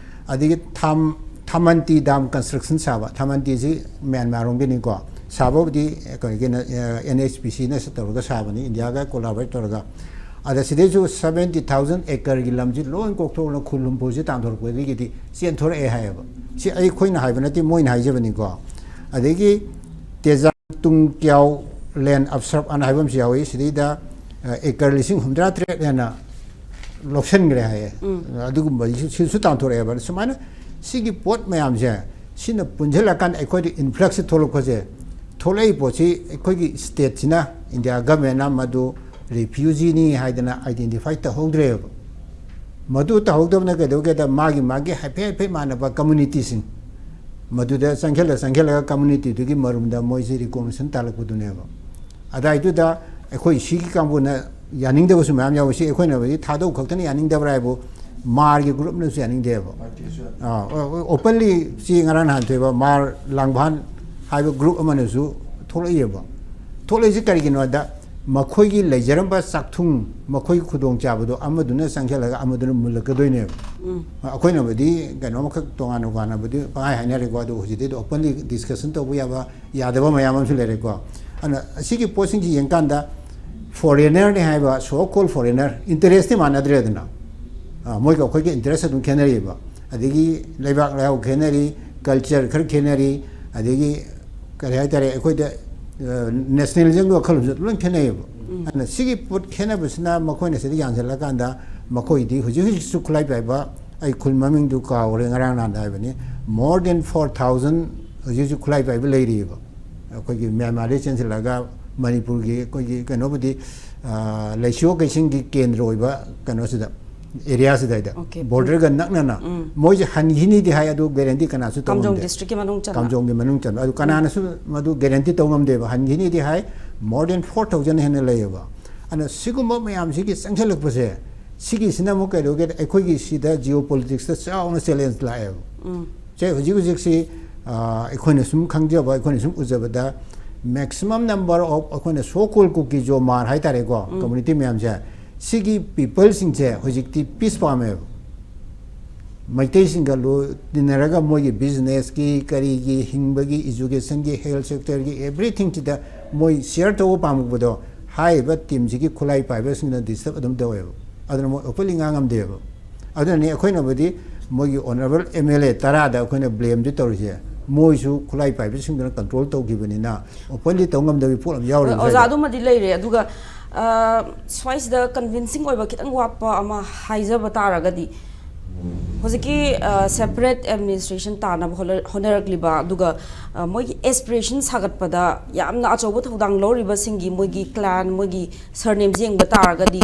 ꯑꯗꯒꯤ ꯊꯥꯝ-, ꯊꯥꯃꯟꯇꯤ dam construction ꯁꯥꯕ, ꯊꯥꯃꯟꯇꯤꯁꯤ ꯃ꯭ꯌꯥꯟꯃꯥꯔ ꯔꯣꯝꯒꯤꯅꯤꯀꯣ, ꯁꯥꯕꯕꯨꯗꯤ ꯀꯩꯅꯣꯒꯤ, ꯑ, ꯑꯦꯟ ꯑꯩꯆ ꯄꯤ ꯁꯤꯅ ꯇꯧꯔꯒ ꯁꯥꯕꯅꯤ, ꯏꯟꯗꯤꯌꯥꯒ collaborate ꯇꯧꯔꯒ꯫ ꯑꯗ ꯁꯤꯗꯩꯁꯨ seventy thousand acreꯒꯤ ꯂꯝꯁꯤ ꯂꯣꯏ ꯀꯣꯛꯊꯣꯛꯂꯒ ꯈꯨꯜ ꯍꯨꯝꯐꯨꯁꯤ ꯇꯥꯟꯊꯣꯔꯛꯄꯗꯒꯤꯗꯤ ꯆꯦꯟꯊꯣꯔꯛꯑꯦ ꯍꯥꯏꯌꯦꯕ꯫ ꯁꯤ ꯑꯩꯈꯣꯏꯅ ꯍꯥꯏꯕ ꯅꯠꯇꯦ, ꯃꯣꯏꯅ ꯍꯥꯏꯖꯕꯅꯤꯀꯣ꯫ ꯑꯗꯒꯤ ꯇꯦꯖꯥꯡ ꯇꯨꯡ ꯀ꯭ꯌꯥꯎ land absorb ꯑꯅ ꯍꯥꯏꯕ ꯑꯃꯁꯨ ꯌꯥꯎꯏ꯫ ꯁꯤꯗꯩꯗ, ꯑ, acre ꯂꯤꯁꯤꯡ ꯍꯨꯝꯐꯨꯇꯔꯥ ꯇꯔꯦꯠ ꯍꯦꯟꯅ ꯂꯧꯁꯤꯟꯈ꯭ꯔꯦ ꯍꯥꯏꯌꯦ꯫ ꯎꯝ꯫ ꯑꯗꯨꯒꯨꯝꯕ ꯁꯤꯁꯨ ꯇꯥꯟꯊꯣꯔꯛꯑꯦꯕ꯫ ꯁꯨꯃꯥꯏꯅ ꯁꯤꯒꯤ ꯄꯣꯠ ꯃꯌꯥꯝꯁꯦ, ꯁꯤꯅ ꯄꯨꯟꯁꯤꯜꯂꯀꯥꯟꯗ ꯑꯩꯈꯣꯏꯗ influxꯁꯦ ꯊꯣꯛꯂꯛꯄꯁꯦ, ꯊꯣꯛꯂꯛꯏ ꯄꯣꯠꯁꯤ ꯑꯩꯈꯣꯏꯒꯤ ꯁ꯭ꯇꯦꯠꯁꯤꯅ, ꯏꯟꯗꯤꯌꯥ ꯒꯃꯦꯟꯅ ꯃꯗꯨ ꯔꯤꯐ꯭ꯌꯨꯖꯤꯅꯤ ꯍꯥꯏꯗꯅ ꯑꯥꯏꯗꯦꯟꯇꯤꯐꯥꯏ ꯇꯧꯍꯧꯗ꯭ꯔꯦꯕ꯫ ꯃꯗꯨ ꯇꯧꯍꯧꯗꯕꯅ ꯀꯩꯗꯧꯒꯦꯗ, ꯃꯥꯒꯤ ꯃꯥꯒꯤ ꯍꯥꯏꯐꯦꯠ ꯍꯥꯏꯐꯦꯠ ꯃꯥꯟꯅꯕ ꯀꯝꯃꯨꯅꯤꯇꯤꯁꯤꯡ ꯃꯗꯨꯗ ꯆꯪꯁꯤꯜꯂ ꯆꯪꯁꯤꯜꯂꯒ ꯀꯝꯃꯨꯅꯤꯇꯤꯗꯨꯒꯤ ꯃꯔꯨꯝꯗ ꯃꯣꯏꯁꯤ ꯔꯤꯀꯣꯒꯅꯤꯁꯟ ꯇꯥꯜꯂꯛꯄꯗꯨꯅꯦꯕ꯫ ꯑꯗꯥꯏꯗꯨꯗ ꯑꯩꯈꯣꯏ ꯁꯤꯒꯤ ꯀꯥꯡꯕꯨꯅ ꯌꯥꯅꯤꯡꯗꯕꯁꯨ ꯃꯌꯥꯝ ꯌꯥꯎꯏ꯫ ꯁꯤ ꯑꯩꯈꯣꯏꯅꯕꯨꯗꯤ ꯊꯥꯗꯧ ꯈꯛꯇꯅ ꯌꯥꯅꯤꯡꯗꯕ꯭ꯔꯥ ꯍꯥꯏꯕꯨ, ꯃꯥꯔꯒꯤ ꯒ꯭ꯔꯨꯞꯅꯁꯨ ꯌꯥꯅꯤꯡꯗꯦꯕ꯫ ꯑꯣꯄꯟꯂꯤ ꯁꯤ ꯉꯔꯥꯡ ꯅꯍꯥꯟ ꯊꯣꯛꯏꯕ ꯃꯥꯔ ꯂꯥꯡꯚꯥꯟ ꯍꯥꯏꯕ ꯒ꯭ꯔꯨꯞ ꯑꯃꯅꯁꯨ ꯊꯣꯛꯂꯛꯏꯑꯕ꯫ ꯊꯣꯛꯂꯛꯏꯁꯤ ꯀꯔꯤꯒꯤꯅꯣ ꯍꯥꯏꯗ, ꯃꯈꯣꯏꯒꯤ ꯂꯩꯖꯔꯝꯕ ꯆꯥꯛꯊꯨꯡ, ꯃꯈꯣꯏꯒꯤ ꯈꯨꯗꯣꯡꯆꯥꯕꯗꯣ ꯑꯃꯗꯨꯅ ꯆꯪꯁꯤꯜꯂꯒ ꯑꯃꯗꯨꯅ ꯃꯨꯜꯂꯛꯀꯗꯣꯏꯅꯦꯕ꯫ ꯑꯩꯈꯣꯏꯅꯕꯨꯗꯤ ꯀꯩꯅꯣꯝꯈꯛ ꯇꯣꯉꯥꯟ ꯇꯣꯉꯥꯟꯅꯕꯨꯗꯤ ꯄꯪꯍꯥꯏ ꯍꯥꯏꯅꯔꯦꯀꯣ, ꯑꯗꯨ ꯍꯧꯖꯤꯛꯇꯤ ꯑꯗꯨ ꯑꯣꯄꯟꯂꯤ ꯗꯤꯁꯀꯁꯟ ꯇꯧꯕ ꯌꯥꯕ ꯌꯥꯗꯕ ꯃꯌꯥꯝ ꯑꯃꯁꯨ ꯂꯩꯔꯦꯀꯣ꯫ ꯑꯗꯨꯅ ꯑꯁꯤꯒꯤ ꯄꯣꯠꯁꯤꯡꯁꯤ ꯌꯦꯡꯀꯥꯟꯗ, ꯐꯣꯔꯦꯅꯔꯅꯤ ꯍꯥꯏꯕ, ꯁꯣ ꯀꯣꯜ ꯐꯣꯔꯦꯅꯔ, ꯏꯟꯇꯔꯦꯁꯇꯤ ꯃꯥꯟꯅꯗ꯭ꯔꯦꯗꯅ꯫ ꯑ, ꯃꯣꯏꯒ ꯑꯩꯈꯣꯏꯒ ꯏꯟꯇꯔꯦꯁ ꯑꯗꯨꯝ ꯈꯦꯠꯅꯔꯤꯕ꯫ ꯑꯗꯒꯤ ꯂꯩꯕꯥꯛ ꯂꯩꯍꯥꯎ ꯈꯦꯠꯅꯔꯤ, ꯀꯜꯆꯔ ꯈꯔ ꯈꯦꯠꯅꯔꯤ, ꯑꯗꯒꯤ ꯀꯔꯤ ꯍꯥꯏꯇꯥꯔꯦ, ꯑꯩꯈꯣꯏꯗ, ꯑ, ꯅꯦꯁꯅꯦꯂꯤꯖꯝꯒꯤ ꯋꯥꯈꯜꯂꯣꯟꯁꯨ ꯂꯣꯏ ꯈꯦꯠꯅꯩꯌꯦꯕ꯫ ꯑꯗꯨꯅ ꯁꯤꯒꯤ ꯄꯣꯠ ꯈꯦꯠꯅꯕꯁꯤꯅ ꯃꯈꯣꯏꯅ ꯁꯤꯗ ꯌꯥꯟꯁꯤꯜꯂꯀꯥꯟꯗ, ꯃꯈꯣꯏꯗꯤ ꯍꯧꯖꯤꯛ ꯍꯧꯖꯤꯛꯁꯨ ꯈꯨꯠꯂꯥꯏ ꯄꯥꯏꯕ, ꯑꯩ ꯈꯨꯟ ꯃꯃꯤꯡꯗꯨ ꯀꯥꯎꯔꯦ, ꯉꯔꯥꯡ ꯅꯍꯥꯟꯗ ꯍꯥꯏꯕꯅꯤ, more than four thousand ꯍꯧꯖꯤꯛ ꯍꯧꯖꯤꯛ ꯈꯨꯠꯂꯥꯏ ꯄꯥꯏꯕ ꯂꯩꯔꯤꯑꯕ꯫ ꯑꯩꯈꯣꯏꯒꯤ ꯃ꯭ꯌꯥꯟꯃꯥꯔꯗꯒꯤ ꯆꯦꯟꯁꯤꯜꯂꯒ ꯃꯅꯤꯄꯨꯔꯒꯤ ꯑꯩꯈꯣꯏꯒꯤ ꯀꯩꯅꯣꯕꯨꯗꯤ, ꯑ, ꯂꯩꯁꯤꯌꯣ ꯀꯩꯁꯤꯡꯒꯤ ꯀꯦꯟꯗ꯭ꯔ ꯑꯣꯏꯕ ꯀꯩꯅꯣꯁꯤꯗ, ꯑꯦꯔꯤꯌꯥꯁꯤꯗ, ꯍꯥꯏꯗ, Okay. ꯕꯣꯔꯗꯔꯒ ꯅꯛꯅꯅ ꯎꯝ꯫ ꯃꯣꯏꯁꯦ ꯍꯟꯈꯤꯅꯤꯗꯤ ꯍꯥꯏ, ꯑꯗꯨ ꯒꯦꯔꯦꯟꯇꯤ ꯀꯅꯥꯁꯨ ꯀꯥꯝꯖꯣꯡ ꯇꯧꯉꯝꯗꯦ꯫ ꯗꯤꯁꯇ꯭ꯔꯤꯛꯀꯤ ꯃꯅꯨꯡ ꯆꯟꯕ꯫ ꯀꯥꯝꯖꯣꯡꯒꯤ ꯃꯅꯨꯡ ꯆꯟꯕ꯫ ꯑꯗꯨ ꯀꯅꯥꯅꯁꯨ ꯃꯗꯨ ꯒꯦꯔꯦꯟꯇꯤ ꯇꯧ ꯉꯝꯗꯦꯕ꯫ ꯍꯟꯈꯤꯅꯤꯗꯤ ꯍꯥꯏ, more than four thousand ꯍꯦꯟꯅ ꯂꯩꯌꯦꯕ꯫ ꯑꯗꯨꯅ ꯁꯤꯒꯨꯝꯕ ꯃꯌꯥꯝꯁꯤꯒꯤ ꯆꯪꯁꯤꯜꯂꯛꯄꯁꯦ, ꯁꯤꯒꯤꯁꯤꯅ ꯑꯃꯨꯛ ꯀꯩꯗꯧꯒꯦꯗ, ꯑꯩꯈꯣꯏꯒꯤ ꯁꯤꯗ ꯖꯤꯑꯣ ꯄꯣꯂꯤꯇꯤꯛꯁꯇ ꯆꯥꯎꯅ ꯆꯦꯂꯦꯟꯖ ꯂꯥꯛꯑꯦꯕ꯫ ꯎꯝ꯫ ꯁꯦ, ꯍꯧꯖꯤꯛ ꯍꯧꯖꯤꯛꯁꯤ, ꯑ, ꯑꯩꯈꯣꯏꯅ ꯁꯨꯝ ꯈꯪꯖꯕ, ꯑꯩꯈꯣꯏꯅ ꯁꯨꯝ ꯎꯖꯕꯗ, maximum number of ꯑꯩꯈꯣꯏꯅ so called ꯀꯨꯀꯤ ꯖꯣ ꯃꯥꯔ ꯍꯥꯏꯇꯥꯔꯦꯀꯣ, ꯎꯝ꯫ ꯀꯝꯃꯨꯅꯤꯇꯤ ꯃꯌꯥꯝꯁꯦ, ꯁꯤꯒꯤ ꯄꯤꯄꯜꯁꯤꯡꯁꯦ ꯍꯧꯖꯤꯛꯇꯤ ꯄꯤꯁ ꯄꯥꯝꯃꯦꯕ꯫ ꯃꯩꯇꯩꯁꯤꯡꯒ ꯂꯣ-, ꯇꯤꯟꯅꯔꯒ ꯃꯣꯏꯒꯤ ꯕꯤꯖꯤꯅꯦꯁꯀꯤ, ꯀꯔꯤꯒꯤ, ꯍꯤꯡꯕꯒꯤ, ꯏꯖꯨꯀꯦꯁꯟꯒꯤ, ꯍꯦꯜꯊ ꯁꯦꯛꯇꯔꯒꯤ, ꯑꯦꯚ꯭ꯔꯤꯊꯤꯡꯁꯤꯗ ꯃꯣꯏ ꯁꯤꯌꯔ ꯇꯧꯕ ꯄꯥꯝꯃꯛꯄꯗꯣ, ꯍꯥꯏꯔꯤꯕ ꯇꯤꯝꯁꯤꯒꯤ ꯈꯨꯠꯂꯥꯏ ꯄꯥꯏꯕꯁꯤꯡꯅ ꯗꯤꯁꯇꯔꯕ ꯑꯗꯨꯝ ꯇꯧꯋꯦꯕ꯫ ꯑꯗꯨꯅ ꯃꯣꯏ ꯑꯣꯄꯟꯂꯤ ꯉꯥꯡꯉꯝꯗꯦꯕ꯫ ꯑꯗꯨꯅꯅꯤ ꯑꯩꯈꯣꯏꯅꯕꯨꯗꯤ ꯃꯣꯏꯒꯤ ꯑꯣꯅꯔꯦꯕꯜ ꯑꯦꯝ ꯑꯦꯜ ꯑꯦ ꯇꯔꯥꯗ ꯑꯩꯈꯣꯏꯅ ꯕ꯭ꯂꯦꯝꯗꯤ ꯇꯧꯔꯤꯁꯦ, ꯃꯣꯏꯁꯨ ꯈꯨꯠꯂꯥꯏ ꯄꯥꯏꯕꯁꯤꯡꯗꯨꯅ ꯀꯟꯇ꯭ꯔꯣꯜ ꯇꯧꯈꯤꯕꯅꯤꯅ ꯑꯣꯄꯟꯂꯤ ꯇꯧ ꯉꯝꯗꯕꯒꯤ ꯄꯣꯠ ꯑꯃ ꯌꯥꯎꯔꯤꯕ ꯑꯣꯖꯥ, ꯁ꯭ꯋꯥꯏꯗ꯫ ꯑꯗꯨꯃꯗꯤ ꯂꯩꯔꯦ꯫ ꯑꯗꯨꯒ, ꯑ, ꯁ꯭ꯋꯥꯏꯁꯤꯗ ꯀꯟꯚꯤꯟꯁꯤꯡ ꯑꯣꯏꯕ ꯈꯤꯇꯪ ꯋꯥꯠꯄ ꯑꯃ ꯍꯥꯏꯖꯕ ꯇꯥꯔꯒꯗꯤ, ꯍꯧꯖꯤꯛꯀꯤ ꯁꯦꯄꯔꯦꯠ ꯑꯦꯗꯃꯤꯅꯤꯁꯇ꯭ꯔꯦꯁꯟ ꯇꯥꯅꯕ ꯍꯣꯠꯅ- ꯍꯣꯠꯅꯔꯛꯂꯤꯕ, ꯑꯗꯨꯒ ꯑ, ꯃꯣꯏꯒꯤ ꯑꯦꯁꯄꯤꯔꯦꯁꯟ ꯁꯥꯒꯠꯄꯗ ꯌꯥꯝꯅ ꯑꯆꯧꯕ ꯊꯧꯗꯥꯡ ꯂꯧꯔꯤꯕꯁꯤꯡꯒꯤ ꯃꯣꯏꯒꯤ ꯀ꯭ꯂꯥꯟ, ꯃꯣꯏꯒꯤ ꯁꯔꯅꯦꯝꯁ ꯌꯦꯡꯕ ꯇꯥꯔꯒꯗꯤ,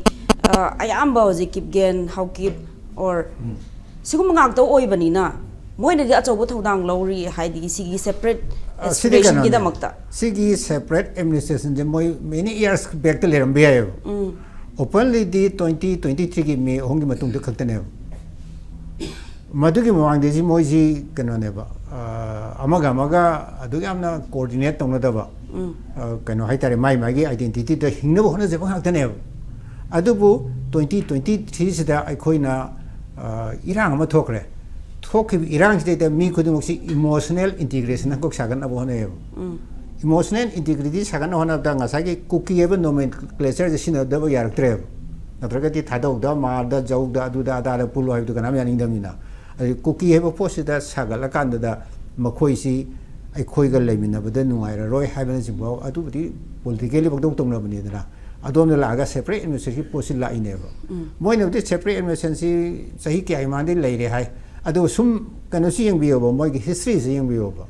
ꯑ, ꯑꯌꯥꯝꯕ ꯍꯧꯖꯤꯛ ꯀꯤꯞꯒꯦꯟ, ꯍꯥꯎꯀꯤꯞ, ꯑꯣꯔ ꯁꯤꯒꯨꯝꯕ ꯉꯥꯛꯇ ꯑꯣꯏꯕꯅꯤꯅ, ꯃꯣꯏꯅꯗꯤ ꯑꯆꯧꯕ ꯊꯧꯗꯥꯡ ꯂꯧꯔꯤ, ꯍꯥꯏꯗꯤ ꯁꯤꯒꯤ ꯁꯦꯄꯔꯦꯠ ꯑ, ꯁꯤꯗꯤ ꯀꯩꯅꯣꯅꯦ꯫ ꯑꯦꯁꯄꯤꯔꯦꯁꯟꯒꯤꯗꯃꯛꯇ. ꯁꯤꯒꯤ ꯁꯦꯄꯔꯦꯠ ꯑꯦꯗꯃꯤꯅꯤꯁꯇ꯭ꯔꯦꯁꯟꯁꯦ ꯃꯣꯏ ꯃꯦꯅꯤ ꯏꯌꯔꯁ ꯕꯦꯛꯇ ꯂꯩꯔꯝꯕ ꯌꯥꯏꯑꯕ꯫ ꯑꯣꯄꯟꯂꯤꯗꯤ ꯇ꯭ꯋꯦꯟꯇꯤ ꯇ꯭ꯋꯦꯟꯇꯤ ꯊ꯭ꯔꯤꯒꯤ ꯃꯦ ꯑꯍꯨꯝꯒꯤ ꯃꯇꯨꯡꯗ ꯈꯛꯇꯅꯦꯕ꯫ ꯃꯗꯨꯒꯤ ꯃꯃꯥꯡꯗꯩꯁꯤ ꯃꯣꯏꯁꯤ ꯀꯩꯅꯣꯅꯦꯕ, ꯑ, ꯑꯃꯒ ꯑꯃꯒ ꯑꯗꯨꯛ ꯌꯥꯝꯅ ꯀꯣꯑꯣꯔꯗꯤꯅꯦꯠ ꯇꯧꯅꯗꯕ, ꯑ, ꯀꯩꯅꯣ ꯍꯥꯏꯇꯥꯔꯦ, ꯃꯥꯏ ꯃꯥꯏꯒꯤ ꯑꯥꯏꯗꯦꯟꯇꯤꯇꯤꯗ ꯍꯤꯡꯅꯕ ꯍꯣꯠꯅꯖꯕ ꯉꯥꯛꯇꯅꯦꯕ꯫ ꯑꯗꯨꯕꯨ ꯇ꯭ꯋꯦꯟꯇꯤ ꯇ꯭ꯋꯦꯟꯇꯤ ꯊ꯭ꯔꯤꯁꯤꯗ ꯑꯩꯈꯣꯏꯅ, ꯑ, ꯏꯔꯥꯡ ꯑꯃ ꯊꯣꯛꯈ꯭ꯔꯦ꯫ ꯊꯣꯛꯈꯤꯕ ꯏꯔꯥꯡꯁꯤꯗꯩꯗ ꯃꯤ ꯈꯨꯗꯤꯡꯃꯛꯁꯤ ꯏꯃꯣꯁꯅꯦꯜ ꯏꯟꯇꯤꯒ꯭ꯔꯦꯁꯟ ꯑꯃꯈꯛ ꯁꯥꯒꯠꯅꯕ ꯍꯣꯠꯅꯩꯌꯦꯕ꯫ ꯏꯃꯣꯁꯅꯦꯜ ꯏꯟꯇꯤꯒ꯭ꯔꯤꯇꯤ ꯁꯥꯒꯠꯅꯕ ꯍꯣꯠꯅꯕꯗ ꯉꯁꯥꯏꯒꯤ ꯀꯨꯀꯤ ꯍꯥꯏꯕ ꯅꯣꯃꯦꯟꯀ꯭ꯂꯦꯆꯔꯁꯦ ꯁꯤꯖꯤꯟꯅꯗꯕ ꯌꯥꯔꯛꯇ꯭ꯔꯦꯕ꯫ ꯅꯠꯇ꯭ꯔꯒꯗꯤ ꯊꯥꯗꯧꯗ, ꯃꯥꯔꯗ, ꯖꯧꯗ, ꯑꯗꯨꯗ ꯑꯗꯥꯗ ꯄꯨꯜꯂꯣ ꯍꯥꯏꯕꯗꯨ ꯀꯅꯥꯝ ꯌꯥꯅꯤꯡꯗꯕꯅꯤꯅ꯫ ꯑꯗꯩ ꯀꯨꯀꯤ ꯍꯥꯏꯕ ꯄꯣꯠꯁꯤꯗ ꯁꯥꯒꯠꯂꯀꯥꯟꯗꯨꯗ ꯃꯈꯣꯏꯁꯤ ꯑꯩꯈꯣꯏꯒ ꯂꯩꯃꯤꯟꯅꯕꯗ ꯅꯨꯡꯉꯥꯏꯔꯔꯣꯏ ꯍꯥꯏꯕꯅꯆꯤꯡꯕ, ꯑꯗꯨꯕꯨꯗꯤ ꯄꯣꯂꯤꯇꯤꯀꯦꯜꯂꯤ ꯄꯪꯇꯧ ꯇꯧꯅꯕꯅꯤꯗꯅ꯫ ꯑꯗꯣꯝꯗ ꯂꯥꯛꯑꯒ ꯁꯦꯄꯔꯦꯠ ꯑꯦꯗꯃꯤꯅꯤꯁꯇ꯭ꯔꯦꯁꯟꯒꯤ ꯄꯣꯠꯁꯤ ꯂꯥꯛꯏꯅꯦꯕ꯫ ꯃꯣꯏꯅꯕꯨꯗꯤ ꯁꯦꯄꯔꯦꯠ ꯑꯦꯗꯃꯤꯅꯤꯁꯇ꯭ꯔꯦꯁꯟꯁꯤ ꯆꯍꯤ ꯀꯌꯥꯒꯤ ꯃꯃꯥꯡꯗꯩ ꯂꯩꯔꯦ ꯍꯥꯏ, ꯑꯗꯨꯒ ꯁꯨꯝ ꯀꯩꯅꯣꯁꯤ ꯌꯦꯡꯕꯤꯌꯣꯕ, ꯃꯣꯏꯒꯤ ꯍꯤꯁꯇ꯭ꯔꯤꯁꯤ ꯌꯦꯡꯕꯤꯌꯣꯕ꯫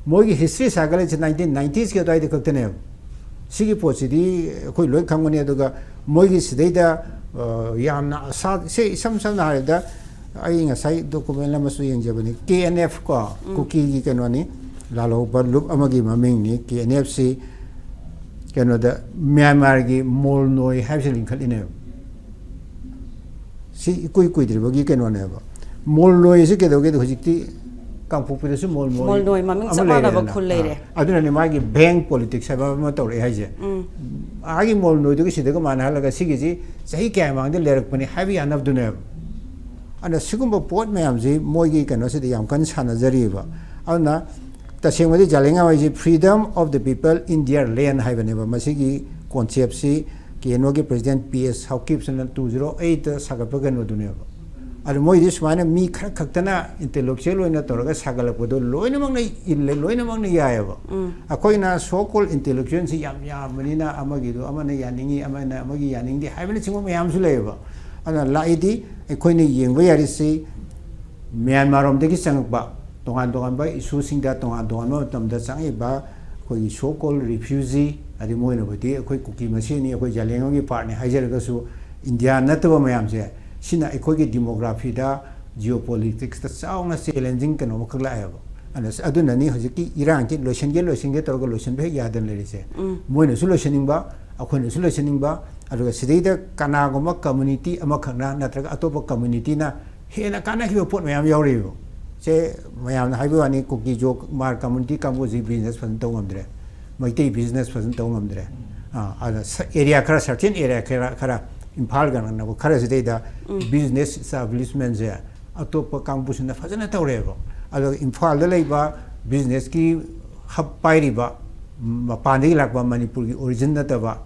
ꯃꯣꯏꯒꯤ ꯍꯤꯁꯇ꯭ꯔꯤ ꯁꯥꯒꯠꯂꯤꯁꯦ ꯅꯥꯏꯟꯇꯤꯟ ꯅꯥꯏꯟꯇꯤꯁꯀꯤ ꯑꯗꯨꯋꯥꯏꯗ ꯈꯛꯇꯅꯦꯕ꯫ ꯁꯤꯒꯤ ꯄꯣꯠꯁꯤꯗꯤ ꯑꯩꯈꯣꯏ ꯂꯣꯏ ꯈꯪꯕꯅꯤ꯫ ꯑꯗꯨꯒ ꯃꯣꯏꯒꯤ ꯁꯤꯗꯩꯗ, ꯑ, ꯌꯥꯝꯅ ꯑꯁꯥ-, ꯁꯦ ꯏꯁꯝ ꯁꯝꯅ ꯍꯥꯏꯔꯕꯗ, ꯑꯩ ꯉꯁꯥꯏ ꯗꯣꯀꯨꯃꯦꯟ ꯑꯃꯁꯨ ꯌꯦꯡꯖꯕꯅꯤ, ꯀꯦ ꯑꯦꯟ ꯑꯦꯐ ꯀꯣ, ꯀꯨꯀꯤꯒꯤ ꯀꯩꯅꯣꯅꯤ, ꯂꯥꯜꯍꯧꯕ ꯂꯨꯞ ꯑꯃꯒꯤ ꯃꯃꯤꯡꯅꯤ꯫ ꯀꯦ ꯑꯦꯟ ꯑꯦꯐꯁꯤ ꯀꯩꯅꯣꯗ ꯃ꯭ꯌꯥꯟꯃꯥꯔꯒꯤ ꯃꯣꯜꯅꯣꯏ ꯍꯥꯏꯕꯁꯤ ꯂꯤꯡꯈꯠꯂꯤꯅꯦꯕ꯫ ꯁꯤ ꯏꯀꯨꯏ ꯀꯨꯏꯗ꯭ꯔꯤꯕꯒꯤ ꯀꯩꯅꯣꯅꯦꯕ꯫ ꯃꯣꯜꯅꯣꯏꯁꯤ ꯀꯩꯗꯧꯒꯦꯗ ꯍꯧꯖꯤꯛꯇꯤ ꯀꯥꯡꯄꯣꯛꯄꯤꯗꯁꯨ ꯃꯣꯜꯅꯣꯏ ꯃꯣꯜꯅꯣꯏ ꯃꯃꯤꯡ ꯑꯃ ꯆꯞ ꯃꯥꯟꯅꯕ ꯂꯩꯔꯦꯗꯅ꯫ ꯈꯨꯜ ꯂꯩꯔꯦ꯫ ꯑꯥ, ꯑꯗꯨꯅꯅꯦ ꯃꯥꯒꯤ ꯕꯦꯡ ꯄꯣꯂꯤꯇꯤꯛꯁ ꯍꯥꯏꯕ ꯑꯃ ꯇꯧꯔꯛꯑꯦ ꯍꯥꯏꯁꯦ꯫ ꯑꯥꯒꯤ ꯃꯣꯜꯅꯣꯏꯗꯨꯒꯤ ꯁꯤꯗꯒ ꯃꯥꯟꯅꯍꯜꯂꯒ ꯁꯤꯒꯤꯁꯤ ꯆꯍꯤ ꯀꯌꯥ ꯃꯃꯥꯡꯗ ꯂꯩꯔꯛꯄꯅꯤ ꯍꯥꯏꯕ ꯌꯥꯅꯕꯗꯨꯅꯦꯕ꯫ ꯑꯗꯨꯅ ꯁꯤꯒꯨꯝꯕ ꯄꯣꯠ ꯃꯌꯥꯝꯁꯤ ꯃꯣꯏꯒꯤ ꯀꯩꯅꯣꯁꯤꯗ ꯌꯥꯝ ꯀꯟꯅ ꯁꯥꯟꯅꯖꯔꯤꯕ꯫ ꯑꯗꯨꯅ ꯇꯁꯦꯡꯕꯗꯤ ꯖꯥꯂꯤꯌꯥꯟꯋꯥꯂꯥ ꯍꯥꯏꯁꯤ Freedom of the People in Their Land ꯍꯥꯏꯕꯅꯦꯕ꯫ ꯃꯁꯤꯒꯤ ꯀꯣꯟꯁꯦꯞꯁꯤ ꯀꯦ ꯑꯦꯟ ꯑꯣꯒꯤ ꯄ꯭ꯔꯦꯁꯤꯗꯦꯟ ꯄꯤ ꯑꯦꯁ ꯍꯥꯎꯀꯤꯞꯁꯤꯅ ꯇꯨ ꯖꯤꯔꯣ ꯑꯩꯠꯇ ꯁꯥꯒꯠꯄ ꯀꯩꯅꯣꯗꯨꯅꯦꯕ꯫ ꯑꯗꯨ ꯃꯣꯏꯗꯤ ꯁꯨꯃꯥꯏꯅ ꯃꯤ ꯈꯔ ꯈꯛꯇꯅ ꯏꯟꯇꯦꯂꯦꯛꯆꯨꯑꯦꯜ ꯑꯣꯏꯅ ꯇꯧꯔꯒ ꯁꯥꯒꯠꯂꯛꯄꯗꯣ ꯂꯣꯏꯅꯃꯛꯅ ꯏꯜꯂꯦ, ꯂꯣꯏꯅꯃꯛꯅ ꯌꯥꯏꯑꯕ꯫ ꯑꯩꯈꯣꯏꯅ ꯁꯣ ꯀꯣꯜ ꯏꯟꯇꯦꯂꯦꯛꯆꯨꯑꯦꯜꯁꯤ ꯌꯥꯝ ꯌꯥꯝꯕꯅꯤꯅ ꯑꯃꯒꯤꯗꯣ ꯑꯃꯅ ꯌꯥꯅꯤꯡꯉꯤ, ꯑꯃꯅ ꯑꯃꯒꯤ ꯌꯥꯅꯤꯡꯗꯦ ꯍꯥꯏꯕꯅꯆꯤꯡꯕ ꯃꯌꯥꯝꯁꯨ ꯂꯩꯌꯦꯕ꯫ ꯑꯗꯨꯅ ꯂꯥꯛꯏꯗꯤ ꯑꯩꯈꯣꯏꯅ ꯌꯦꯡꯕ ꯌꯥꯔꯤꯁꯤ ꯃ꯭ꯌꯥꯟꯃꯥꯔ ꯔꯣꯝꯗꯒꯤ ꯆꯪꯉꯛꯄ ꯇꯣꯉꯥꯟ ꯇꯣꯉꯥꯟꯕ ꯏꯁꯨꯁꯤꯡꯗ ꯇꯣꯉꯥꯟ ꯇꯣꯉꯥꯟꯕ ꯃꯇꯝꯗ ꯆꯪꯉꯛꯏꯕ ꯑꯩꯈꯣꯏꯒꯤ so called refugee, ꯑꯗꯩ ꯃꯣꯏꯅꯕꯨꯗꯤ ꯑꯩꯈꯣꯏ ꯀꯨꯀꯤ ꯃꯁꯦꯟꯅꯤ, ꯑꯩꯈꯣꯏ ꯖꯥꯂꯦꯡꯉꯝꯒꯤ ꯄꯥꯔꯠꯅꯤ ꯍꯥꯏꯖꯔꯒꯁꯨ, ꯏꯟꯗꯤꯌꯥ ꯅꯠꯇꯕ ꯃꯌꯥꯝꯁꯦ, ꯁꯤꯅ ꯑꯩꯈꯣꯏꯒꯤ ꯗꯤꯃꯣꯒ꯭ꯔꯥꯐꯤꯗ, ꯖꯤꯑꯣ ꯄꯣꯂꯤꯇꯤꯛꯁꯇ ꯆꯥꯎꯅ ꯆꯦꯂꯦꯟꯖꯤꯡ ꯀꯩꯅꯣ ꯑꯃꯈꯛ ꯂꯥꯛꯑꯦꯕ꯫ ꯑꯗꯨꯅ, ꯑꯗꯨꯅꯅꯤ ꯍꯧꯖꯤꯛꯀꯤ ꯏꯔꯥꯡꯁꯤ ꯂꯣꯏꯁꯤꯟꯒꯦ ꯂꯣꯏꯁꯤꯟꯒꯦ ꯇꯧꯔꯒ ꯂꯣꯏꯁꯤꯟꯕ ꯍꯦꯛ ꯌꯥꯗꯅ ꯂꯩꯔꯤꯁꯦ꯫ ꯃꯣꯏꯅꯁꯨ ꯂꯣꯏꯁꯤꯟꯅꯤꯡꯕ, ꯑꯩꯈꯣꯏꯅꯁꯨ ꯂꯣꯏꯁꯤꯟꯅꯤꯡꯕ, ꯑꯗꯨꯒ ꯁꯤꯗꯩꯗ ꯀꯅꯥꯒꯨꯝꯕ ꯀꯝꯃꯨꯅꯤꯇꯤ ꯑꯃꯈꯛꯅ ꯅꯠꯇ꯭ꯔꯒ ꯑꯇꯣꯞꯄ ꯀꯝꯃꯨꯅꯤꯇꯤꯅ ꯍꯦꯟꯅ ꯀꯥꯟꯅꯈꯤꯕ ꯄꯣꯠ ꯃꯌꯥꯝ ꯌꯥꯎꯔꯤꯕ꯫ ꯁꯦ, ꯃꯌꯥꯝꯅ ꯍꯥꯏꯕ ꯋꯥꯅꯤ, ꯀꯨꯀꯤ ꯖꯣ ꯃꯥꯔ ꯀꯝꯃꯨꯅꯤꯇꯤ ꯀꯥꯡꯕꯨꯁꯤ ꯕꯤꯖꯤꯅꯦꯁ ꯐꯖꯅ ꯇꯧ ꯉꯝꯗ꯭ꯔꯦ, ꯃꯩꯇꯩ ꯕꯤꯖꯤꯅꯦꯁ ꯐꯖꯅ ꯇꯧ ꯉꯝꯗ꯭ꯔꯦ꯫ ꯑꯥ, ꯑꯗ ꯁ-, ꯑꯦꯔꯤꯌꯥ ꯈꯔ, ꯁꯔꯇꯦꯟ ꯑꯦꯔꯤꯌꯥ ꯈꯔ, ꯈꯔ ꯏꯝꯐꯥꯜꯒ ꯅꯛꯅꯕ ꯈꯔꯁꯤꯗꯩꯗ ꯕꯤꯖꯤꯅꯦꯁ ꯏꯁꯇꯥꯕ꯭ꯂꯤꯁꯃꯦꯟꯁꯦ ꯑꯇꯣꯞꯄ ꯀꯥꯡꯕꯨꯁꯤꯅ ꯐꯖꯅ ꯇꯧꯔꯦꯕ꯫ ꯑꯗꯣ ꯏꯝꯐꯥꯜꯗ ꯂꯩꯕ ꯕꯤꯖꯤꯅꯦꯁꯀꯤ ꯍꯕ ꯄꯥꯏꯔꯤꯕ, ꯃꯄꯥꯟꯗꯒꯤ ꯂꯥꯛꯄ, ꯃꯅꯤꯄꯨꯔꯒꯤ ꯑꯣꯔꯤꯖꯤꯟ ꯅꯠꯇꯕ,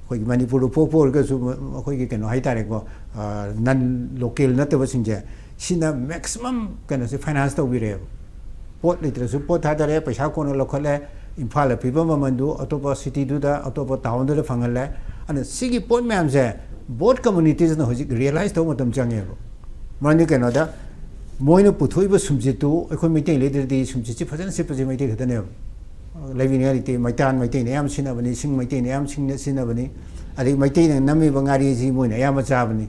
ꯑꯩꯈꯣꯏꯒꯤ ꯃꯅꯤꯄꯨꯔꯗ ꯄꯣꯛꯄ ꯑꯣꯏꯔꯒꯁꯨ ꯃ-, ꯑꯩꯈꯣꯏꯒꯤ ꯀꯩꯅꯣ ꯍꯥꯏꯇꯥꯔꯦꯀꯣ, ꯑ, ꯅꯟ ꯂꯣꯀꯦꯜ ꯅꯠꯇꯕꯁꯤꯡꯁꯦ, ꯁꯤꯅ ꯃꯦꯛꯁꯤꯃꯝ ꯀꯩꯅꯣꯁꯦ ꯐꯥꯏꯅꯥꯟꯁ ꯇꯧꯕꯤꯔꯛꯑꯦꯕ꯫ ꯄꯣꯠ ꯂꯩꯇ꯭ꯔꯁꯨ ꯄꯣꯠ ꯊꯥꯗꯔꯦ, ꯄꯩꯁꯥ ꯀꯣꯟꯅ ꯂꯧꯈꯠꯂꯦ, ꯏꯝꯐꯥꯜꯗ ꯄꯤꯕ ꯃꯃꯜꯗꯨ ꯑꯇꯣꯞꯄ ꯁꯤꯇꯤꯗꯨꯗ, ꯑꯇꯣꯞꯄ ꯇꯥꯎꯟꯗꯨꯗ ꯐꯪꯍꯜꯂꯦ꯫ ꯑꯗꯨꯅ ꯁꯤꯒꯤ ꯄꯣꯠ ꯃꯌꯥꯝꯁꯦ ꯕꯣꯠ ꯀꯝꯃꯨꯅꯤꯇꯤꯁꯅ ꯍꯧꯖꯤꯛ ꯔꯤꯌꯦꯂꯥꯏꯁ ꯇꯧꯕ ꯃꯇꯝ ꯆꯪꯉꯦꯕ꯫ ꯃꯔꯝꯗꯤ ꯀꯩꯅꯣꯗ, ꯃꯣꯏꯅ ꯄꯨꯊꯣꯛꯏꯕ ꯁꯨꯝꯁꯤꯠꯇꯨ ꯑꯩꯈꯣꯏ ꯃꯩꯇꯩ ꯂꯩꯗ꯭ꯔꯗꯤ ꯁꯨꯝꯁꯤꯠꯁꯤ ꯐꯖꯅ ꯁꯤꯠꯄꯁꯦ ꯃꯩꯇꯩ ꯈꯛꯇꯅꯦꯕ꯫ ꯂꯩꯕꯤꯅꯤꯡꯉꯥꯏ ꯂꯩꯇꯦ꯫ ꯃꯩꯇꯥꯟ ꯃꯩꯇꯩꯅ ꯑꯌꯥꯝꯕ ꯁꯤꯖꯤꯟꯅꯕꯅꯤ, ꯁꯤꯡ ꯃꯩꯇꯩꯅ ꯑꯌꯥꯝꯕ ꯁꯤꯖꯤꯟꯅ-, ꯁꯤꯖꯤꯟꯅꯕꯅꯤ, ꯑꯗꯒꯤ ꯃꯩꯇꯩꯅ ꯅꯝꯃꯤꯕ ꯉꯥꯔꯤꯁꯤ ꯃꯣꯏꯅ ꯑꯌꯥꯝꯕ ꯆꯥꯕꯅꯤ꯫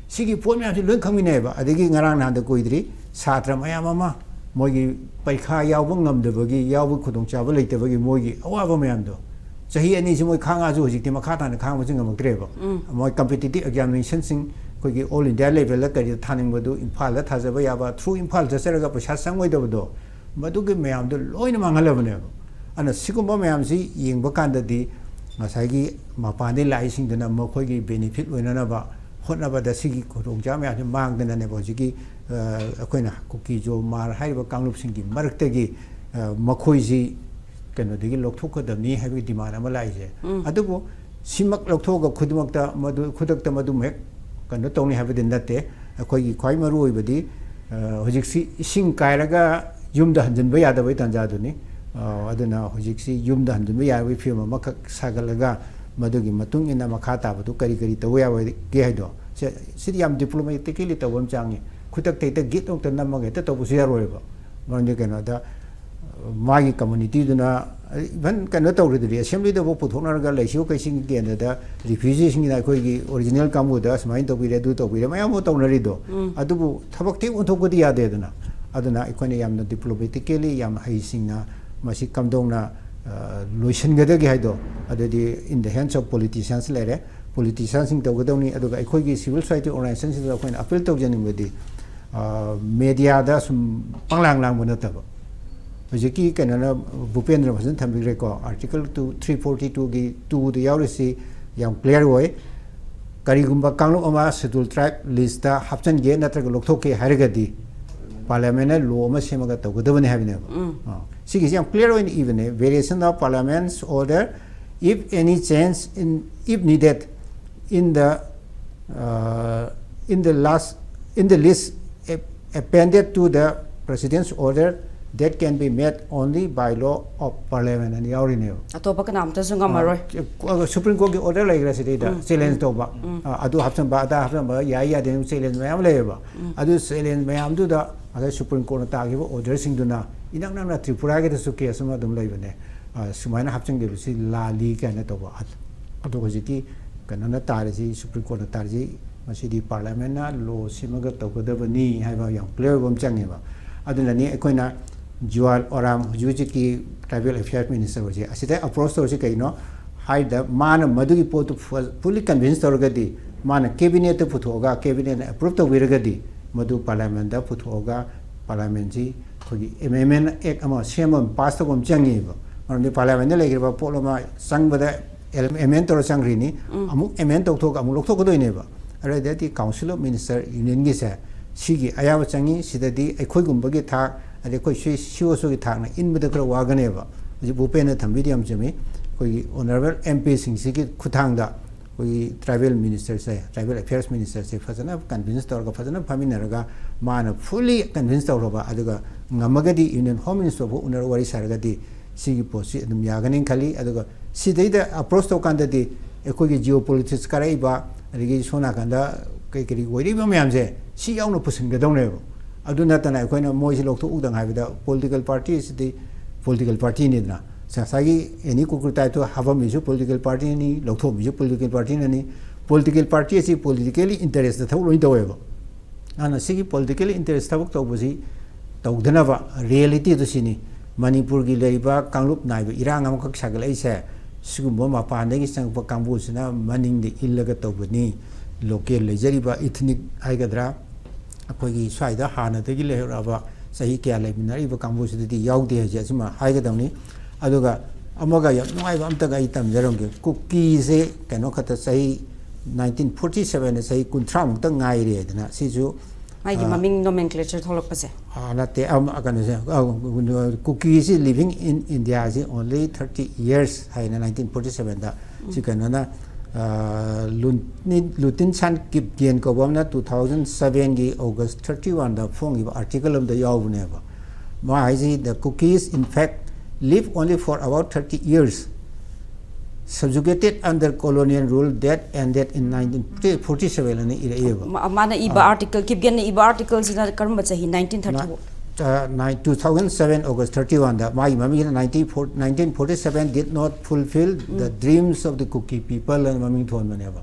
ꯁꯤꯒꯤ ꯄꯣꯠ ꯃꯌꯥꯝꯁꯤ ꯂꯣꯏ ꯈꯪꯃꯤꯟꯅꯩꯕ꯫ ꯑꯗꯒꯤ ꯉꯔꯥꯡ ꯅꯍꯥꯟꯗ ꯀꯨꯏꯗ꯭ꯔꯤ, ꯁꯥꯇ꯭ꯔ ꯃꯌꯥꯝ ꯑꯃ ꯃꯣꯏꯒꯤ ꯄꯔꯤꯈꯥ ꯌꯥꯎꯕ ꯉꯝꯗꯕꯒꯤ, ꯌꯥꯎꯕ ꯈꯨꯗꯣꯡꯆꯥꯕ ꯂꯩꯇꯕꯒꯤ ꯃꯣꯏꯒꯤ ꯑꯋꯥꯕ ꯃꯌꯥꯝꯗꯣ, ꯆꯍꯤ ꯑꯅꯤꯁꯤ ꯃꯣꯏ ꯈꯥꯡꯉꯛꯑꯁꯨ ꯍꯧꯖꯤꯛꯇꯤ ꯃꯈꯥ ꯇꯥꯅ ꯈꯥꯡꯕꯁꯨ ꯉꯝꯃꯛꯇ꯭ꯔꯦꯕ꯫ ꯃꯣꯏ ꯀꯝꯄꯤꯇꯤꯇꯤꯞ ꯑꯦꯛꯖꯥꯃꯤꯅꯦꯁꯟꯁꯤꯡ ꯑꯩꯈꯣꯏꯒꯤ ꯑꯣꯜ ꯏꯟꯗꯤꯌꯥ ꯂꯦꯚꯦꯜꯗ ꯀꯔꯤꯗ ꯊꯥꯅꯤꯡꯕꯗꯨ ꯏꯝꯐꯥꯜꯗ ꯊꯥꯖꯕ ꯌꯥꯕ, ꯊ꯭ꯔꯨ ꯏꯝꯐꯥꯜ ꯆꯠꯆꯔꯒ ꯄꯩꯁꯥ ꯆꯪꯉꯣꯏꯗꯕꯗꯣ, ꯃꯗꯨꯒꯤ ꯃꯌꯥꯝꯗꯣ ꯂꯣꯏꯅ ꯃꯥꯡꯍꯜꯂꯕꯅꯦꯕ꯫ ꯑꯗꯨꯅ ꯁꯤꯒꯨꯝꯕ ꯃꯌꯥꯝꯁꯤ ꯌꯦꯡꯕ ꯀꯥꯟꯗꯗꯤ ꯉꯁꯥꯏꯒꯤ ꯃꯄꯥꯟꯗꯒꯤ ꯂꯥꯛꯏꯁꯤꯡꯗꯨꯅ ꯃꯈꯣꯏꯒꯤ ꯕꯦꯅꯤꯐꯤꯠ ꯑꯣꯏꯅꯅꯕ ꯍꯣꯠꯅꯕꯗ ꯁꯤꯒꯤ ꯈꯨꯗꯣꯡꯆꯥꯕ ꯃꯌꯥꯝꯁꯤ ꯃꯥꯡꯗꯅꯅꯦꯕ ꯍꯧꯖꯤꯛꯀꯤ, ꯑ, ꯑꯩꯈꯣꯏꯅ ꯀꯨꯀꯤ ꯖꯣ ꯃꯥꯔ ꯍꯥꯏꯔꯤꯕ ꯀꯥꯡꯂꯨꯞꯁꯤꯡꯒꯤ ꯃꯔꯛꯇꯒꯤ, ꯑ, ꯃꯈꯣꯏꯁꯤ ꯀꯩꯅꯣꯗꯒꯤ ꯂꯧꯊꯣꯛꯀꯗꯕꯅꯤ ꯍꯥꯏꯕꯒꯤ ꯗꯤꯃꯥꯟ ꯑꯃ ꯂꯥꯛꯏꯁꯦ꯫ ꯑꯗꯨꯕꯨ ꯁꯤꯃꯛ ꯂꯧꯊꯣꯛꯑꯒ ꯈꯨꯗꯤꯡꯃꯛꯇ ꯃꯗꯨ, ꯈꯨꯗꯛꯇ ꯃꯗꯨꯃ ꯍꯦꯛ ꯀꯩꯅꯣ ꯇꯧꯅꯤ ꯍꯥꯏꯕꯗꯤ ꯅꯠꯇꯦ꯫ ꯑꯩꯈꯣꯏꯒꯤ ꯈ꯭ꯋꯥꯏ ꯃꯔꯨ ꯑꯣꯏꯕꯗꯤ, ꯑ, ꯍꯧꯖꯤꯛꯁꯤ ꯏꯁꯤꯡ ꯀꯥꯏꯔꯒ ꯌꯨꯝꯗ ꯍꯟꯖꯤꯟꯕ ꯌꯥꯗꯕꯒꯤ ꯇꯥꯟꯖꯥꯗꯨꯅꯤ꯫ ꯑ, ꯑꯗꯨꯅ ꯍꯧꯖꯤꯛꯁꯤ ꯌꯨꯝꯗ ꯍꯟꯖꯤꯟꯕ ꯌꯥꯕꯒꯤ ꯐꯤꯕꯝ ꯑꯃꯈꯛ ꯁꯥꯒꯠꯂꯒ ꯃꯗꯨꯒꯤ ꯃꯇꯨꯡ ꯏꯟꯅ ꯃꯈꯥ ꯇꯥꯕꯗꯨ ꯀꯔꯤ ꯀꯔꯤ ꯇꯧꯕ ꯌꯥꯕꯒꯦ ꯍꯥꯏꯗꯣ, ꯁꯦ-, ꯁꯤꯗꯤ ꯌꯥꯝ ꯗꯤꯄ꯭ꯂꯣꯃꯦꯇꯤꯀꯦꯂꯤ ꯇꯧꯕ ꯑꯃ ꯆꯪꯉꯤ꯫ ꯈꯨꯗꯛꯇ ꯍꯦꯛꯇ ꯒꯤꯠ ꯑꯃꯨꯛꯇ ꯅꯝꯃꯒ ꯍꯦꯛꯇ ꯇꯧꯕꯁꯨ ꯌꯥꯔꯣꯏꯕ꯫ ꯃꯔꯝꯗꯤ ꯀꯩꯅꯣꯗ ꯃꯥꯒꯤ ꯀꯝꯃꯨꯅꯤꯇꯤꯗꯨꯅ ꯏꯚꯟ ꯀꯩꯅꯣ ꯇꯧꯔꯤꯗꯨꯗꯤ, ꯑꯦꯁꯦꯝꯕ꯭ꯂꯤꯗꯐꯥꯎ ꯄꯨꯊꯣꯛꯅꯔꯒ ꯂꯩꯁꯤꯡ ꯀꯩꯁꯤꯡꯒꯤ ꯀꯦꯟꯗ꯭ꯔꯗ ꯔꯤꯐ꯭ꯌꯨꯖꯤꯁꯤꯡꯒꯤꯅ ꯑꯩꯈꯣꯏꯒꯤ ꯑꯣꯔꯤꯖꯤꯅꯦꯜ ꯀꯥꯡꯕꯨꯗ ꯁꯨꯃꯥꯏꯅ ꯇꯧꯕꯤꯔꯦ, ꯑꯗꯨ ꯇꯧꯕꯤꯔꯦ, ꯃꯌꯥꯝ ꯑꯃ ꯇꯧꯅꯔꯤꯗꯣ꯫ ꯑꯗꯨꯕꯨ ꯊꯕꯛ ꯊꯦꯛ ꯑꯣꯟꯊꯣꯛꯄꯗꯤ ꯌꯥꯗꯦꯗꯅ꯫ ꯑꯗꯨꯅ ꯑꯩꯈꯣꯏꯅ ꯌꯥꯝꯅ ꯗꯤꯄ꯭ꯂꯣꯃꯦꯇꯤꯀꯦꯂꯤ ꯌꯥꯝ ꯍꯩꯁꯤꯡꯅ ꯃꯁꯤ ꯀꯝꯗꯧꯅ ꯂꯣꯏꯁꯤꯟꯒꯗꯒꯦ ꯍꯥꯏꯗꯣ, ꯑꯗꯨꯗꯤ in the hands of politicians ꯂꯩꯔꯦ꯫ ꯄꯣꯂꯤꯇꯤꯁꯤꯌꯥꯟꯁꯤꯡ ꯇꯧꯒꯗꯧꯅꯤ꯫ ꯑꯗꯨꯒ ꯑꯩꯈꯣꯏꯒꯤ ꯁꯤꯚꯤꯜ ꯁꯣꯁꯥꯏꯇꯤ ꯑꯣꯔꯒꯅꯥꯏꯖꯦꯁꯟꯁꯤꯡꯗ ꯑꯩꯈꯣꯏꯅ ꯑꯄꯤꯜ ꯇꯧꯖꯅꯤꯡꯕꯗꯤ, ꯃꯦꯗꯤꯌꯥꯗ ꯁꯨꯝ ꯄꯪꯂꯥꯡ ꯂꯥꯡꯕ ꯅꯠꯇꯕ, ꯍꯧꯖꯤꯛꯀꯤ ꯀꯩꯅꯣꯅ, ꯚꯨꯄꯦꯟꯗ꯭ꯔ ꯐꯖꯅ ꯊꯝꯕꯤꯈ꯭ꯔꯦꯀꯣ, ꯑꯥꯔꯇꯤꯀꯜ ꯇꯨ ꯊ꯭ꯔꯤ ꯐꯣꯔꯇꯤ ꯇꯨꯒꯤ ꯇꯨꯗ ꯌꯥꯎꯔꯤꯁꯤ ꯌꯥꯝ ꯀ꯭ꯂꯤꯌꯥꯔ ꯑꯣꯏ꯫ ꯀꯔꯤꯒꯨꯝꯕ ꯀꯥꯡꯂꯨꯞ ꯑꯃ ꯁꯦꯗꯨꯜ ꯇ꯭ꯔꯥꯏꯕ ꯂꯤꯁꯇ ꯍꯥꯞꯆꯤꯟꯒꯦ ꯅꯠꯇ꯭ꯔꯒ ꯂꯧꯊꯣꯛꯀꯦ ꯍꯥꯏꯔꯒꯗꯤ ꯄꯥꯔꯂꯤꯌꯥꯃꯦꯟꯅ ꯂꯣ ꯑꯃ ꯁꯦꯝꯃꯒ ꯇꯧꯒꯗꯕꯅꯤ ꯍꯥꯏꯕꯅꯦꯕ꯫ ꯁꯤꯒꯤꯁꯤ ꯌꯥꯝ ꯀ꯭ꯂꯤꯌꯥꯔ ꯑꯣꯏꯅ ꯏꯕꯅꯦ: variation of parliament's order if any change in, if needed, in the, uh, in the last, in the list appended to the president's order that can be made only by law of parliament ꯍꯥꯏꯅ ꯌꯥꯎꯔꯤꯅꯦꯕ꯫ ꯑꯇꯣꯞꯄ ꯀꯅꯥꯝꯇꯁꯨ ꯉꯝꯃꯔꯣꯏ꯫ Supreme ꯀꯣꯔꯠꯀꯤ order ꯂꯩꯈ꯭ꯔꯦ ꯁꯤꯗꯩꯗ challenge ꯇꯧꯕ꯫ ꯑꯗꯨ ꯍꯥꯞꯆꯟꯕ, ꯑꯗꯥ ꯍꯥꯞꯆꯟꯕ, ꯌꯥꯏ ꯌꯥꯗꯦ, ꯆꯦꯂꯦꯟꯖ ꯃꯌꯥꯝ ꯂꯩꯌꯦꯕ꯫ ꯑꯗꯨ ꯆꯦꯂꯦꯟꯖ ꯃꯌꯥꯝꯗꯨꯗ ꯑꯗ ꯁꯨꯄ꯭ꯔꯤꯝ ꯀꯣꯔꯠꯅ ꯇꯥꯈꯤꯕ ꯑꯣꯔꯗꯔꯁꯤꯡꯗꯨꯅ ꯏꯅꯛ ꯅꯛꯅ ꯇ꯭ꯔꯤꯄꯨꯔꯥꯒꯤꯗꯁꯨ ꯀꯦꯁ ꯑꯃ ꯑꯗꯨꯝ ꯂꯩꯕꯅꯦ꯫ ꯁꯨꯃꯥꯏꯅ ꯍꯥꯞꯆꯤꯟꯈꯤꯕꯁꯤ ꯂꯥꯜꯂꯤ ꯀꯥꯏꯅ ꯇꯧꯕ꯫ ꯑꯗꯣ ꯍꯧꯖꯤꯛꯀꯤ ꯀꯩꯅꯣꯅ ꯇꯥꯔꯤꯁꯤ, ꯁꯨꯄ꯭ꯔꯤꯝ ꯀꯣꯔꯠꯅ ꯇꯥꯔꯤꯁꯤ, ꯃꯁꯤꯗꯤ ꯄꯥꯔꯂꯤꯌꯥꯃꯦꯟꯅ ꯂꯣ ꯁꯦꯝꯃꯒ ꯇꯧꯒꯗꯕꯅꯤ ꯍꯥꯏꯕ ꯌꯥꯝ ꯀ꯭ꯂꯤꯌꯥꯔ ꯑꯣꯏꯕ ꯑꯃ ꯆꯪꯉꯦꯕ꯫ ꯑꯗꯨꯅꯅꯤ ꯑꯩꯈꯣꯏꯅ ꯖꯨꯋꯥꯜ ꯑꯣꯔꯥꯝ, ꯍꯧꯖꯤꯛ ꯍꯧꯖꯤꯛꯀꯤ ꯇ꯭ꯔꯥꯏꯕꯦꯜ ꯑꯦꯐꯤꯌꯔꯁ ꯃꯤꯅꯤꯁꯇꯔ ꯑꯣꯏꯁꯦ, ꯑꯁꯤꯗ ꯑꯦꯄ꯭ꯔꯣꯁ ꯇꯧꯔꯤꯁꯤ ꯀꯩꯅꯣ ꯍꯥꯏꯗ, ꯃꯥꯅ ꯃꯗꯨꯒꯤ ꯄꯣꯠꯇꯨ ꯐꯨꯜꯂꯤ ꯀꯟꯚꯤꯟꯁ ꯇꯧꯔꯒꯗꯤ, ꯃꯥꯅ ꯀꯦꯕꯤꯅꯦꯠꯇ ꯄꯨꯊꯣꯛꯑꯒ ꯀꯦꯕꯤꯅꯦꯠꯅ ꯑꯦꯄ꯭ꯔꯨꯞ ꯇꯧꯕꯤꯔꯒꯗꯤ, ꯃꯗꯨ ꯄꯥꯔꯂꯤꯌꯥꯃꯦꯟꯗ ꯄꯨꯊꯣꯛꯑꯒ ꯄꯥꯔꯂꯤꯌꯥꯃꯦꯟꯁꯤ ꯑꯩꯈꯣꯏꯒꯤ ꯑꯦꯃꯦꯟꯃꯦꯟ ꯑꯦꯛ ꯑꯃ ꯁꯦꯝꯕ ꯑꯃ, ꯄꯥꯁ ꯇꯧꯕ ꯑꯃ ꯆꯪꯉꯤꯕ꯫ ꯃꯔꯝꯗꯤ ꯄꯥꯔꯂꯤꯌꯥꯃꯦꯟꯗ ꯂꯩꯈ꯭ꯔꯤꯕ ꯄꯣꯠ ꯑꯃ ꯆꯪꯕꯗ ꯑꯦꯃꯦꯟ ꯇꯧꯔ ꯆꯪꯈ꯭ꯔꯤꯅꯤ, ꯑꯃꯨꯛ ꯑꯦꯃꯦꯟ ꯇꯧꯊꯣꯛꯑꯒ ꯑꯃꯨꯛ ꯂꯧꯊꯣꯛꯀꯗꯣꯏꯅꯦꯕ꯫ ꯑꯗꯨꯗꯩꯗꯤ ꯀꯥꯎꯟꯁꯤꯜ ꯑꯣꯐ ꯃꯤꯅꯤꯁꯇꯔ ꯌꯨꯅꯤꯌꯟꯒꯤꯁꯦ ꯁꯤꯒꯤ ꯑꯌꯥꯕ ꯆꯪꯉꯤ꯫ ꯁꯤꯗꯗꯤ ꯑꯩꯈꯣꯏꯒꯨꯝꯕꯒꯤ ꯊꯥꯛ, ꯑꯗꯩ ꯑꯩꯈꯣꯏ ꯁꯤ ꯁꯤ ꯑꯣ ꯁꯣꯒꯤ ꯊꯥꯛꯅ ꯏꯟꯕꯗ ꯈꯔ ꯋꯥꯒꯅꯦꯕ꯫ ꯍꯧꯖꯤꯛ ꯚꯨꯄꯦꯟꯅ ꯊꯝꯕꯤꯗꯤ ꯌꯥꯝ ꯆꯨꯝꯃꯤ꯫ ꯑꯩꯈꯣꯏꯒꯤ ꯑꯣꯅꯔꯦꯕꯜ ꯑꯦꯝ ꯄꯤꯁꯤꯡꯁꯤꯒꯤ ꯈꯨꯠꯊꯥꯡꯗ ꯑꯩꯈꯣꯏꯒꯤ ꯇ꯭ꯔꯥꯏꯕꯦꯜ ꯃꯤꯅꯤꯁꯇꯔꯁꯦ, ꯇ꯭ꯔꯥꯏꯕꯦꯜ ꯑꯦꯐꯤꯌꯔꯁ ꯃꯤꯅꯤꯁꯇꯔꯁꯦ ꯐꯖꯅ ꯀꯟꯚꯤꯟꯁ ꯇꯧꯔꯒ, ꯐꯖꯅ ꯐꯝꯃꯤꯟꯅꯔꯒ, ꯃꯥꯅ ꯐꯨꯜꯂꯤ ꯀꯟꯚꯤꯟꯁ ꯇꯧꯔꯕ, ꯑꯗꯨꯒ ꯉꯝꯃꯒꯗꯤ ꯌꯨꯅꯤꯌꯟ ꯍꯣꯝ ꯃꯤꯅꯤꯁꯇꯔꯕꯨ ꯎꯅꯔ ꯋꯥꯔꯤ ꯁꯥꯔꯒꯗꯤ ꯁꯤꯒꯤ ꯄꯣꯠꯁꯤ ꯑꯗꯨꯝ ꯌꯥꯒꯅꯤ ꯈꯜꯂꯤ꯫ ꯑꯗꯨꯒ ꯁꯤꯗꯩꯗ ꯑꯦꯄ꯭ꯔꯣꯁ ꯇꯧꯀꯥꯟꯗꯗꯤ ꯑꯩꯈꯣꯏꯒꯤ ꯖꯤꯑꯣ ꯄꯣꯂꯤꯇꯤꯛꯁ ꯀꯥꯔꯛꯏꯕ, ꯑꯗꯒꯤ ꯁꯣꯝ ꯅꯥꯀꯟꯗ ꯀꯩ ꯀꯔꯤ ꯑꯣꯏꯔꯤꯕ ꯃꯌꯥꯝꯁꯦ, ꯁꯤ ꯌꯥꯎꯅ ꯄꯨꯁꯤꯟꯒꯗꯧꯅꯦꯕ꯫ ꯑꯗꯨ ꯅꯠꯇꯅ ꯑꯩꯈꯣꯏꯅ ꯃꯣꯏꯁꯤ ꯂꯧꯊꯣꯛꯎꯗꯪ ꯍꯥꯏꯕꯗ, ꯄꯣꯂꯤꯇꯤꯀꯦꯜ ꯄꯥꯔꯇꯤ ꯑꯁꯤꯗꯤ ꯄꯣꯂꯤꯇꯤꯀꯦꯜ ꯄꯥꯔꯇꯤꯅꯤꯗꯅ, ꯉꯁꯥꯏꯒꯤ ꯑꯦꯅꯤ cooker ꯇꯥꯏꯞꯇꯣ ꯍꯥꯞꯄꯝꯃꯤꯁꯨ political ꯄꯥꯔꯇꯤꯅꯤ, ꯂꯧꯊꯣꯛꯑꯝꯃꯤꯁꯨ political ꯄꯥꯔꯇꯤꯅꯅꯤ꯫ Political party ꯑꯁꯤ ꯄꯣꯂꯤꯇꯤꯀꯦꯜꯂꯤ ꯏꯟꯇꯔꯦꯁꯇ ꯊꯕꯛ ꯂꯣꯏ ꯇꯧꯋꯦꯕ꯫ ꯑꯗꯨꯅ ꯁꯤꯒꯤ ꯄꯣꯂꯤꯇꯤꯀꯦꯜ ꯏꯟꯇꯔꯦꯁ ꯊꯕꯛ ꯇꯧꯕꯁꯤ ꯇꯧꯗꯅꯕ ꯔꯤꯌꯦꯂꯤꯇꯤꯗꯨ ꯁꯤꯅꯤ꯫ ꯃꯅꯤꯄꯨꯔꯒꯤ ꯂꯩꯔꯤꯕ ꯀꯥꯡꯂꯨꯞ ꯅꯥꯏꯕ ꯏꯔꯥꯡ ꯑꯃꯈꯛ ꯁꯥꯒꯠꯂꯛꯏꯁꯦ, ꯁꯤꯒꯨꯝꯕ ꯃꯄꯥꯟꯗꯒꯤ ꯆꯪꯉꯛꯄ ꯀꯥꯡꯕꯨꯁꯤꯅ ꯃꯅꯤꯡꯗ ꯏꯜꯂꯒ ꯇꯧꯕꯅꯤ꯫ ꯂꯣꯀꯦꯜ ꯂꯩꯖꯔꯤꯕ ꯏꯊꯅꯤꯛ ꯍꯥꯏꯒꯗ꯭ꯔꯥ, ꯑꯩꯈꯣꯏꯒꯤ ꯁ꯭ꯋꯥꯏꯗ ꯍꯥꯟꯅꯗꯒꯤ ꯂꯩꯍꯧꯔꯛꯑꯕ, ꯆꯍꯤ ꯀꯌꯥ ꯂꯩꯃꯤꯟꯅꯔꯛꯏꯕ ꯀꯥꯡꯕꯨꯁꯤꯗꯗꯤ ꯌꯥꯎꯗꯦ ꯍꯥꯏꯁꯦ, ꯑꯁꯤꯃ ꯍꯥꯏꯒꯗꯧꯅꯤ꯫ ꯑꯗꯨꯒ ꯑꯃꯒ ꯌꯥꯝ ꯅꯨꯡꯉꯥꯏꯕ ꯑꯝꯇꯒ ꯑꯩ ꯇꯝꯖꯔꯝꯒꯦ꯫ ꯀꯨꯀꯤꯁꯦ ꯀꯩꯅꯣ ꯈꯛꯇ, ꯆꯍꯤ ꯅꯥꯏꯟꯇꯤꯟ ꯐꯣꯔꯇꯤ ꯁꯕꯦꯟꯗ ꯆꯍꯤ ꯀꯨꯟꯊ꯭ꯔꯥꯃꯨꯛꯇ ꯉꯥꯏꯔꯦꯗꯅ, ꯁꯤꯁꯨ ꯃꯥꯒꯤ ꯑ, ꯃꯃꯤꯡ nomenclature ꯊꯣꯛꯂꯛꯄꯁꯦ꯫ ꯑ, ꯅꯠꯇꯦ, ꯑꯃ, ꯀꯩꯅꯣꯁꯦ, ꯑ, ꯀꯨꯀꯤꯁꯤ living in India ꯁꯤ only thirty years ꯍꯥꯏꯅ ꯅꯥꯏꯟꯇꯤꯟ ꯐꯣꯔꯇꯤ ꯁꯕꯦꯟꯗ ꯁꯤ ꯀꯩꯅꯣꯅ, ꯑ, ꯂꯨꯟ-, ꯂꯨꯇꯤꯟ ꯁꯥꯟ ꯀꯤꯞꯒꯦꯟ ꯀꯧꯕ ꯑꯃꯅ two thousand sevenꯒꯤ August thirty oneꯗ ꯐꯣꯡꯈꯤꯕ article ꯑꯃꯗ ꯌꯥꯎꯕꯅꯦꯕ꯫ ꯃꯥ ꯍꯥꯏꯁꯤ, "The Kukis, in fact, live only for about thirty years, subjugated under colonial rule that ended in nineteen forty-seven" ꯑꯅ ꯏꯔꯛꯑꯦꯕ꯫ ꯃꯥ-, ꯃꯥꯅ ꯏꯕ ꯑꯥ꯫ Article, ꯀꯤꯞꯒꯦꯟꯅ ꯏꯕ articleꯁꯤꯅ ꯀꯔꯝꯕ ꯆꯍꯤ? Nineteen thirty. ꯅ-, ꯑ, nine, two thousand seven August thirty oneꯗ, ꯃꯥꯒꯤ ꯃꯃꯤꯡꯁꯤꯅ nineteen forty, nineteen forty-seven did not fulfill the dreams of the Kuki people ꯑꯅ ꯃꯃꯤꯡ ꯊꯣꯟꯕꯅꯦꯕ꯫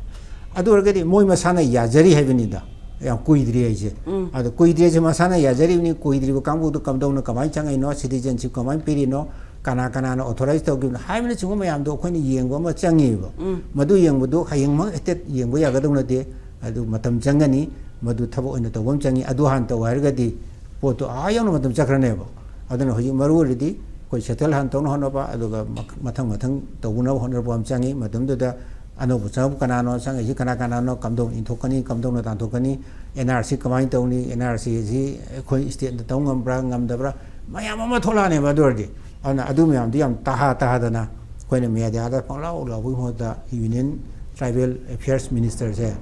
ꯑꯗꯨ ꯑꯣꯏꯔꯒꯗꯤ ꯃꯣꯏ ꯃꯁꯥꯅ ꯌꯥꯖꯔꯤ ꯍꯥꯏꯕꯅꯤꯗ, ꯌꯥꯝ ꯀꯨꯏꯗ꯭ꯔꯤ ꯍꯥꯏꯁꯦ꯫ ꯑꯗꯣ ꯀꯨꯏꯗ꯭ꯔꯤ ꯍꯥꯏꯁꯦ ꯃꯁꯥꯅ ꯌꯥꯖꯔꯤꯕꯅꯤ, ꯀꯨꯏꯗ꯭ꯔꯤꯕ ꯀꯥꯡꯕꯨꯗꯨ ꯀꯝꯗꯧꯅ, ꯀꯃꯥꯏꯅ ꯆꯪꯉꯛꯏꯅꯣ, citizenship ꯀꯃꯥꯏꯅ ꯄꯤꯔꯤꯅꯣ, ꯀꯅꯥ ꯀꯅꯥꯅ authorize ꯇꯧꯈꯤꯕꯅꯣ ꯍꯥꯏꯕꯅꯆꯤꯡꯕ ꯃꯌꯥꯝꯗꯣ ꯑꯩꯈꯣꯏꯅ ꯌꯦꯡꯕ ꯑꯃ ꯆꯪꯉꯤꯕ꯫ ꯃꯗꯨ ꯌꯦꯡꯕꯗꯨ ꯍꯌꯦꯡꯃꯛ ꯍꯦꯛꯇ ꯌꯦꯡꯕ ꯌꯥꯒꯗꯧ ꯅꯠꯇꯦ, ꯑꯗꯨ ꯃꯇꯝ ꯆꯪꯒꯅꯤ, ꯃꯗꯨ ꯊꯕꯛ ꯑꯣꯏꯅ ꯇꯧꯕ ꯑꯃ ꯆꯪꯉꯤ꯫ ꯑꯗꯨ ꯍꯥꯟꯅ ꯇꯧ ꯍꯥꯏꯔꯒꯗꯤ ꯄꯣꯠꯇꯣ ꯑꯥ ꯌꯧꯅ ꯃꯇꯝ ꯆꯠꯈ꯭ꯔꯅꯦꯕ꯫ ꯑꯗꯨꯅ ꯍꯧꯖꯤꯛ ꯃꯔꯨ ꯑꯣꯏꯔꯤꯗꯤ ꯑꯩꯈꯣꯏ settle ꯍꯥꯟꯅ ꯇꯧꯅ ꯍꯣꯠꯅꯕ, ꯑꯗꯨꯒ ꯃꯈ-, ꯃꯊꯪ ꯃꯊꯪ ꯇꯧꯅꯕ ꯍꯣꯠꯅꯔꯛꯄ ꯑꯃ ꯆꯪꯉꯤ꯫ ꯃꯇꯝꯗꯨꯗ ꯑꯅꯧꯕ ꯆꯪꯉꯛꯄ ꯀꯅꯥꯅꯣ, ꯆꯪꯉꯛꯏꯁꯤ ꯀꯅꯥ ꯀꯅꯥꯅꯣ, ꯀꯝꯗꯧꯅ ꯏꯟꯊꯣꯛꯀꯅꯤ, ꯀꯝꯗꯧꯅ ꯇꯥꯟꯊꯣꯛꯀꯅꯤ, NRC ꯀꯃꯥꯏꯅ ꯇꯧꯅꯤ, NRC ꯑꯁꯤ ꯑꯩꯈꯣꯏ stateꯅ ꯇꯧ ꯉꯝꯕ꯭ꯔꯥ ꯉꯝꯗꯕ꯭ꯔꯥ, ꯃꯌꯥꯝ ꯑꯃ ꯊꯣꯛꯂꯛꯑꯅꯦꯕ꯫ ꯑꯗꯨ ꯑꯣꯏꯔꯗꯤ ꯑꯗꯨꯅ ꯑꯗꯨ ꯃꯌꯥꯝꯗꯨ ꯌꯥꯝ ꯇꯍꯥ ꯇꯍꯥꯗꯅ ꯑꯩꯈꯣꯏꯅ mediaꯗ ꯄꯪꯂꯥꯎ ꯂꯥꯎꯕꯒꯤ ꯃꯍꯨꯠꯇ Union Tribal Affairs Ministerꯁꯦ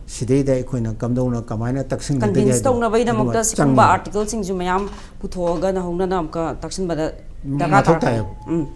ꯁꯤꯗꯩꯗ ꯑꯩꯈꯣꯏꯅ ꯀꯝꯗꯧꯅ ꯀꯃꯥꯏꯅ ꯇꯛꯁꯤꯟꯒꯗꯒꯦ convince ꯍꯥꯏꯗꯣ ꯇꯧꯅꯕꯒꯤꯗꯃꯛꯇ ꯑꯗꯨꯃ ꯁꯤꯒꯨꯝꯕ ꯆꯪꯉꯤ꯫ Articleꯁꯤꯡꯁꯨ ꯃꯌꯥꯝ ꯄꯨꯊꯣꯛꯑꯒ ꯅꯧꯍꯧꯅꯅ ꯑꯃꯨꯛꯀ ꯇꯛꯁꯤꯟꯕꯗ ꯗꯔꯀꯥꯔ ꯃꯊꯧ ꯇꯥꯔꯛꯀꯅꯤ꯫ ꯇꯥꯏꯌꯦꯕ꯫ ꯎꯝ꯫